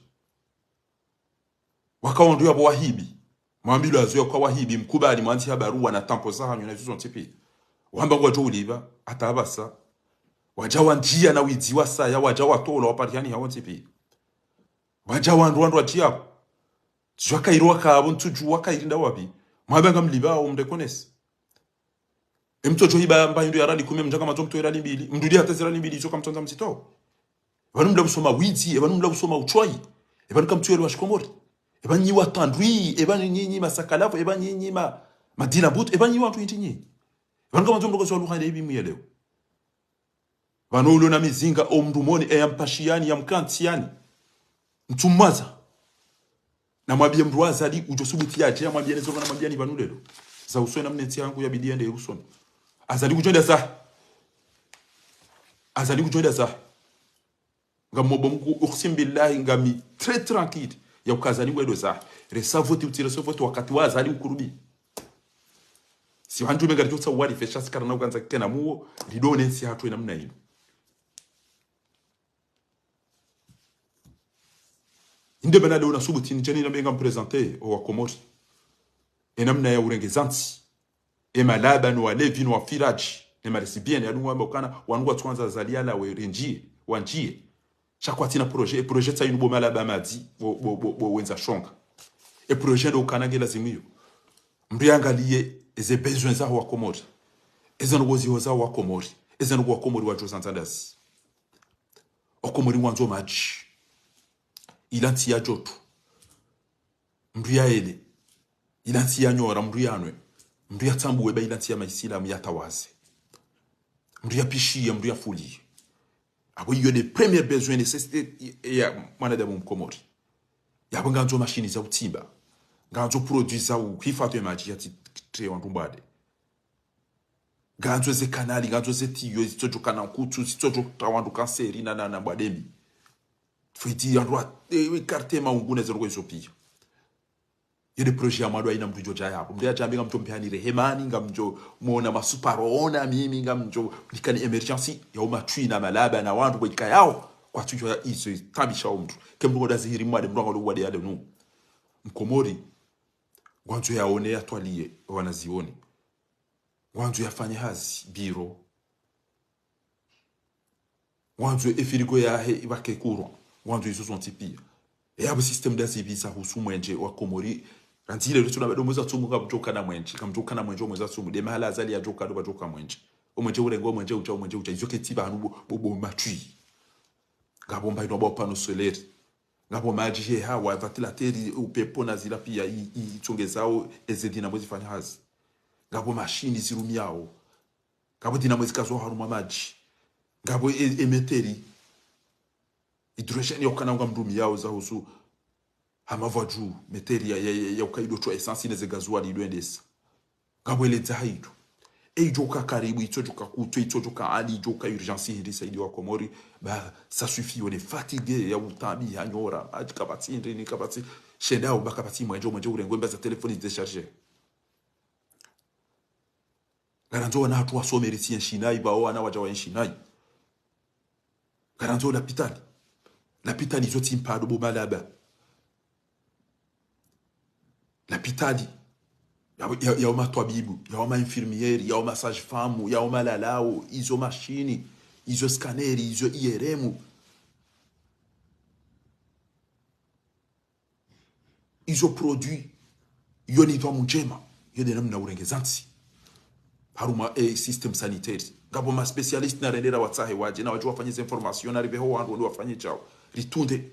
Waka wandru yapvo wahibi. Mwambilwa zo yaka wahibi, mkubali, mwandzi ha baruwa na tampo zahanyu na izo zontsi piya. Wamba ngwadjo uliba, hata apvasa. Wadja wandjiya na widzi wasaya, wadja watolwa waparihani hawontsi piya. Wadja wandru, wandru wadjiya pvo. Tsudjuwa kairi waka apvo, ntsudjuwa kairi nda wapvi. Mwabanga mliba, o mreconnaisse. Emtsodjo hiba mba hindru ya rali kume, mdjanga madzo mtowe rali mbili. Mdru li hata ze rali mbili, izo kamtsondza mtsitowe. Eba nu mdru usoma widzi, eba nu mdru usoma utswayi. Eba nu kamtsuwelewa shikomori. Eba nyi watandwi, eba nyi, nyi masakalafu, eba nyi, nyi ma-, madila mbutu, eba nyi wandru hindri nyinyi. Eba nu ngamwandzo mdru kosi wa lugha ile ibi muyelewe. Pvanu ulo na mizinga, o mdru moni, eya mpashiyani, ya mkantsiyani. Mtsumwaza. Na mwambiye mdru wa Azali, udjo subuti yadje, ya mwambiye ne zo pvanu mwambiye ni pvanu lelo. Za usoni na mnetsi yangu ya bidi yende usoni. Azali kudjo enda zahe. Azali kudjo enda zahe. Ngamomba Mungu, uqsim billahi, ngami très tranquille. Ya uka Azali ngwendo zahe. Resa voti, utsi resa voti, wakati wa Azali ukurubi. Si wandru menga ridjo tsa wali fesha sikara na ukandza kena muo, ridone ntsi hatru ena mna inu. Inde bana leo na subuti, nidjeni na menga mprésenter o wa Komori. Ena mna ya urengeza ntsi. E malaba no walevi no wafiradji. E malesibienne, ya dungu wamba ukana, wanu ngwatsuandza Azali yalawe rendjiye, wandjiye. Sha kwatsina projet, e projet tsa inu bo malaba madzi, bo, bo, bo, bo wendza shonga. E projet ndo ukana nge lazimu iyo. Mdru yangaliye, eze besoin zaho wa Komori. Eze ndrongoo ziho zaho wa Komori. Eze ndrongoo wa Komori wadjo zandza ndazi. O Komori ngwandzo madji. Ila ntsi ya djoto. Mdru yaele. Ila ntsi ya nyora, mdru yanwe. Mdru yatsambuwe ba ila ntsi ya maisilamu yatawaze. Mdru yapishiye, mdru yafuliye. Apvo iyo nde premier besoin, nécessité ya mwanadamu Mkomori. Yapvo ngandzo mashini za utsimba. Ngandzo produit za uhifadhwi madji yatsi tre wandru mbwade. Ngandzo ze kanali, ngandzo ze tiyo, zitsodjo kana nkutsu, zitsodjo tra wandru kanseri na, na, na mbwade mbi. Fwiti yandru wa, e, écarter maungu ne ze ndrongoo izo piya. Yende projet ya mwando hayina mdru djo djaya hapvo. Mdru yadjambe ngamdjo mpvehani rehemani, ngamdjo mwona masuparo ona, mimi ngamdjo mnikani émergence, ya umatswi na malaba na wandru kwe djika yao, kwatsudjo ya izo itabisha o mdru. Ke mdru ngoda zihiri mwade, mdru angalo uwade yale nu. Mkomori, ngwandzo yaone yatwaliye, wanazioni. Ngwandzo yafanye hazi, biro. Ngwandzo e frigo yahe ibake courant. Ngwandzo izo zontsi piya. E yapvo système ndazipvisa husu mwendje wa Komori. Randzi ile ritsuna bado mwezi wa tsumu, ngamdjoka na mwenje, ngamdjoka na mwenje omwezi wa tsumu, nde mahala Azali yadjoka, ndo pvadjoka mwenje. Omwenje urengwa, omwenje udja, omwenje udja. Izo ketsi pvanu bo, bo, bo matwi. Ngapvo mba ino pvao panneau solaire. Ngapvo madji, ye hawa, ventilateur, upepvo na zila pia i, i, itsongezao, eze dinamo zifanya hazi. Ngapvo mashini zirumiao. Ngapvo dinamo zikazwa harumwa madji. Ngapvo e, e meteri. Hydrogène ya ukana ngamrumiao za husu. Hama pvwadju, meteri ya, ya, ya, ya uka ido twa essence neze gasoil ido endesa. Ngapvo ele dza haidu. E idjoka karibu, itsodjoka kutwe, itsodjoka hali, idjoka urgence hindri saidi wa Komori, ba, ça suffit, on est fatigué, ya utabi, ya nyora, madji kapvatsi hindri, ni kapvatsi, shendao, ba kapvatsi mwenje, mwenje urengwe, mba za téléphone déchargé. Ngarandzo wana hatru wasome ritsi enshi nayi, pvao wana wadja wa enshi nayi. Ngarandzo lapitali. Lapitali izo tsi mpado bo malaba. Lapitali. Yao, yao, yao matwabibu, yao ma infirmière, yao ma sage-femme, yao malalao, izo mashini, izo scanner, izo I R M. Izo produit, yo nidhwamu ndjema, yo nde namna urengeza ntsi. Harumwa, eh, système sanitaire. Ngapvo ma spécialiste narende rawatsahe wadje, na wadje wafanye ze information, naripvehe wandru wende wafanye djao. Ritunde.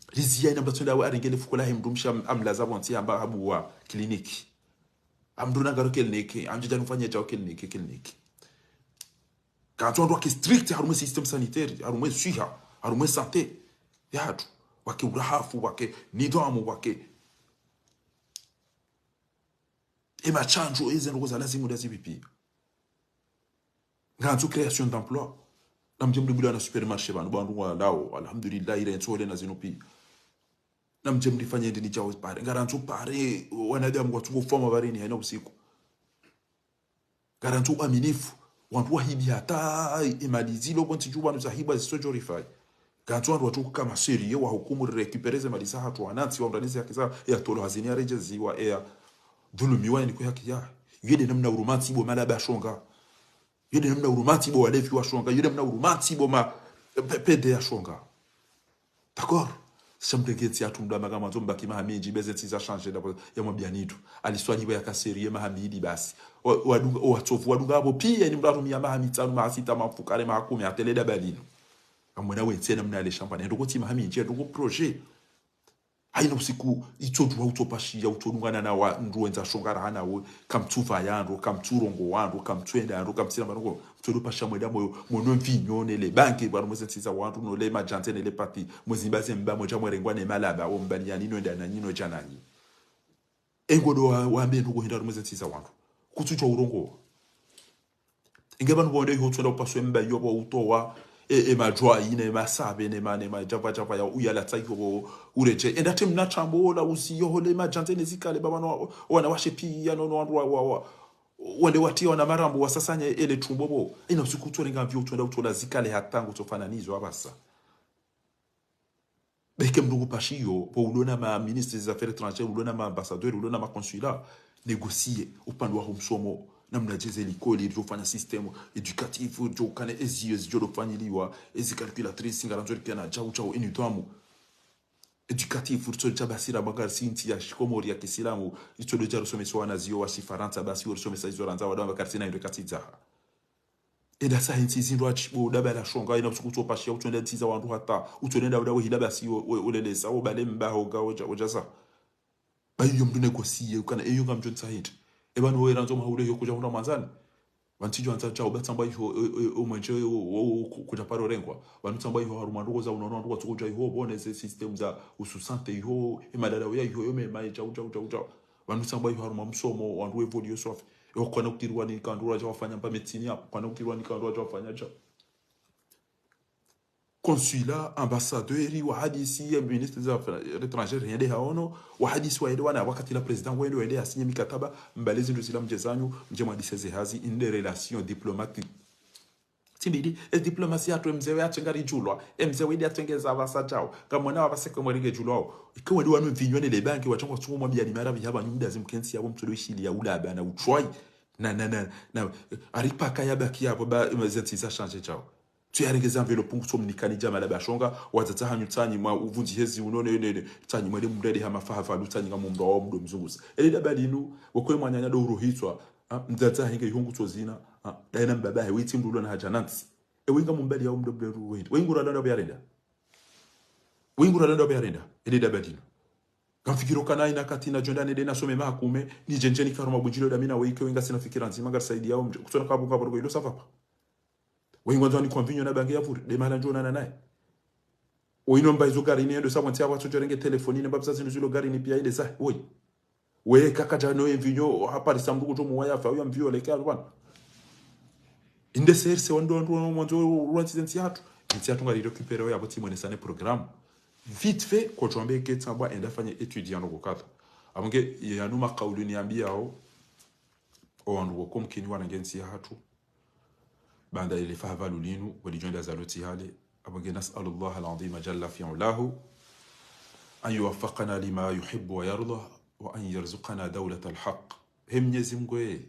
Riziya ina mba tsonda we arenge le fuko lahe mdrumshe am-, amlaza pvontsi amba habuwa kliniki. Amdru nangaro kliniki, amdjadja nufanye djao kliniki, kliniki. Kandzo wandru wake strict harumwa système sanitaire, harumwa swiha, harumwa santé yahatru. Wake urahafu, wake nidhwamu, wake e mashandjo, eze ndrongoo za lazimu nda zipvi pia. Ngarandzo création d'emploi. Namdje mdribula na supermarché pvanu, pvandru walao, alhamdulillah, ile ntso le na zinu pia. Namdje mdrifanye ndini djao pare. Ngarandzo pare, wanadamu watsungo foma pvareni, haina usiku. Ngarandzo uaminifu. Wandru wahibi hata, e mali zilo pvontsi dju pvanu zahibwa zisodjo rifai. Ngarandzo wandru watsuka ma sérieux, wahukumu, récupérer ze mali zahatru, wanantsi, waundanise haki za, ya tolo hazini yaredjeziwa, ya dhulumiwa, yani kwe haki ya. Yo nde namna urumantsi bo malaba shonga. Yo nde namna urumantsi bo walevi wa shonga. Yo nde namna urumantsi bo ma, pe-, pédé ya shonga. D'accord? Sha mrenge ntsi yahatru mdru amba ngamwandzo mbaki maha mindji, be ze ntsi za changer, nda pvo ya mwambia nitu. Aliswali pvo yaka sérieux maha mili basi. Wa, wadunga, watsovu wadunga apvo pia ni mdru arumia maha mitsanu, maha sita, maha mfukare, maha kume, hata le daba linu. Amwena we ntsi namna ale shamba, nendo kotsi maha mindji, nendo ko projet. Haina usiku, itsodjuwa utsopashiya, utsodungana na wandru wendza shonga raha nawe, kamtsupvaya ndro, kamtsurongowa ndro, kamtsuenda ndro, kamtsiramba ndro, mtsodo pasha mwenda mwe, mwe no mvinyo, ne le bange, pvanu mwe ze ntsi za wandru, no le madjandze, ne le pati, mwe zimba ze mba, mwe dja mwerengwa ne malaba, o mbani yani, no enda nanyi, no dja nanyi. Engodo wa, wambe ndro kuhenda mwe ze ntsi za wandru. Kutsudjuwa urongowa. Inge pvanu pvonde iho utsonda upaswe mba iyo pvo utowa, e, e madjwayi, ne masabe, ne ma, ne madjapva, djapva ya uyalatsa iho pvo uredje. Enda te mna trambo ola usi yoho le madjandze ne zikale, pvapvanu wa, wanawashe pia, no, no, wandru wa, wa, wa, wende watia wana marambo, wasasanye ele trumbo pvo. Ina usiku utsorenga mvio utsonda utola zikale hata ngo tsofananizo apvasa. Beke mdru ngupashiyo, pvo ulo na ma ministres des affaires étrangères, ulo na ma ambassadeurs, ulo na ma consulats, négocier, upande waho msomo, namna dje ze likoli, djo fanya système éducatif, djo kana eziyo, djo do fanyiliwa, ezi calculatrice, ngarandzo rikana, djau, djau, eni twamu. Éducatif, ritso dja basi ra banga ritsi ntsi ya shikomori ya kisilamu, ritso do dja rusomesa wana ziyo wa shifarantsa, basi wo rusomesa izo randza wadamba karitsi na indwe katsi dzaha. Enda sahe ntsi zindru atsi bo daba la shonga, ina usiku utsopashiya, utsonda ntsi za wandru hata, utsonda uda we hila basi we, we, ulelesa, wo bale mba hoga, oja, oja sa. Ba iyo mdru négocier, ukana, eyo ngamdjo ntsa hindri. Eba no we randzo mahule yo kudja hundra mwandzani. Pvantsi djo andza djao, ba tsamba iho, e, e, o mwenje, o, o, o, ku-, kudja paro rengwa. Pvanu tsamba iho harumwa ndrongoo za unono, ndrongoo tsuko dja iho, pvone ze système za usu santé iho, e madada uya iho, yo mema, e djau, djau, djau, djau. Pvanu tsamba iho harumwa msomo, wandru we évoluer swafi. Yo kwana kutiriwa ni kandura dja wafanya mba médecine ya, kwana kutiriwa ni kandura dja wafanya dja. Consulat, ambassadeur, wahadisi, ya ministre des affaires étrangères, yende haono, wahadisi waende wana, wakati la président wende, wende asinye mikataba, mbale zindru zila mdje zanyu, mdje mwadise ze hazi, inde relation diplomatique. Tsi mbili, e diplomatie yahatru e mze we yatsenga ridjulwa, e mze we ndi yatsengeza apvasa djao, ngamwona wapvase kwe mweringe djulwao. Ike wende wanu mvinyo ne le bange, watsongo tsungo mwambia ni mara pvi hapva nyumda zimkentsi yapvo mtsodo ishili ya ulaba na utswayi. Na, na, na, na, aripaka yabaki yapvo ba, ze ntsi za changer djao. Tsu yarenge ze enveloppe ngutso mnikani djama la bashonga, wadzadze hanyu tsanyi mwa uvundzi hezi uno ne, ne, ne, tsanyi mwende mrende ha mafaha pvalu tsanyi ngamumba wa mdo mzunguza. Ele daba linu, wokwe mwananya ndo urohitswa, ha, mdzadze henge ihungu tso zina, ha, daina mbaba he, witsi mdru ulo na haja nantsi. E wenga mumbali ya mdo mdo ruhindi. Wengu ralanda pia renda. Wengu ralanda pia renda. Ele daba linu. Ngamfikiro kana ina kati na djo enda nende nasome mahakume, nidje ndje nikaro mabundjilio dami na weike wenga sina fikira ndzima, ngari saidiao mdje. Kutsona kabu kabu ilo ça va pas. Wengi wandzo wanikwa mvinyo na bange ya pvuri, de mahala ndjo onana naye. Oyi nomba izo garini yendo sa pvo ntsi ya pvatso djo renge telefoni, nemba pvasa zindru zilo garini pia inde sa, oyi. We kaka djano ye mvinyo, haparisa mdru kudjo muwaya fa, uya mvinyo leke alu pvanu. Inde serse wandru wandru wandru wandzo rwantsi ze ntsi yahatru. Ntsi yahatru ngari récupérer ya pvo tsi mwenesane programme. Vite fait, kodjo ambe ke tsambwa enda fanye étude ya ndrongoo kadha. Apvo nge yanu makaulu niyambiao, o wandru woko mkini wanange ntsi yahatru. Baanda ile faha pvalu linu, wali djo enda zalo tsi hale. Apvo nge نسأل الله العظيم جل في علاه أن يوفقنا لما يحب ويرضى وأن يرزقنا دولة الحق. He Mnyezi Mngu ye.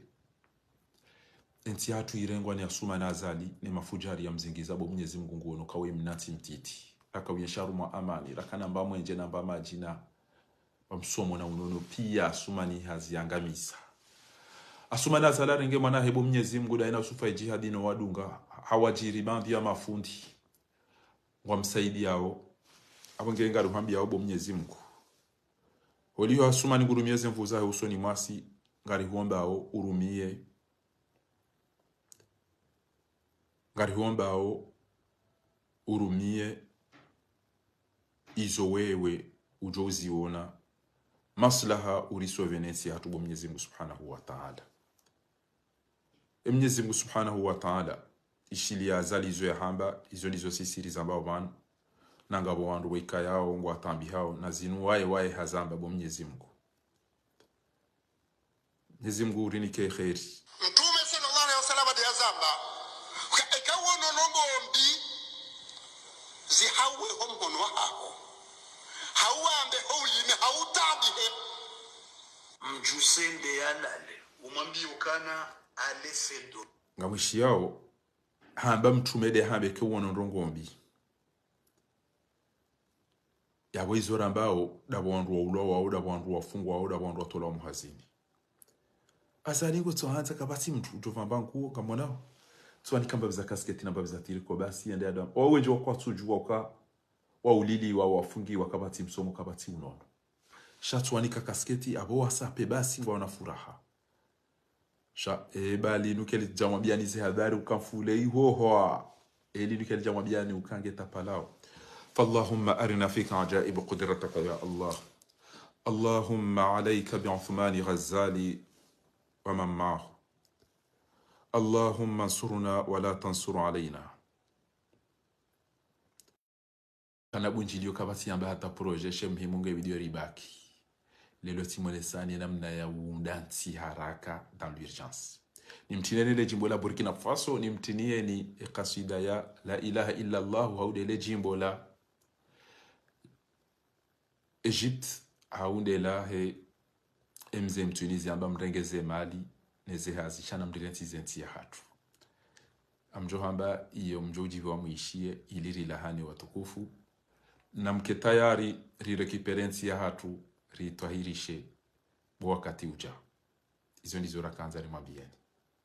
Entsi yahatru irengwa ni Asumani Azali, ne mafudjari ya mzingiza bo Mnyezi Mngu nguono kawe mnatsi mtiti. Raka uye sharu mwa amani, raka namba mwenje namba madjina. Wa msomo na unono pia Asumani haziangamisa. Asumani Azali arenge mwana he bo Mnyezi Mngu daina usufa ijihadi no wadunga. Hawadjiri bambi ya mafundi. Ngwa msaidiao. Apvo nge ngari huambiao bo Mnyezi Mngu. Holiho Asumani ngurumie ze nvu zahe usoni mwasi, ngari huombao urumie. Ngari huombao urumie izo wewe udjo uziona maslaha urisove ne ntsi yahatru bo Mnyezi Mngu Subhanahu wa Ta'ala. E Mnyezi Mngu Subhanahu wa Ta'ala, ishili ya Azali izo yahamba, izo ndizo sisi rizambao pvanu, na ngapvo wandru waikayao ngwatambihao, na zinu waye waye hazamba bo Mnyezi Mngu. Mnyezi Mngu urinike kheri. Mtrume swallallahu alayhi wasallam nde yazamba, uka eka wono ndrongoo mbi, zihauwe ho mhono wahaho. Hauambe ho ulime, hautambihe. Mdjuse nde yalale, umwambie ukana ale sedo. Ngamwishiao, hamba mtrume nde hambe ke wono ndrongoo mbi. Yapvo izo rambao, dapvo wandru waulwao, dapvo wandru wafungwao, dapvo wandru watolwao muhazini. Azali ngutso handza kapvatsi mdru udjo pvamba nguo, ngamonao. Tsuwanika mbapvi za kasketi na mbapvi za tiriko basi, yende adamu. Owo wendji wakwatsudjuwa uka, wauliliwa, wafungiwa, kapvatsi msomo, kapvatsi unono. Sha tsuwanika kasketi, apvo wasape basi, ngwaona furaha. Sha, e, bali nuke lidja mwambiani ze habari ukamfule ihohoa. Eli nuke lidja mwambiani ukange tapalao. فاللهم أرنا فيك عجائب قدرتك يا الله. اللهم عليك بعثمان غزالي ومن معه. اللهم انصرنا ولا تنصر علينا. Kana bundjilio kapvatsi yamba hata projet she muhimu nge video ribaki. Leo tsimwonesani namna ya uunda ntsi haraka dans l'urgence. Nimtinieni le djimbo la Burkina Faso, nimtinieni e kaswida ya La ilaha illa Allah, hau nde le djimbo la Egypte, hau nde lahe e mze mtunizi amba mrenge ze mali, ne ze hazi, sha namrirentsi ze ntsi yahatru. Ngamdjo hamba iyo mdjo udjiviwa mwishiye, ili rilahane watukufu. Na mke tayari ri récupérer ntsi yahatru, ritwahirishe, bo wakati udja. Izo ndizo rakandza rimwambieni.